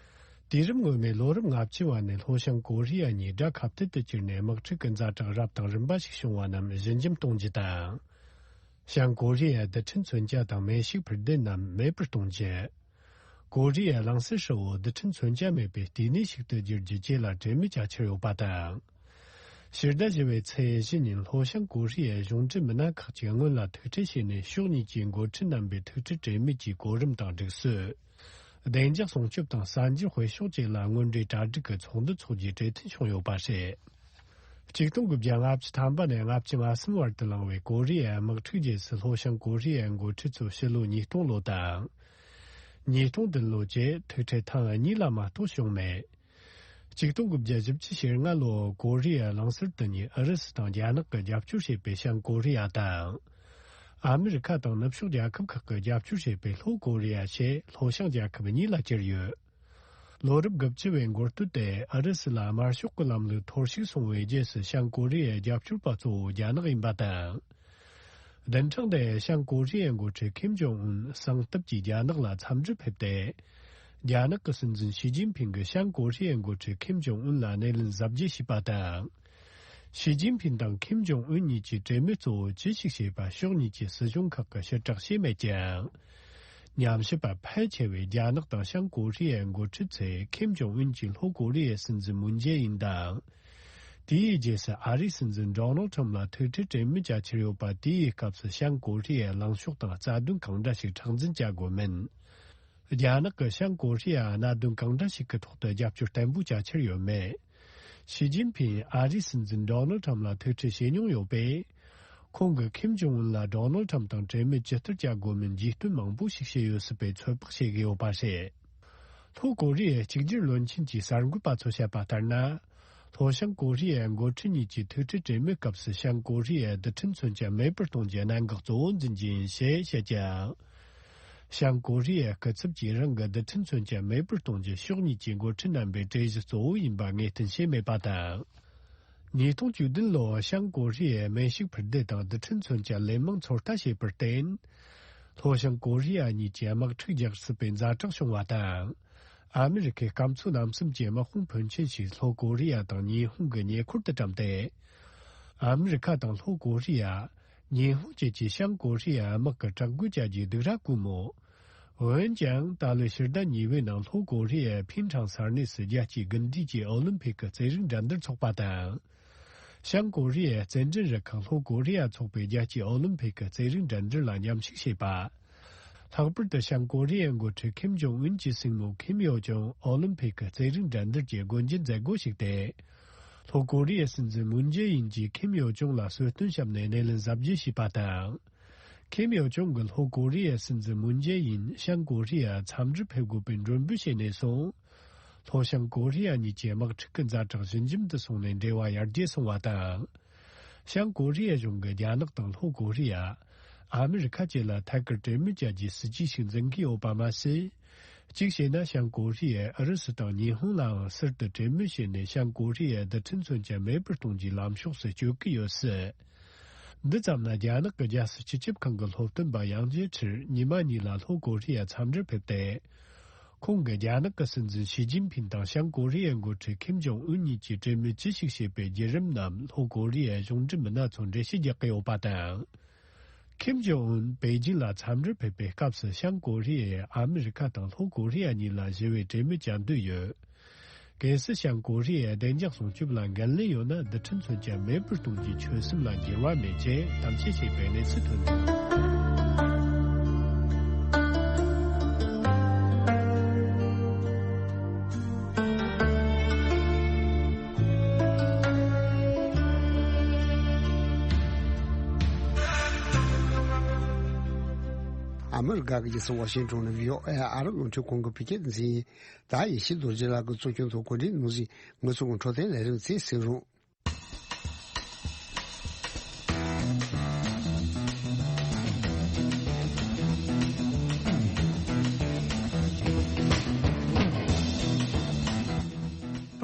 དུས་རབས་སྔོན་མའི་ལོ་རབས་ལྔ་བཅུ་བ་ནས་ལྷོ་བྱང་ཀོ་རི་ཡ་གཉིས་དགྲ་ཁ་གཏད་དུ་གྱུར་ནས་དམག་འཁྲུག་གི་ཛ་དྲག་རབ་དང་རིམ་པ་ཞིག་བྱུང་བ་རྣམས་ཞི་འཇམ་གཏོང་རྒྱུ་དང་། བྱང་ཀོ་རི་ཡའི་རྡུལ་ཕྲན་མཚོན་ཆ་དང་མེ་ཤུགས་འཕུར་མདེལ་རྣམས་མེད་པར་གཏོང་རྒྱུ། ཀོ་རི་ཡའི་གླིང་ཟུར་ཧྲིལ་བོ་རྡུལ་ཕྲན་མཚོན་ཆ་མེད་པའི་ལྟེ་གནས་ཤིག་ཏུ་བསྒྱུར་རྒྱུ་བཅས་ལ་གྲོས་མོལ་བྱ་འཆར་ཡོད་པ་དང་། ཕྱི་ཟླ་བཞི་པའི་ཚེས་བཞི་ཉིན་ལྷོ་བྱང་ཀོ་རི་ཡའི་གཞུང་འབྲེལ་མི་སྣ་ཁག་ཅིག་སྔོན་ལ་ཐུག་འཕྲད་བྱས་ནས་ཕྱོགས་གཉིས་ཀྱི་འགོ་ཁྲིད་རྣམ་པའི་ཐུག་འཕྲད་གྲོས་མོལ་གྱི་གོ་རིམ་དང་སྒྲིག་སྲོལ། བདེ་འཇགས་སྲུང་སྐྱོབ་དང་གསར་འགྱུར་སྤེལ་ཕྱོགས་བཅས་ལ་དངོས་འབྲེལ་གྲ་སྒྲིག་གི་ཚོགས་འདུ་འཚོགས་རྒྱུའི་གྲོས་མཐུན་བྱུང་ཡོད་པ་རེད། ཆིག་སྟོང་དགུ་བརྒྱ་ལྔ་བཅུ་ཐམ་པ་ནས་ལྔ་བཅུ་ང་གསུམ་བར་དུ་བླངས་པའི་ཀོ་རི་ཡའི་དམག་འཁྲུག་རྗེས་སུ་ལྷོ་བྱང་ཀོ་རི་ཡའི་འགོ་ཁྲིད་ཚོ་ཕྱི་ལོ་ཉིས་སྟོང་ལོ་དང་། ཉིས་སྟོང་བདུན་ལོ་བཅས་ཐུག་འཕྲད་ཐེངས་གཉིས་ལ་མ་གཏོགས་བྱུང་མེད། ཆིག་སྟོང་དགུ་བརྒྱ་བཞི་བཅུ་ཞེ་ལྔ་ལོར་ཀོ་རི་ཡའི་གླིང་ཟུར་དེ་ཉིད་ཨུ་རུ་སུ་དང་རྒྱ་ནག་གིས་རྒྱབ་སྐྱོར་བྱེད་པའི་བྱང་ཀོ་རི་ཡ་དང་། ཨ་མི་རི་ཁ་དང་ནུབ་ཕྱོགས་རྒྱལ་ཁབ་ཁག་གིས་རྒྱབ་སྐྱོར་བྱེད་པའི་ལྷོ་ཀོ་རི་ཡ་ཞེས་ལྷོ་བྱང་རྒྱལ་ཁབ་གཉིས་ལ་གྱུར་ཡོད། ལོ་རབས་དགུ་བཅུ་བའི་འགོ་སྟོད་དེ་ཨུ་རུ་སུ་ལ་དམར་ཤོག་གི་ལམ་ལུགས་འཐོར་ཞིག་སོང་བའི་རྗེས་སུ་བྱང་ཀོ་རི་ཡའི་རྒྱབ་སྐྱོར་པ་གཙོ་བོ་རྒྱ་ནག་ཡིན་པ་དང་། བདུན་ཕྲག་འདིའི་བྱང་ཀོ་རི་ཡའི་འགོ་ཁྲིད་ཁིམ་ཇོང་ཨུན་གསང་སྟབས་ཀྱིས་རྒྱ་ནག་ལ་འཚམས་འདྲི་ཕེབས་ཏེ། རྒྱ་ནག་གི་སྲིད་འཛིན་ཞི་ཅིན་ཕིང་གིས་བྱང་ཀོ་རི་ཡའི་འགོ་ཁྲིད་ཁིམ་ཇོང་ཨུན་ལ་སྣེ་ལེན་གཟབ་རྒྱས་བྱས་པ་དང་། ཞི་ཅིན་ཕིང་དང་ཁིམ་ཇོང་ཨུན་གཉིས་ཀྱིས་གྲོས་མོལ་གཙོ་བོ་ཅི་ཞིག་བྱས་པ་ཕྱོགས་གཉིས་ཀྱི་སྲིད་གཞུང་ཁག་གིས་ཕྱིར་བསྒྲགས་བྱས་མེད་ཀྱང་། ཉམས་ཞིབ་པ་ཕལ་ཆེ་བས་རྒྱ་ནག་དང་བྱང་ཀོ་རི་ཡའི་འགོ་ཁྲིད་ཚོས་ཁིམ་ཇོང་ཨུན་གྱིས་ལྷོ་ཀོ་རི་ཡའི་སྲིད་འཛིན་མུན་ཇེ་ཨིན་དང་། དེའི་རྗེས་སུ་ཨ་རིའི་སྲིད་འཛིན་ཌོ་ནལ་ཁྲམ་ལ་ཐུག་འཕྲད་གྲོས་མོལ་བྱ་འཆར་ཡོད་པ། དེའི་སྐབས་སུ་བྱང་ཀོ་རི་ཡའི་ལངས་ཕྱོགས་དང་རྩ་དོན་གང་འདྲ་ཞིག་མཁྲེགས་འཛིན་བྱ་དགོས་མིན། རྒྱ་ནག་གིས་བྱང་ཀོ་རི་ཡར་གནད་དོན་གང་འདྲ་ཞིག་གི་ཐོག་ཏུ་རྒྱབ་སྐྱོར་བརྟན་པོ་བྱ་འཆར་ཡོད་མེད། ཞི་ཅིན་ཕིང་ཨ་རིའི་སྲིད་འཛིན་ཌོ་ནལ་ཁྲམ་ལ་ཐུག་འཕྲད་བྱེད་མྱོང་ཡོད་པས། ཁོང་གིས་ཁིམ་ཇོང་ཨུན་ལ་ཌོ་ནལ་ཁྲམ་དང་གྲོས་མོལ་ཇི་ལྟར་བྱ་དགོས་མིན་རྒྱུས་སྟོན་མང་པོ་ཞིག་བྱས་ཡོད་སྲིད་པའི་ཚོད་དཔག་བྱེད་ཀྱི་ཡོད་པ་རེད། ལྷོ་ཀོ་རི་ཡའི་གཅིག་གྱུར་བློན་ཆེན་གྱི་གསར་འགོད་པ་ཚོས་བཤད་པ་ལྟར་ན། ལྷོ་བྱང་ཀོ་རི་ཡའི་འགོ་ཁྲིད་གཉིས་ཀྱི་ཐུག་འཕྲད་གྲོས་མོལ་སྐབས་སུ་བྱང་ཀོ་རི་ཡའི་རྡུལ་ཕྲན་མཚོན་ཆ་མེད་པར་གཏོང་རྒྱུའི་གནད་འགག་གཙོ་བོ་འཛིན་རྒྱུ་ཡིན་ཞེས་བཤད་ཀྱང་། བྱང་ཀོ་རི་ཡའི་སྐུ་ཚབ་ཀྱིས་རང་གི་རྡུལ་ཕྲན་མཚོན་ཆ་མེད་པར་གཏོང་རྒྱུ་ཕྱོགས་གཉིས་ཀྱི་འགོ་ཁྲིད་རྣམ་པའི་གྲོས་གཞི་གཙོ་བོ་ཡིན་པ་ངེས་གཏན་བྱས་མེད་པ་དང་། ཉིས་སྟོང་བཅུ་བདུན་ལོར་བྱང་ཀོ་རི་ཡས་མེ་ཤུགས་འཕུར་མདེལ་དང་རྡུལ་ཕྲན་མཚོན་ཆ་ལན་མང་ཚོད་ལྟ་བྱས་པར་བརྟེན། ལྷོ་བྱང་ཀོ་རི་ཡ་གཉིས་ཀྱིས་དམག་འཁྲུག་རྒྱག་སྲིད་པའི་ཛ་དྲག་བྱུང་བ་དང་། ཨ་མི་རི་ཁའི་སྐམ་མཚོ་རྣམ་གསུམ་གྱི་དམག་དཔུང་ཕོན་ཆེན་ཞིག་ལྷོ་ཀོ་རི་ཡ་དང་ཉི་ཧོང་གི་ཉེ་འཁོར་དུ་བཀྲམ་སྟེ། ཨ་མི་རི་ཁ་དང་ལྷོ་ཀོ་རི་ཡ། ཉི་ཧོང་བཅས་ཀྱིས་བྱང་ཀོ་རི་ཡའི་དམག་གི་དྲག་རྒོལ་བྱ་རྒྱུའི་སྡིགས་ར་བསྐུལ་མོད། འོན་ཀྱང་ད་ལོའི་ཕྱི་ཟླ་གཉིས་པའི་ནང་ལྷོ་ཀོ་རི་ཡའི་ཕིན་ཁྲང་ས་གནས་སུ་རྒྱལ་སྤྱིའི་དགུན་དུས་ཀྱི་ཨོ་ལིམ་ཕིག་གི་རྩེད་རིགས་འགྲན་བསྡུར་འཚོགས་པ་དང་། བྱང་ཀོ་རི་ཡའི་རྩེད་འགྲན་རུ་ཁག་ལྷོ་ཀོ་རི་ཡ་ཚོགས་པས་རྒྱལ་སྤྱིའི་ཨོ་ལིམ་ཕིག་གི་རྩེད་རིགས་འགྲན་བསྡུར་ལ་མཉམ་ཞུགས་བྱས་པ། ལྷག་པར་དུ་བྱང་ཀོ་རི་ཡའི་འགོ་ཁྲིད་ཁིམ་ཇོང་ཨུན་གྱི་སྲིང་མོ་ཁིམ་ཡོ་ཅུང་ཨོ་ལིམ་ཕིག་གི་རྩེད་རིགས་འགྲན་བསྡུར་གྱི་སྒོ་འབྱེད་མཛད་སྒོར་ཞུགས་ཏེ། ལྷོ་ཀོ་རི་ཡའི་སྲིད་འཛིན་མུན་ཇེ་ཨིན་གྱིས་ཁིམ་ཡོ་ཅུང་ལ་གསོལ་སྟོན་བཤམས་ནས་སྣེ་ལེན་གཟབ་རྒྱས་བྱས་པ་དང་། ཁིམ་ཡོ་ཅུང་གིས་ལྷོ་ཀོ་རི་ཡའི་སྲིད་འཛིན་མུན་ཇེ་ཨིན་བྱང་ཀོ་རི་ཡར་འཚམས་འདྲིར་ཕེབས་དགོས་པའི་མགྲོན་འབོད་བྱས་ནས་བཟུང་། ལྷོ་བྱང་ཀོ་རི་ཡ་གཉིས་ཀྱི་དམག་འཁྲུག་གི་ཛ་དྲག་ཞི་འཇམ་དུ་སོང་ནས་འབྲེལ་བ་ཡར་རྒྱས་སོང་བ་དང་། བྱང་ཀོ་རི་ཡ་གཞུང་གིས་རྒྱ་ནག་དང་ལྷོ་ཀོ་རི་ཡ། ཨ་མི་རི་ཁ་བཅས་ལ་ཐད་ཀར་གྲོས་མོལ་བྱ་རྒྱུའི་སྲིད་ཇུས་ཤིག་འཛིན་གྱི་ཡོད་པ་མ་ཟད། གཅིག་བྱས་ན་བྱང་ཀོ་རི་ཡས་ཨུ་རུ་སུ་དང་ཉི་ཧོང་ལའང་ཟུར་དུ་གྲོས་མོལ་བྱས་ནས་བྱང་ཀོ་རི་ཡའི་རྡུལ་ཕྲན་མཚོན་ཆ་མེད་པར་གཏོང་རྒྱུའི་ལམ་ཕྱོགས་སུ་བསྐྱོད་ཀྱི་ཡོད་སྲིད། འདི་ཙམ་ན་རྒྱ་ནག་གི་རྒྱལ་སྲིད་སྤྱི་ཁྱབ་ཁང་གི་སློབ་སྟོན་པ་ཡང་ཇེ་ཁྲིར་ཉི་མ་གཉིས་ལ་ལྷོ་ཀོ་རི་ཡར་འཚམས་འདྲིར་ཕེབས་ཏེ། ཁོང་གིས་རྒྱ་ནག་གི་སྲིད་འཛིན་ཞི་ཅིན་ཕིང་དང་བྱང་ཀོ་རི་ཡའི་འགོ་ཁྲིད་ཁིམ་ཇོང་ཨུན་གཉིས་ཀྱིས་གྲོས་མོལ་ཅི་ཞིག་བྱས་པའི་བརྒྱུད་རིམ་རྣམས་ལྷོ་ཀོ་རི་ཡའི་གཞུང་འབྲེལ་མི་སྣ་ཚོར་འགྲེལ་བཤད་རྒྱག་གི་ཡོད་པ་དང་། ཁིམ་ཇོང་ཨུན་པེ་ཅིན་ལ་འཚམས་འདྲིར་ཕེབས་པའི་སྐབས་སུ་བྱང་ཀོ་རི་ཡས་ཨ་མི་རི་ཁ་དང་ལྷོ་ཀོ་རི་ཡ་གཉིས་ལ་ཞི་བའི་གྲོས་མོལ་བྱ་འདོད་ཡོད། གལ་སྲིད་བྱང་ཀོ་རི་ཡས་བདེ་འཇགས་སྲུང་སྐྱོབ་ལ་འགན་ལེན་ཡོད་ན་རྡུལ་ཕྲན་མཚོན་ཆ་མེད་པར་གཏོང་རྒྱུའི་ཆོད་སེམས་ལ་འགྱུར་བ་མེད་ཅེས་དམ་བཅས་བྱས་པའི་གནས་ཚུལ་ཐོན་འདུག། ཨ་མི་རི་ཀ་གི་རྒྱལ་ས་ཝ་ཤིང་ཊོན་ནས་བྷི་ཨོ་ཨེ་ཨ་རབ་རླུང་འཕྲིན་ཁང་གི་བོད་སྐད་སྡེ་ཚན་ཡིན། ད་ཡེ་ཤེས་རྡོ་རྗེ་ལགས་ཀྱིས་གཙོ་སྐྱོང་དུ་གོ་སྒྲིག་གནང་ཟིན་ངོས་ཚོ་གི་འཕྲོད་བསྟེན་ལས་རིམ་ཚེ་གསན་རོགས།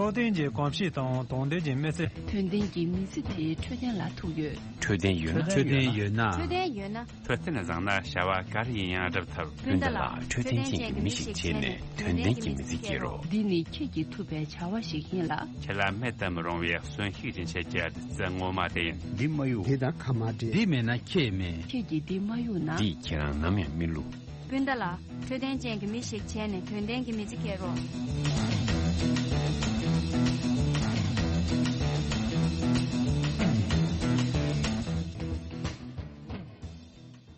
འཕྲོད་བསྟེན་གྱི་གོམས་གཤིས་དང་དོན་ལྡན་གྱི་མི་ཚེ། དོན་ལྡན་གྱི་མི་ཚེ་དེ་འཕྲོད་བསྟེན་ལ་ཐུག་ཡོད། འཕྲོད་བསྟེན་ཡོད་ན། འཕྲོད་བསྟེན་ཡོད་ན། འཕྲོད་བསྟེན་ཡོད་ན། འཕྲོད་བསྟེན་བཟང་ན་བྱ་བ་ག་རེ་ཡིན་ཡང་སྒྲུབ་ཐུབ། སྤུན་ཟླ་ལགས། འཕྲོད་བསྟེན་ཅན་གྱི་མི་ཞིག་བྱས་ནས་དོན་ལྡན་གྱི་མི་ཚེ་སྐྱེལ་རོགས། འདི་ནི་ཁྱེད་ཀྱིས་ཐུབ་པའི་བྱ་བ་ཞིག་ཡིན་ལ། ཁྱེད་ལ་མེད་དུ་མི་རུང་བའི་གསོན་ཤུགས་སྦྱིན་བྱེད་ཀྱི་བདུད་རྩི་ངོ་མ་དེ་ཡིན། འདི་མ་གཡུག་དེ་དང་ཁ་མ་བྲལ། འདི་མེད་ན་ཁྱེད་མེད། ཁྱེད་ཀྱིས་འདི་མ་གཡུག་ན། འདིས་ཁྱེད་རང་ནམ་ཡང་མི་བསླུ། སྤུན་ཟླ་ལགས། འཕྲོད་བསྟེན་ཅན་གྱི་མི་ཞིག་བྱས་ནས་དོན་ལྡན་གྱི་མི་ཚེ་སྐྱེལ་རོགས།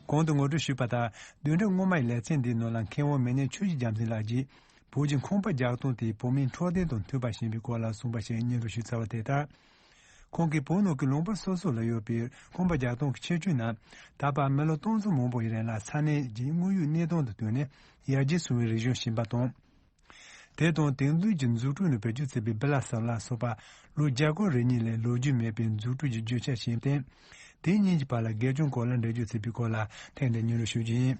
གོང་དུ་ངོ་སྤྲོད་ཞུས་པ་ལྟར། བདུན་ཕྲག་སྔོན་མའི་ལེ་ཚན་འདིའི་ནང་ལ་མཁས་དབང་མི་ཉག་ཆོས་ཀྱི་རྒྱལ་མཚན་ལགས་ཀྱིས། བོད་ཀྱི་ཁང་པ་རྒྱག་སྟངས་དེས་བོད་མིའི་འཕྲོད་བསྟེན་དང་མཐུན་པ་ཞིག་ཡིན་པའི་སྐོར་ལ་གསུངས་པ་ཞིག་སྙན་སྒྲོན་ཞུས་ཚར་བ་དེ་ལྟར། ཁོང་གིས་བོད་ནང་གི་ལུང་པ་སོ་སོ་ལ་ཡོད་པའི་ཁང་པ་རྒྱག་སྟངས་ཀྱི་ཁྱད་ཆོས་རྣམས། ད་བར་མི་ལོ་སྟོང་ཚོ་མང་པོ་ཡི་རིང་ལ་ས་གནས་ཀྱི་དངོས་ཡོད་གནས་སྟངས་དང་བསྟུན་ནས་ཡར་རྒྱས་སོང་བའི་རིག་གཞུང་ཞིག་ཡིན་པ་དང་། དེ་དང་དེང་དུས་ཀྱི་འཛུགས་སྐྲུན་ནང་བེད་སྤྱོད་བྱས་པའི་བི་ལ་ཟེར་ལ་སོགས་པ་ལོ་བརྒྱ་སྐོར་རེ་གཉིས་ལས་ལོ་རྒྱུས་མེད་པའི་འཛུགས་སྐྲུན་གྱི་རྒྱུ་ཆ་ཞིག་ཡིན་ཏེ། དེ་གཉིས་ཀྱི་བར་ལ་དགེ་སྦྱོང་སྐོར་ལ་འགྲེལ་བརྗོད་བྱས་པའི་སྐོར་ལ་ཐད་ནས་སྙན་སྒྲོན་ཞུ་རྒྱུ་ཡིན།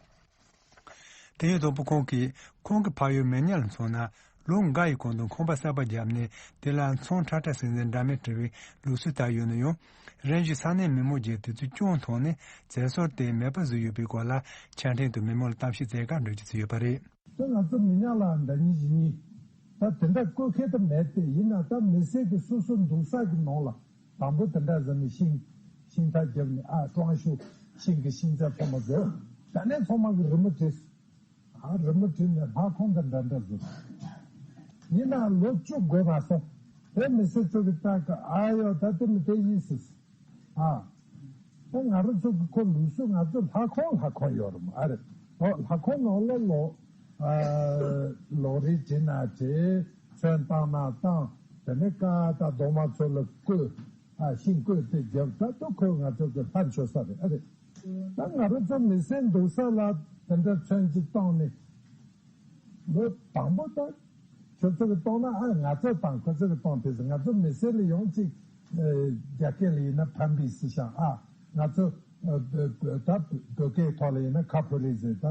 དེ་ཡང་དང་པོ་ཁོང་གིས། ཁོང་གི་ཕ་ཡུལ་མི་ཉག་ལ་མཚོན་ན། ལོ་འགའ་ཡི་གོང་དུ་ཁང་པ་གསར་པ་བརྒྱབ་ནས་དེ་ལ་ཚོང་ཁྲ་ཁྲ་ཟིང་ཟིང་འདྲ་མིན་བྲི་བའི་ལུགས་སྲོལ་དར་ཡོད་ན་ཡང་། རིམ་བཞིན་ས་གནས་མི་མང་གིས་དུས་ཚོད་ཅུང་ཐུང་ནས་བཙན་སོར་དེ་མེད་པ་བཟོས་ཡོད་པའི་སྐོར་ལ་ཆ་འཕྲིན་དུ་མི་མང་ལ་གཏམ་བཤད་མཛད་སྐབས་འགྲེལ་བརྗོད་བྱས་ཡོད་པ་རེད། དེ་ང་ཚོ་མི་ཉག་ལ་ཟླ་ཉིན་བཞི་གཉིས་ད་དེ་འདྲ་བཀོད་མཁན་དུ་མེད་དེ། ཡིན་ན་ད་མི་སེར་གྱི་སོ་སོ་འདུག་ས་གི་ནང་ལ། དང་པོ་དེ་འདྲ་ཟེར་ནས་ཤིང་ཤིང་རྟ་བརྒྱབ་ནས། ཨ་ཀྲོང་ཤུ་ཤིང་གི་ཤིང་ཆ་ཚང་མ་བཟོས། ད་ནས་ཚང་མ་གི་རི་མོ་བྲིས། ཨ་རི་མོ་བྲིས་ནས་ལྷ་ཁང་དང་འདྲ་འདྲ་བཟོས། ཡིན་ནའང་ལོ་བཅུ་འགོར་མ་སོང་། དེ་མི་སེར་ཚོ་གི་ལྟ་གི། ཨ་ཡོ་ད་དེ་མི་དེ་ཡིན་སྲིད། ཨ་ད་ང་རང་ཚོ་གི་ཁོ་ལུགས་སྲོལ། ང་ཚོ་ལྷ་ཁང་ལྷ་ཁང་ཡོད་རེད་མོ། ཨ་རེད། ཨོ་ལྷ་ཁང་ནང་ལ་ལོ་ཨ་ལོ་རེ་བྲིས་ན་བྲིས། ཚོན་བཏང་ན་བཏང་། དེ་ནས་ཀ་ད་རྡོག་མ་ཚོ་ལ་བརྐོས། ཨ་ཤིང་བརྐོས་ཏེ་བརྒྱབ། ད་དུ་ཁོས་ང་ཚོ་གི་ལྷ་མཆོད་ས་རེད། ཨ་རེད། ད་ང་རང་ཚོ་མི་སེར་འདུག་ས་ལ་དེ་འདྲ་ཚོན་གཅིག་བཏང་ནས་ལོ་དང་པོ་ད་ཁྱོད་ཚོ་གི་བཏང་ན། ཨ་ང་ཚོ་བཏང་། ཁོ་ཚོ་གི་བཏང་། དེ་ཚོ་ང་ཚོ་མི་སེར་ལ་ཡོང་ཅིག་རྒྱ་སྐད་ལ་ཡིན་ན་ཕམ་པི་སི་ཤང་། ཨ་ང་ཚོ་ད་བོད་སྐད་ཐོག་ལ་ཡིན་ན་ཁ་ཕོ་རི་ཟེར། ད་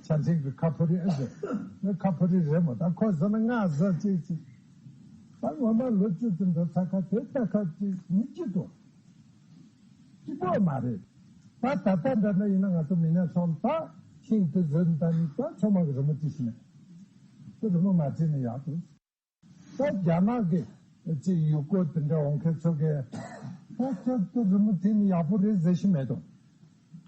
ཆ་འཕྲིན་གི་ཁ་ཕོ་རི། ཨ་ཟེར་ཁ་ཕོ་རི་རེད་མོ། ད་ཁོ་ཟེར་ན་ང་ཟེར་ཅིག་ཅིག་ད་ངོ་མ་ལོ་བཅུ་ཙམ་འགྲོ་ཚར་ཁ་དེ་ལྟ་ཁ་ཅིག་མི་སྐྱིད་དོ། སྐྱིད་པོ་མ་རེད། ད་ད་ལྟ་འདྲ་ན་ཡིན་ན་ང་ཚོ་མི་ཉག་ཚང་ད་ཤིང་དེ་བཟོས་ནས་ད་ནི་ད་ཚང་མ་གི་རི་མོ་བྲིས་ཤིང་། དེ་རི་མོ་མ་བྲིས་ནས་ཡག་འདུག་ད་རྒྱ་ནག་གི་ཅིག་ཡུལ་སྐོར་དེ་འདྲ་འོང་མཁན་ཚོ་གིས་ད་ཁྱོད་དེ་རི་མོ་བྲིས་ནས་ཡག་པོ་རེད་ཟེར་ཤི་མེད་དོ།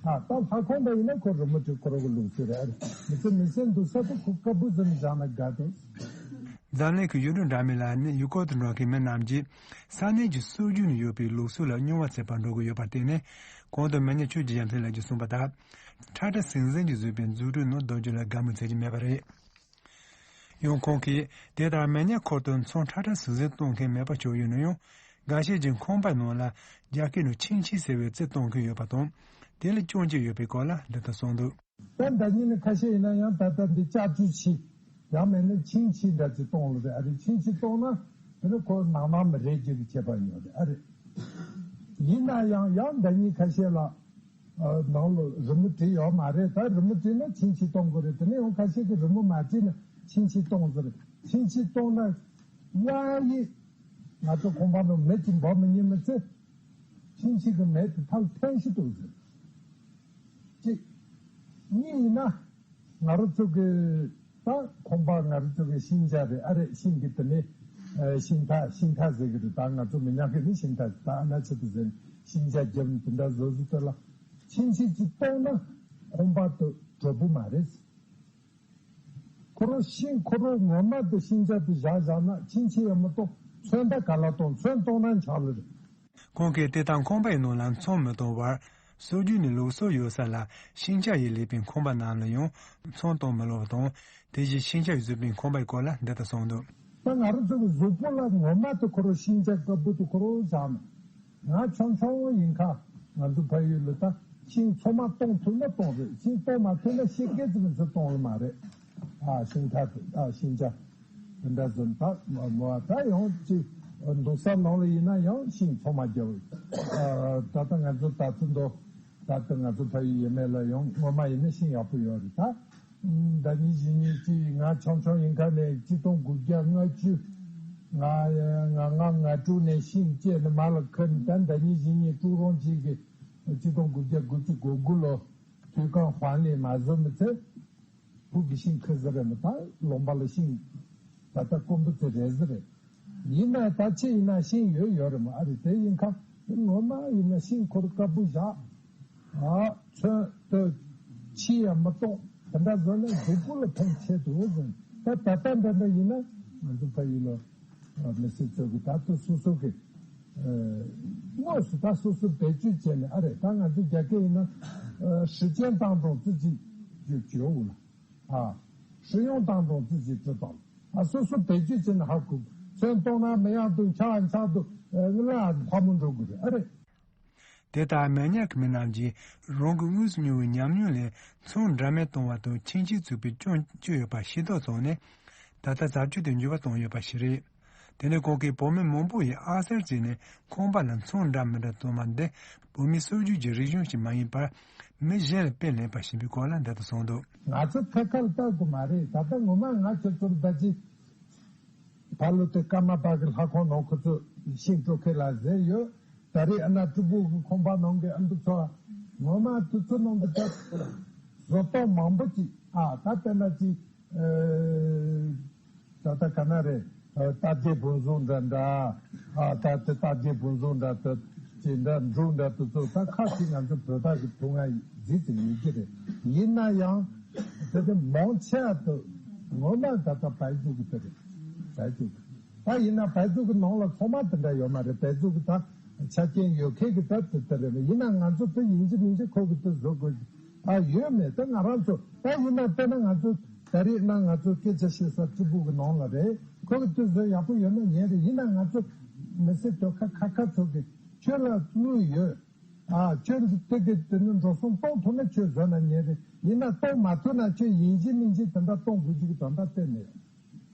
ད་ད་ལྷ་ཁང་འདྲ་ཡིན་ན་ཁོ་རི་མོ་བྲིས། ཁོ་རང་གི་ལུགས་སྲོལ་རེད། མི་ཚེ་མི་སེར་འདུག་ས་དེ་ཁོ་དཀར་པོ་ཟེར་ནས་བཞག་ན་དགའ་འདུག་འཛམ་གླིང་གི་ཡུལ་གྲུ་འདྲ་མིན་ལ་ནི་ཡུལ་སྐོར་དུ་འགྲོ་མཁན་མི་རྣམས་ཀྱིས་ས་གནས་ཀྱི་སྲོལ་རྒྱུན་ནས་ཡོད་པའི་ལུགས་སྲོལ་ལ་རྙོག་པ་ཚད་པར་འགྲོ་གི་ཡོད་པར་བརྟེན་ནས། གོང་དུ་མི་ཉག་ཆོས་ཀྱི་རྒྱལ་མཚན་ལགས་ཀྱིས་གསུངས་པ་ལྟར། ཁྲ་ཁྲ་ཟིང་ཟིང་གིས་བཟོས་པའི་འཛུགས་སྐྲུན་ནང་སྡོད་རྒྱུ་ལ་དགའ་མོས་བྱེད་ཀྱི་མེད་པ་རེད། ཡང་ཁོང་གིས་དེ་ལྟར་མི་ཉག་འཁོར་དུ་ཚོང་ཁྲ་ཁྲ་ཟིང་ཟིང་གཏོང་མཁན་མེད་པ་ཆགས་ཡོད་ན་ཡང་། འགའ་ཤས་ཀྱིས་ཁང་པའི་ནང་ལ་རྒྱ་སྐད་ནང་ཆིང་ཆི་ཟེར་བའི་རྩི་གཏོང་མཁན་ཡོད་པ་དང་། དེ་ལ་སྐྱོན་བརྗོད་ཡོད་པའི་སྐོར་ལ་འདི་ལྟར་གསུངས་འདུག་ད་ཟླ་ཉིན་ནི་ཁ་ཤས་ཡིན་ན་ཡང་ད་ལྟ་འདི་ལྕགས་ཀྱུ་ཆི། ཡང་མེད་ན་ཆིང་ཆི་འདྲ་ཅིག་གཏོང་ལ་རེད། ཨ་རེ་ཆིང་ཆི་གཏོང་ན་དེ་ནི་ཁོ་ནང་ནང་མི་རེད་ཅིག་གི་ཁྱད་པར་ཡོད་རེད། ཨ་རེ། ཡིན་ན་ཡང་ཡང་ཟླ་ཉིན་ཁ་ཤས་ལ་ནང་ལ་རི་མོ་བྲིས་ཡོད་མ་རེད། ད་རི་མོ་བྲིས་ན་ཆིང་ཆི་གཏོང་དགོས་རེད། དེ་ནས་ཡང་ཁ་ཤས་ཀྱིས་རི་མོ་མ་བྲིས་ན་ཆིང་ཆི་གཏོང་ཟེར། ཆིང་ཆི་གཏོང་ན་ཡ་ཡི་ང་ཚོ་ཁང་པ་ནང་མེ་ཅིག་འབར་མི་ཉན་མི་ཚེ། ཕྱིན་ཆད་ཀྱི་མེ་དེ་ཐལ་འཐེན་ཞིག་འདུག་ཟེར། གཅིག་གཉིས་ཡིན་ན། ང་རང་ཚོ་གི་ད་ཁང་པ་ང་རང་ཚོ་གི་ཤིང་ཆ་རེད། ཨ་རེད། ཤིང་གི་དེ་ནས་ཤིང་ཐག་ཤིང་ཐག་ཟེར་གི་རེད། ད་ང་ཚོ་མི་ཉག་གི་ནི་ཤིང་ཐག་ད་ཨ་ན་ཆེད་དུ་ཟེར་ཤིང་ཆ་རྒྱབ་ནས་དེ་འདྲ་བཟོ་བཟོ་དེ་ལ་ཕྱིན་ཆད་ཀྱི་གཏོང་ན་ཁང་པ་དེ་དྲོ་པོ་མ་རེད། ཁོ་རང་ཤིང་ཁོ་རང་ངོ་མ་དེ་ཤིང་ཆ་དེ་བཞག་བཞག་ན་ཕྱིན་ཆད་ཡང་མི་གཏོང་། ཚོན་ད་ག་ལ་གཏོང་། ཚོན་གཏོང་ན་འཆག་ལེ་རེད། ཁོང་གིས་དེ་ལྟར་ཁང་པའི་ནང་ལ་ཚོང་མི་གཏོང་བར། སྲོལ་རྒྱུན་ནས་ལུགས་སྲོལ་ཡོད་ས་ལ་ཤིང་ཆ་ཡིས་ལས་པའི་ཁང་པ་རྣམས་ལ་ཡང་ཚོང་གཏོང་མི་ལོབས་པ་དང་། དེ་བཞིན་ཤིང་ཆ་ཡིས་བཟོས་པའི་ཁང་པའི་སྐོར་ལ་འདི་ལྟར་གསུངས་འདུག་ད་ང་རང་ཚོ་གི་གཟུགས་པོ་ལ་ངོ་མ་དེ་ཁོ་རང་ཤིང་ཆ་དཀར་པོ་དེ་ཁོ་རང་བཞག་ན། ང་ཆུང་ཆུང་ཡིན་ཁ་ང་ཚོ་ཕ་ཡུལ་ལ་ད་ཤིང་ཚང་མ་གཏོང་ཐུབ་ན་གཏོང་རེད། ཤིང་གཏོང་མ་ཐུབ་ན་ཤེལ་སྒལ་ཙམ་ཚོ་གཏོང་ལ་མ་རེད། ཨ་ཤིང་ཐག་ཨ་ཤིང་ཆ་དེ་འདྲ་བཟོ་ད་མ་མ་ད་ཡང་ཅིག་འདུག་ས་ནང་ལ་ཡིན་ན་ཡང་ཤིང་ཚང་མ་རྒྱབ། ཨ་ད་ལྟ་ང་ཚོ་ད་ཚོད་འདུག་ད་ལྟ་ང་ཚོ་ཕ་ཡུལ་ཡས་མས་ལ་ཡང་སྔོན་མ་ཡིན་ན་ཤིང་ཡག་པོ་ཡོད་རེད། ད་ཟླ་ཉིན་བཞི་ཉིན་ཅིག་ང་ཆུང་ཆུང་ཡིན་ཁ་ནས་ཆིག་སྟོང་དགུ་བརྒྱ་ལྔ་བཅུ་ ང་ང་ང་ང་དྲུག་ནས་ཤིང་བཅད་ནས་མར་ལ་ཁུར་ནས། ད་ཟླ་ཉིན་བཞི་ཉིན་དཀྲུག་རོང་གཅིག་གི་ཆིག་སྟོང་དགུ་བརྒྱ་དགུ་བཅུ་གོ་དགུ་ལོ་དུས་ཁང་ཧྥང་ལི་མ་བཟོ་མི་ཚེ། ཕུག་གི་ཤིང་ཁུར་ཟེར་རེད་མོ། ད་ལུང་པ་ལ་ཤིང་ད་ལྟ་དཀོན་པོ་ཚེ་རེད་ཟེར་རེད། ཡིན་ན་ད་ཁྱེད་ཡིན་ན་ཤིང་ཡོད་ཡོད་རེད་མོ། ཨ་རེད། དེ་ཡིན་ཁ་ངོ་མ་ཡིན་ན་ཤིང་ཁུར་དཀར་པོ་བཞག་ཨ་ཚོན་དུ་ཕྱི་ཡང་མི་གཏོང་། དེ་འདྲ་བཟོ་ན་གཟུགས་པོ་ལ་ཕན་ཆེད་དུ་ཟེར། ད་ད་ལྟ་འདྲ་འདྲ་ཡིན་ན་ང་ཚོ་ཕ་ཡུལ་ལ་མི་སེར་ཚོ་གི་ད་ལྟ་སོ་སོ་གི་དངོས་སུ་ད་སོ་སོ་བེད་སྤྱོད་བྱས་ནས། ཨ་རེད། ད་ང་ཚོ་རྒྱ་སྐད་ཡིན་ན་时间当中自己就觉悟了啊，使用当中自己知道了。 ཨ་སོ་སོ་བེད་སྤྱོད་བྱས་ན་ཧ་གོ། ཚོན་གཏོང་ན་མི་ཡག་འདུག་འཁྱག་འཁྱག་འདུག་ཨ་ལ་ཕ་མོ་འགྲོ་དགོས་རེད། ཨ་རེད། དེ་ལྟར་མེ་ཉག་གི་མི་རྣམས་ཀྱིས་རང་གི་དངོས་སུ་མྱོང་བའི་ཉམས་མྱོང་ལས་ཚོན་འདྲ་མིན་གཏོང་བ་དང་ཆིན་ཆིན་བཙུགས་པའི་སྐྱོན་བརྗོད་ཡོད་པ་ཤེས་རྟོགས་བྱུང་ནས། ད་ལྟ་བཟའ་སྤྱོད་དུ་འགྱུར་བ་བཏང་ཡོད་པ་ཞིག་རེད། དེ་ནས་ཁོང་གིས་བོད་མི་མང་པོ་ཡིས་ཨ་གསར་བྱས་ནས་ཁང་པ་ལ་ཚོན་འདྲ་མི་འདྲ་གཏོང་བ་འདི་བོད་མིའི་སྲོལ་རྒྱུན་གྱི་རིག་གཞུང་ཞིག་མ་ཡིན་པར། མི་གཞན་ལ་དཔེ་ལེན་པ་ཞིག་ཡིན་པའི་སྐོར་ལ་འདི་ལྟར་གསུངས་འདུག་ང་ཚོ་ཁ་ཁ་ལ་ལྟ་དགོས་མ་རེད། ད་ལྟ་ངོ་མ་ང་ཁྱེད་ཚོར་ད་ཅི་ཕ་ལོ་དེ་ཀརྨ་པ་གི་ལྷ་ཁང་ནང་ཁོ་ཚོས་ཤིང་སྤྲོ་མཁན་ལ་ཟེར་ཡོད། ད་རེས་ཨ་ན་སྤྲུལ་སྐུ་གི་ཁང་པ་ནང་གི་ཨ་འདུ་ཚོ་ངོ་མ་དུས་ཚོད་ནང་གི་ད་བཟོ་ལྟ་མང་པོ་ཅིག་ཨ་ད་དཔེར་ན་ཅིག་ད་ལྟ་ག་ན་རེད། རྟ་རྒྱས་བུན་བཟུང་འདྲ་འདྲ། ཨ་ད་དེ་རྟ་རྒྱས་བུན་བཟུང་འདྲ་དེ་ཅི་འདྲ་འབྲུག་འདྲ་དེ་ཚོ་ད་ཁ་ཅིག་ང་ཚོ་བོད་པ་གི་ཐུག་ང་རྫིག་ཙམ་ཡོད་ཀྱི་རེད། ཡིན་ན་ཡང་དེ་དེ་མང་ཆེ་བ་དེ་ངོ་མ་ད་ལྟ་བལ་འབྲུག་གི་དེ་རེད། བལ་འབྲུག་གི་ད་ཡིན་ན་བལ་འབྲུག་གི་ནང་ལ་ཚང་མ་དེ་འདྲ་ཡོད་མ་རེད། བལ་འབྲུག་གི་ད་ཆ་རྐྱེན་ཡོད་མཁན་གི་ད་དེ་དེ་རེད། ཡིན་ན་ང་ཚོ་དེ་ཡིན་གཅིག་མིན་གཅིག་ཁོ་གི་དེ་བཟོ་དགོས་ཀྱི་ད་ཡོད་མེད་དེ་ང་རང་ཚོ་ད་ཡིན་ན་དཔེར་ན་ང་ཚོ། ད་རེས་ན་ང་ཚོ་སྐད་ཆ་བཤད་ས་སྤྲུལ་སྐུ་གི་ནང་ལ་རེད། ཁོ་གི་དུས་ཚོད་ཡག་པོ་ཡོད་ན་ཉན་རེད། ཡིན་ན་ང་ཚོ་མི་སེར་དོ་ཁ་ཁ་ཁ་ཚོ་གི་ཁྱོད་ལ་དངུལ་ཡོད། ཨ་ཁྱོད་ཀྱི་དེ་གི་དེ་ནི་འགྲོ་སོང་གཏོང་ཐུབ་ན་ཁྱོད་བཟོ་ན་ཉན་རེད། ཡིན་ན་གཏོང་མ་ཐུབ་ན་ཁྱོད་ཡིན་གཅིག་མིན་གཅིག་དེ་འདྲ་གཏོང་དགོས་ཀྱི་གི་དོན་དག་གཏན་ནས་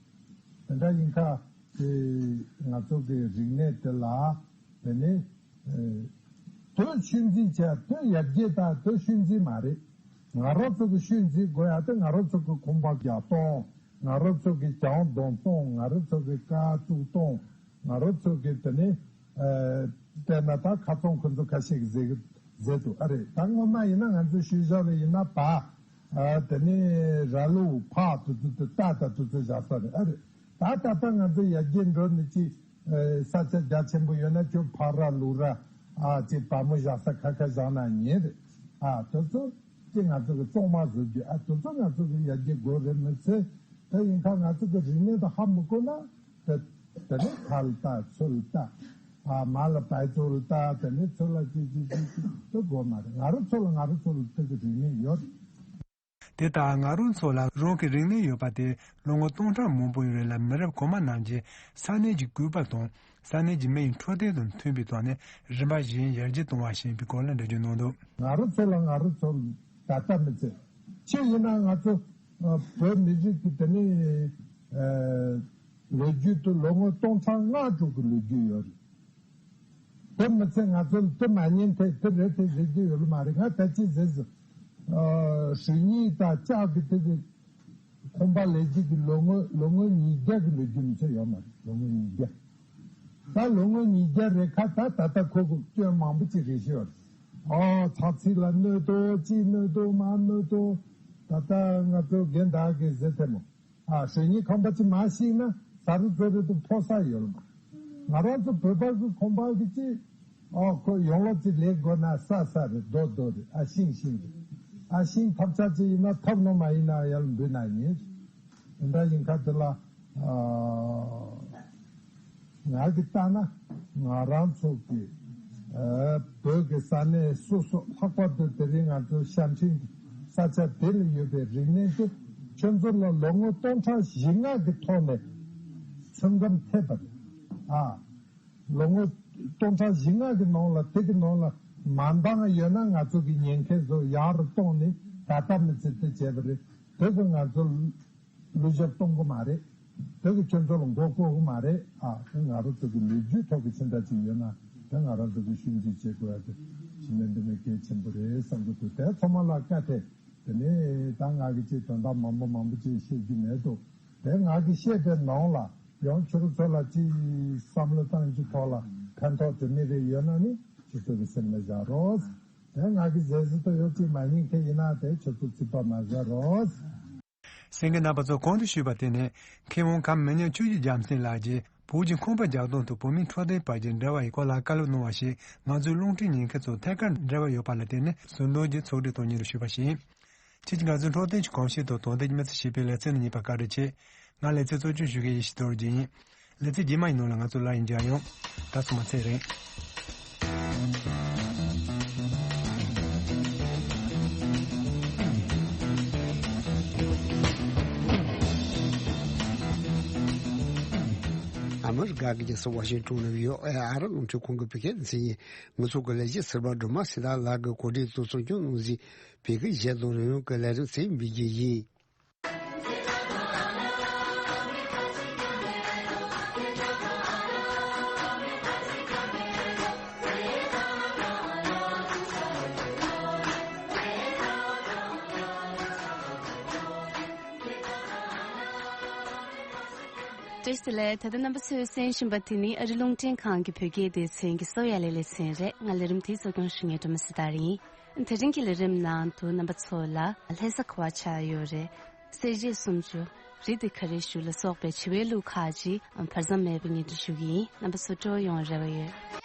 ཡོད། དེ་འདྲ་ཡིན་ཁ་དེ་ང་ཚོ་གི་རིག་གནས་དེ་ལ་དེ་ནི། དོན་ཤུལ་འཛིན་བྱས་དོན་ཡར་རྒྱས་དང་དོན་ཤུལ་འཛིན་མ་རེད། ང་རང་ཚོ་གི་ཤུལ་འཛིན་དགོས་ཡ་དེ་ང་རང་ཚོ་གི་ཁང་པ་རྒྱག་སྟངས། ང་རང་ཚོ་གི་གྱང་རྡུང་སྟངས། ང་རང་ཚོ་གི་ཀ་བཙུགས་སྟངས། ང་རང་ཚོ་གི་དེ་ནི་ཨ་དཔེར་ན་ད་ཁ་ཚོང་ཁོ་ཚོ་ཁ་ཤས་ཀྱི་ཟེར་གི་ཟེར་འདུག་ཨ་རེད། ད་སྔོན་མ་ཡིན་ན་ང་ཚོའི་ཤུལ་བཞག་ལ་ཡིན་ན་བ་ཨ་དེ་ནི་ར་ལུག་ཕག་དེ་ཚོ་དེ་རྟ་དང་དེ་ཚོ་བཞག་ས་རེད། ཨ་རེད། ད་ད་ལྟ་ང་ཚོ་ཡར་རྒྱས་འགྲོ་ནི་ཅི། ས་ཆ་རྒྱ་ཆེན་པོ་ཡོད་ན་ཁྱོད་ཕག་ར་ལུག་ར་ཨ་ཅིག་བ་མོ་བཞག་ས་ཁ་ཁ་བཞག་ན་ཉན་རེད། ཨ་དེ་ཚོ་ཅི་ང་ཚོ་གི་གཙང་མ་བཟོ་རྒྱུ་ཨ་དེ་ཚོ་ང་ཚོ་གི་ཡར་རྒྱས་དགོས་རེད་མི་ཚེ། ད་ཡིན་ཁ་ང་ཚོ་གི་རིག་གནས་དང་ཧ་མི་གོ་ན་དེ་དེ་ནི་ཁ་ལ་ལྟ་ཚུར་ལྟ་ཨ་མ་ལ་བལ་ཚུར་ལྟ་དེ་ནི་ཚུར་ལ་ཅི་ཅི་ཅི་ཅི་དེ་དགོས་མ་རེད། ང་རང་ཚོ་ལ་ང་རང་ཚོ་ལ་དེ་གི་རིག་གནས་ཡོད་རེད། དེ་ལྟར་ང་རང་ཚོ་ལ་རང་གི་རིག་གནས་ཡོད་པ་དེ་ལོ་ངོ་སྟོང་ཕྲག་མང་པོའི་རིང་ལ་མི་རབས་གོང་མ་རྣམས་ཀྱིས་ས་གནས་ཀྱི་སྐུད་པ་དང་ས་གནས་ཀྱི་མི་ཡི་འཕྲོད་བསྟེན་དང་མཐུན་པའི་ཐོག་ནས་རིམ་པ་བཞིན་ཡར་རྒྱས་གཏོང་བ་ཞེས་པའི་སྐོར་ལ་འགྲེལ་བརྗོད་གནང་འདུག་ང་རང་ཚོ་ལ་ང་རང་ཚོ་ད་ལྟ་མི་ཚེ་ཆེ་ཡིན་ན་ང་ཚོ་བོད་མི་རིགས་ཀྱི་དེ་ནས་ལོ་རྒྱུས་དུ་ལོ་ངོ་སྟོང་ཕྲག་ལྔ་དྲུག་གི་ལོ་རྒྱུས་ཡོད་རེད། དེ་མི་ཚད་ང་ཚོ་ལ་དེ་མ་ཉན་ཐད་དེ་རེད་དེ་རེད་དེ་ཡོད་ལ་མ་རེད། ང་ད་ཅི་ཟེར་ཟེར། ཨ་གཞོན་ཉིན་དང་ལྕགས་ཀྱི་དེ་གི་ཁང་པ་ལས་རྒྱུ་གི་ལོ་ངོ་ལོ་ངོ་ཉིས་བརྒྱ་གི་ལོ་རྒྱུས་མི་ཚད་ཡོད་མ་རེད། ལོ་ངོ་ཉིས་བརྒྱ། ད་ལོ་ངོ་ཉིས་བརྒྱ་རེད་ཁ་ད་ད་ལྟ་ཁོ་གི་སྐྱོན་མང་པོ་ཅིག་རེད་ཤི་བ་རེད། ཨོ་ཚ་ཚིག་ལ་གནོད་དོ་ཅི་གནོད་དོ་མ་གནོད་དོ། ད་ལྟ་ང་ཚོ་རྒན་བདག་གི་ཟེར་ཐལ་མོ། ཨ་གཞོན་ཉིན་ཁང་པ་ཅིག་མ་ཤིག་ན་ཟ་རུ་ཚོ་རུ་དུ་ཕོ་ས་ཡོད་ལ་མ། ང་རང་ཚོ་བོད་པ་གི་ཁང་པ་གི་ཅིག་ཨོ་ཁོ་ཡོང་ལོ་ཅིག་ལས་དགོས་ན་ས་ས་རེད། རྡོ་རྡོ་རེད། ཨ་ཤིང་ཤིང་རེད། ཨ་ཤིང་ཐབ་ཆག་ཅིག་ཡིན་ན་ཐབ་ནོ་མ་ཡིན་ན་ཡར་འབུད་ན་ཉེ་རེད། དེ་འདྲ་ཡིན་ཁ་དེ་ལ་ཨ། ང་གིས་ལྟ་ན་ང་རང་ཚོ་གི་ཨ་བོད་ཀྱི་ས་གནས་སོ་སོ་ལྷག་པར་དུ་དེ་རིང་ང་ཚོ་ཤར་ཕྱིན་གྱི་ས་ཆ་དེ་ལ་ཡོད་པའི་རིག་གནས་དེ་ཁྱོད་ཚོ་ལ་ལོ་ངོ་སྟོང་ཕྲག་བཞི་ལྔ་གི་ཐོག་ནས་ཚོད་བགམ་ཐེབས་པ་རེད། ཨ་ལོ་ངོ་སྟོང་ཕྲག་བཞི་ལྔ་གི་ནང་ལ་དེ་གི་ནང་ལ་མ་འདང་ཡོད་ན་ང་ཚོ་གི་ཉེན་ཁའི་བཟོ་ཡག་རུ་གཏོང་ནས་ད་ལྟ་མི་ཚེ་དེ་བྱས་པ་རེད། དེ་གི་ང་ཚོ་གླུ་ཞབས་གཏོང་གི་མ་རེད། དེ་གི་ཁྱོད་ཚོ་ལ་མགོ་སྐོར་གི་མ་རེད། ཨ་དེ་ང་རང་ཚོ་གི་ལོ་རྒྱུས་ཐོག་གི་ཕྱིན་ད་ཅིག་ཡོད་ན་དེ་ང་རང་ཚོ་གི་ཤུལ་འཛིན་བྱེད་དགོས་ཡ་དེ་ཤི་མེད་འདི་མེད་གལ་ཆེན་པོ་རེད་བསམ་གི་འདུག་དེ་ཚང་མ་ལ་བཀའ་ཐེ། དེ་ནས་ད་ང་གི་ཅིག་དོན་དག་མང་པོ་མང་པོ་ཅིག་བཤད་རྒྱུ་མེད་འདུག་དེ་ང་གི་བཤད་པའི་ནང་ལ་ ཡང་ཁྱོད་ཚོ་ལ་ཅིག་བསམ་བློ་བཏང་རྒྱུ་ཐོག་ལ་ཕན་ཐོགས་དེ་མི་རེ་ཡོད་ན་ནི་ཁྱོད་ཚོ་གི་སེམས་ལ་བཞག་རོགས། དེ་ང་གི་ཟས་ཟི་ཏོ་ཡོད་ཅིག་མ་ཉིན་ཁེ་ཡིན་ན་དེ་ཁྱོད་ཚོ་ཚིག་པ་མ་བཟོ་རོགས། གསན་མཁན་རྣམ་པ་ཚོ་གོང་དུ་ཞུས་པ་དེ་ནི་མཁས་དབང་ཁམས་མི་ཉག་ཆོས་ཀྱི་རྒྱལ་མཚན་ལགས་ཀྱིས་བོད་ཀྱི་ཁང་པ་རྒྱག་སྟངས་དང་བོད་མིའི་འཕྲོད་བསྟེན་བར་གྱི་འབྲེལ་བ་ཡི་སྐོར་ལ་བཀའ་སློབ་གནང་བ་ཞིག་ང་ཚོའི་རླུང་འཕྲིན་ཉན་མཁན་ཚོ་ཐད་ཀར་འབྲེལ་བ་ཡོད་པ་ལ་བརྟེན་ནས་ཟུར་འདོན་གྱིས་ཚོགས་སྒྲིག་གཏོང་མཁན་རུ་ཞུས་པ་ཞིག་ཡིན། ཁྱེད་ཀྱིས་ང་ཚོའི་འཕྲོད་བསྟེན་གྱི་གོམས་གཤིས་དང་དོན་ལྡན་གྱི་མི་ཚེ་ཞེས་པའི་ལེ་ཚན་ནང་ཉན་པར་བཀའ་དྲིན་ཆེ། ང་ལེ་ཚན་གཙོ་སྐྱོང་ཞུ་མཁན་ཡེ་ཤེས་རྡོ་རྗེ་ཡིན། ལེ་ཚན་རྗེས་མ་ཡི་ནང་ལ་ང་ཚོ་སླར་ཡང་མཇལ་ཡོང་། ད་སོ་མ་ཚེ་རིང་། ཨ་མི་རི་ཀ་གི་རྒྱལ་ས་ཝ་ཤིང་ཊོན་ནང་ཡོད་ཨེ་ཨ་རི་རླུང་འཕྲིན་ཁང་གི་བོད་སྐད་སྡེ་ཚན་ཡིན། ང་ཚོ་གི་ལས་བྱེད་ཟུར་པ་སྒྲོལ་མ་སྲས་ལགས་ཀྱིས་གོ་སྒྲིག་དང་གཙོ་སྐྱོང་གནང་མཛད་པའི་གཞས་དང་རོལ་དབྱངས་ཀྱི་ལས་རིམ་ཚེ་རིང་འཕེལ་རྒྱས་ཡིན། བཀྲ་ཤིས་བདེ་ལེགས། ད་ལྟ་རྣམ་པ་ཚོས་གསན་བཞིན་པ་དེ་ནི་ཨ་རི་རླུང་འཕྲིན་ཁང་གི་བོད་སྐད་སྡེ་ཚན་གྱི་གསོ་ཡ་ལས་ལེ་ཚན་རེད། ང་ལས་རིམ་དེའི་གཙོ་སྐྱོང་ཞུ་མཁན་སྒྲོལ་མ་སྲས་དར་ཡིན། དེ་རིང་གི་ལས་རིམ་ནང་དུ་རྣམ་པ་ཚོ་ལ་ལྷ་ས་ག་བ་ཆགས་ཡོད་རེད། གསེར་བྱེས་སུམ་ཅུ། རི་དེ་ག་རེ་བཞུགས་ལ་སོགས་པའི་བྱིས་པའི་གླུ་ཁག་ཅིག་བར་མཚམས་མེད་པར་སྙན་སྒྲོན་ཞུ་གི་ཡིན། རྣམ་པ་ཚོ་སྤྲོ་ཡོང་རེ་བ་ཡོད།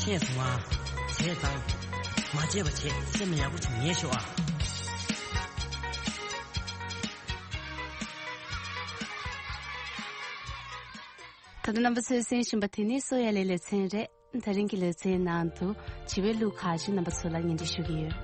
ངས་སོང་ང་། བྱས་ཙང་། མ་བྱས་པ་བྱས། སེམས་ལ་ཡག་པོ་ཅིག་ངེས་ཤོག་ཨ། ད་ལྟ་རྣམ་པ་ཚོས་གསན་བཞིན་པ་དེ་ནི་སོ་ཡ་ལེ་ལེ་ཚན་རེད། ད་རིང་གི་ལེ་ཚན་ནང་དུ་བྱིས་པའི་གླུ་ཁག་ཅིག་རྣམ་པ་ཚོ་ལ་སྙན་སྒྲོན་ཞུ་གི་ཡོད།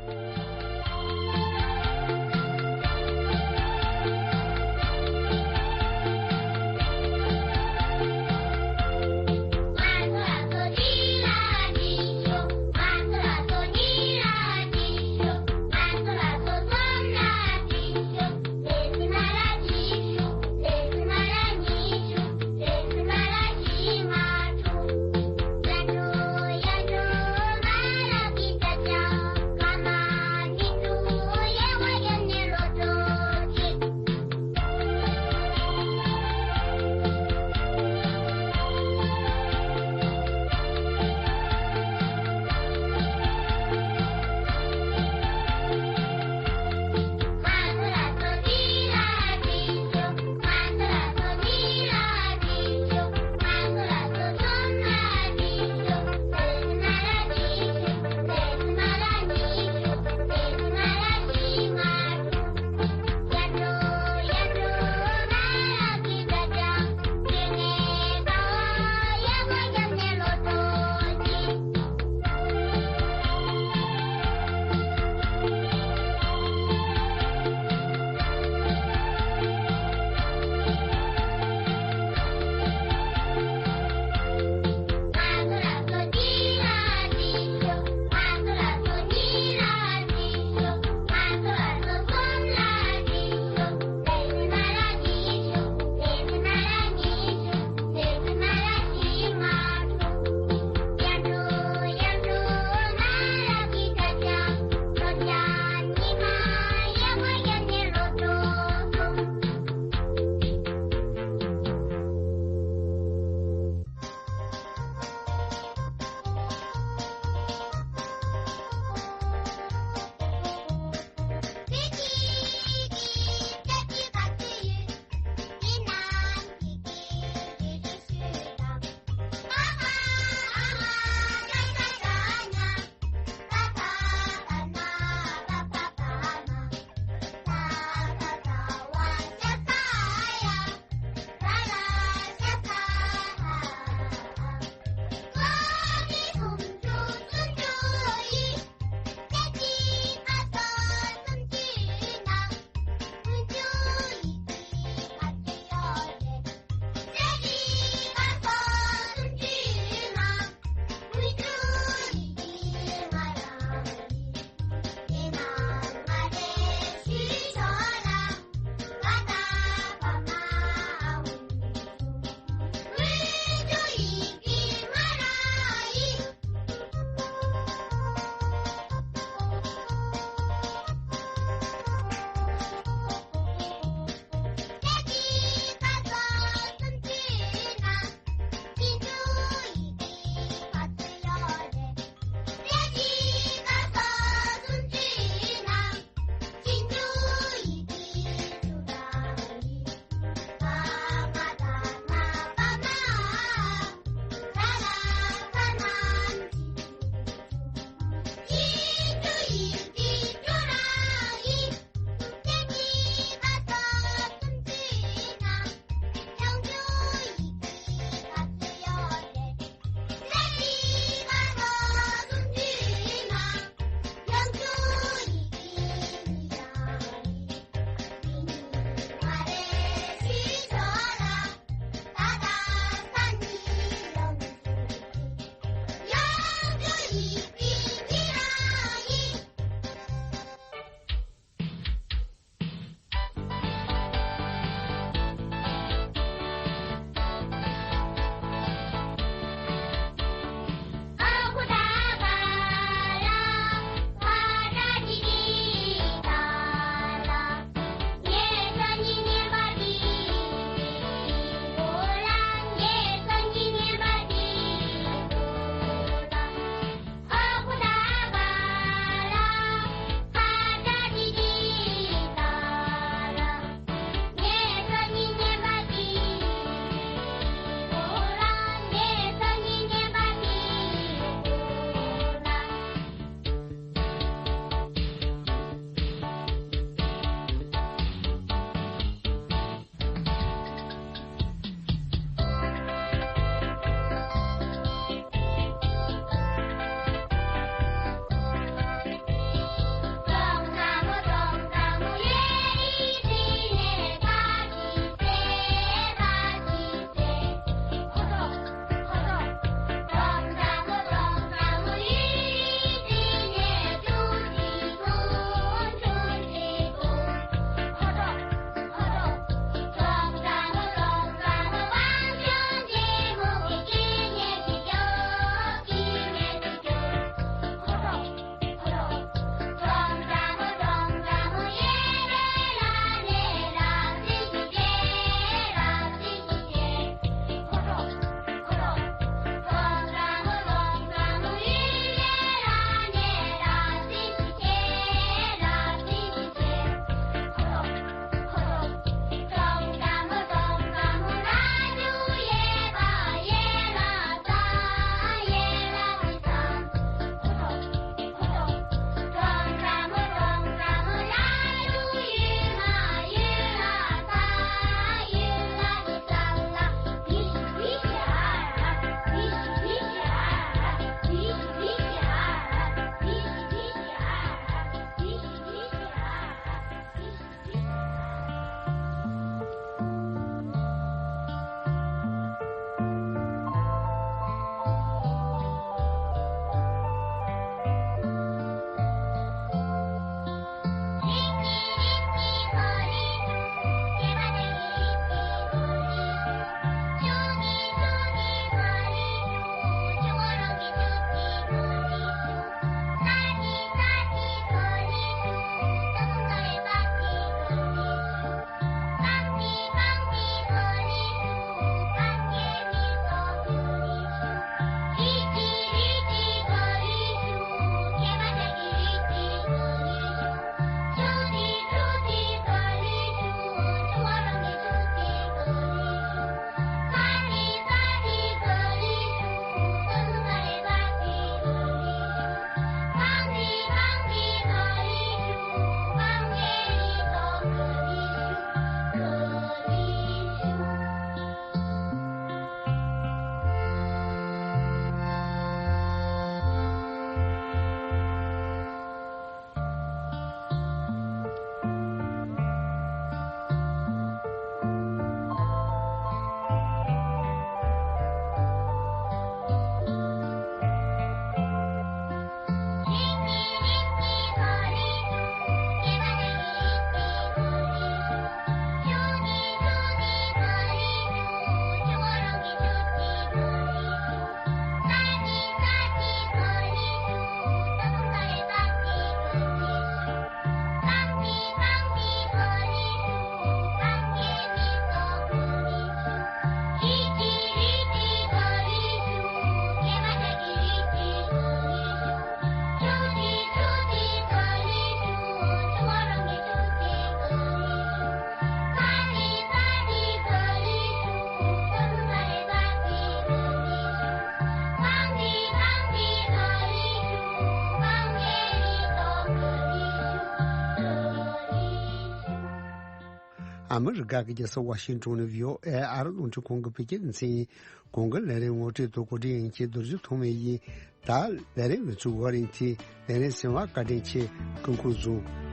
ཨ་མི་རི་ཀ་གི་རྒྱལ་ས་ཝ་ཤིང་ཏོན་ནས་བྷི་ཨོ་ཨེ་ཨ་རི་རླུང་འཕྲིན་ཁང་གི་བོད་སྐད་སྡེ་ཚན་ཡིན། གོང་གི་ལས་རིམ་ངོ་སྤྲོད་དང་གོ་སྒྲིག་ཡིན་གྱི་རྡོ་རྗེ་ཐོགས་མེད་ཡིན། ད་ལས་རིམ་གྱི་ཚུགས་བར་ཡིན་གྱི་ལས་རིམ་གསན་པར་བཀའ་དྲིན་ཆེ། སྐུ་ཁམས་བཟང་།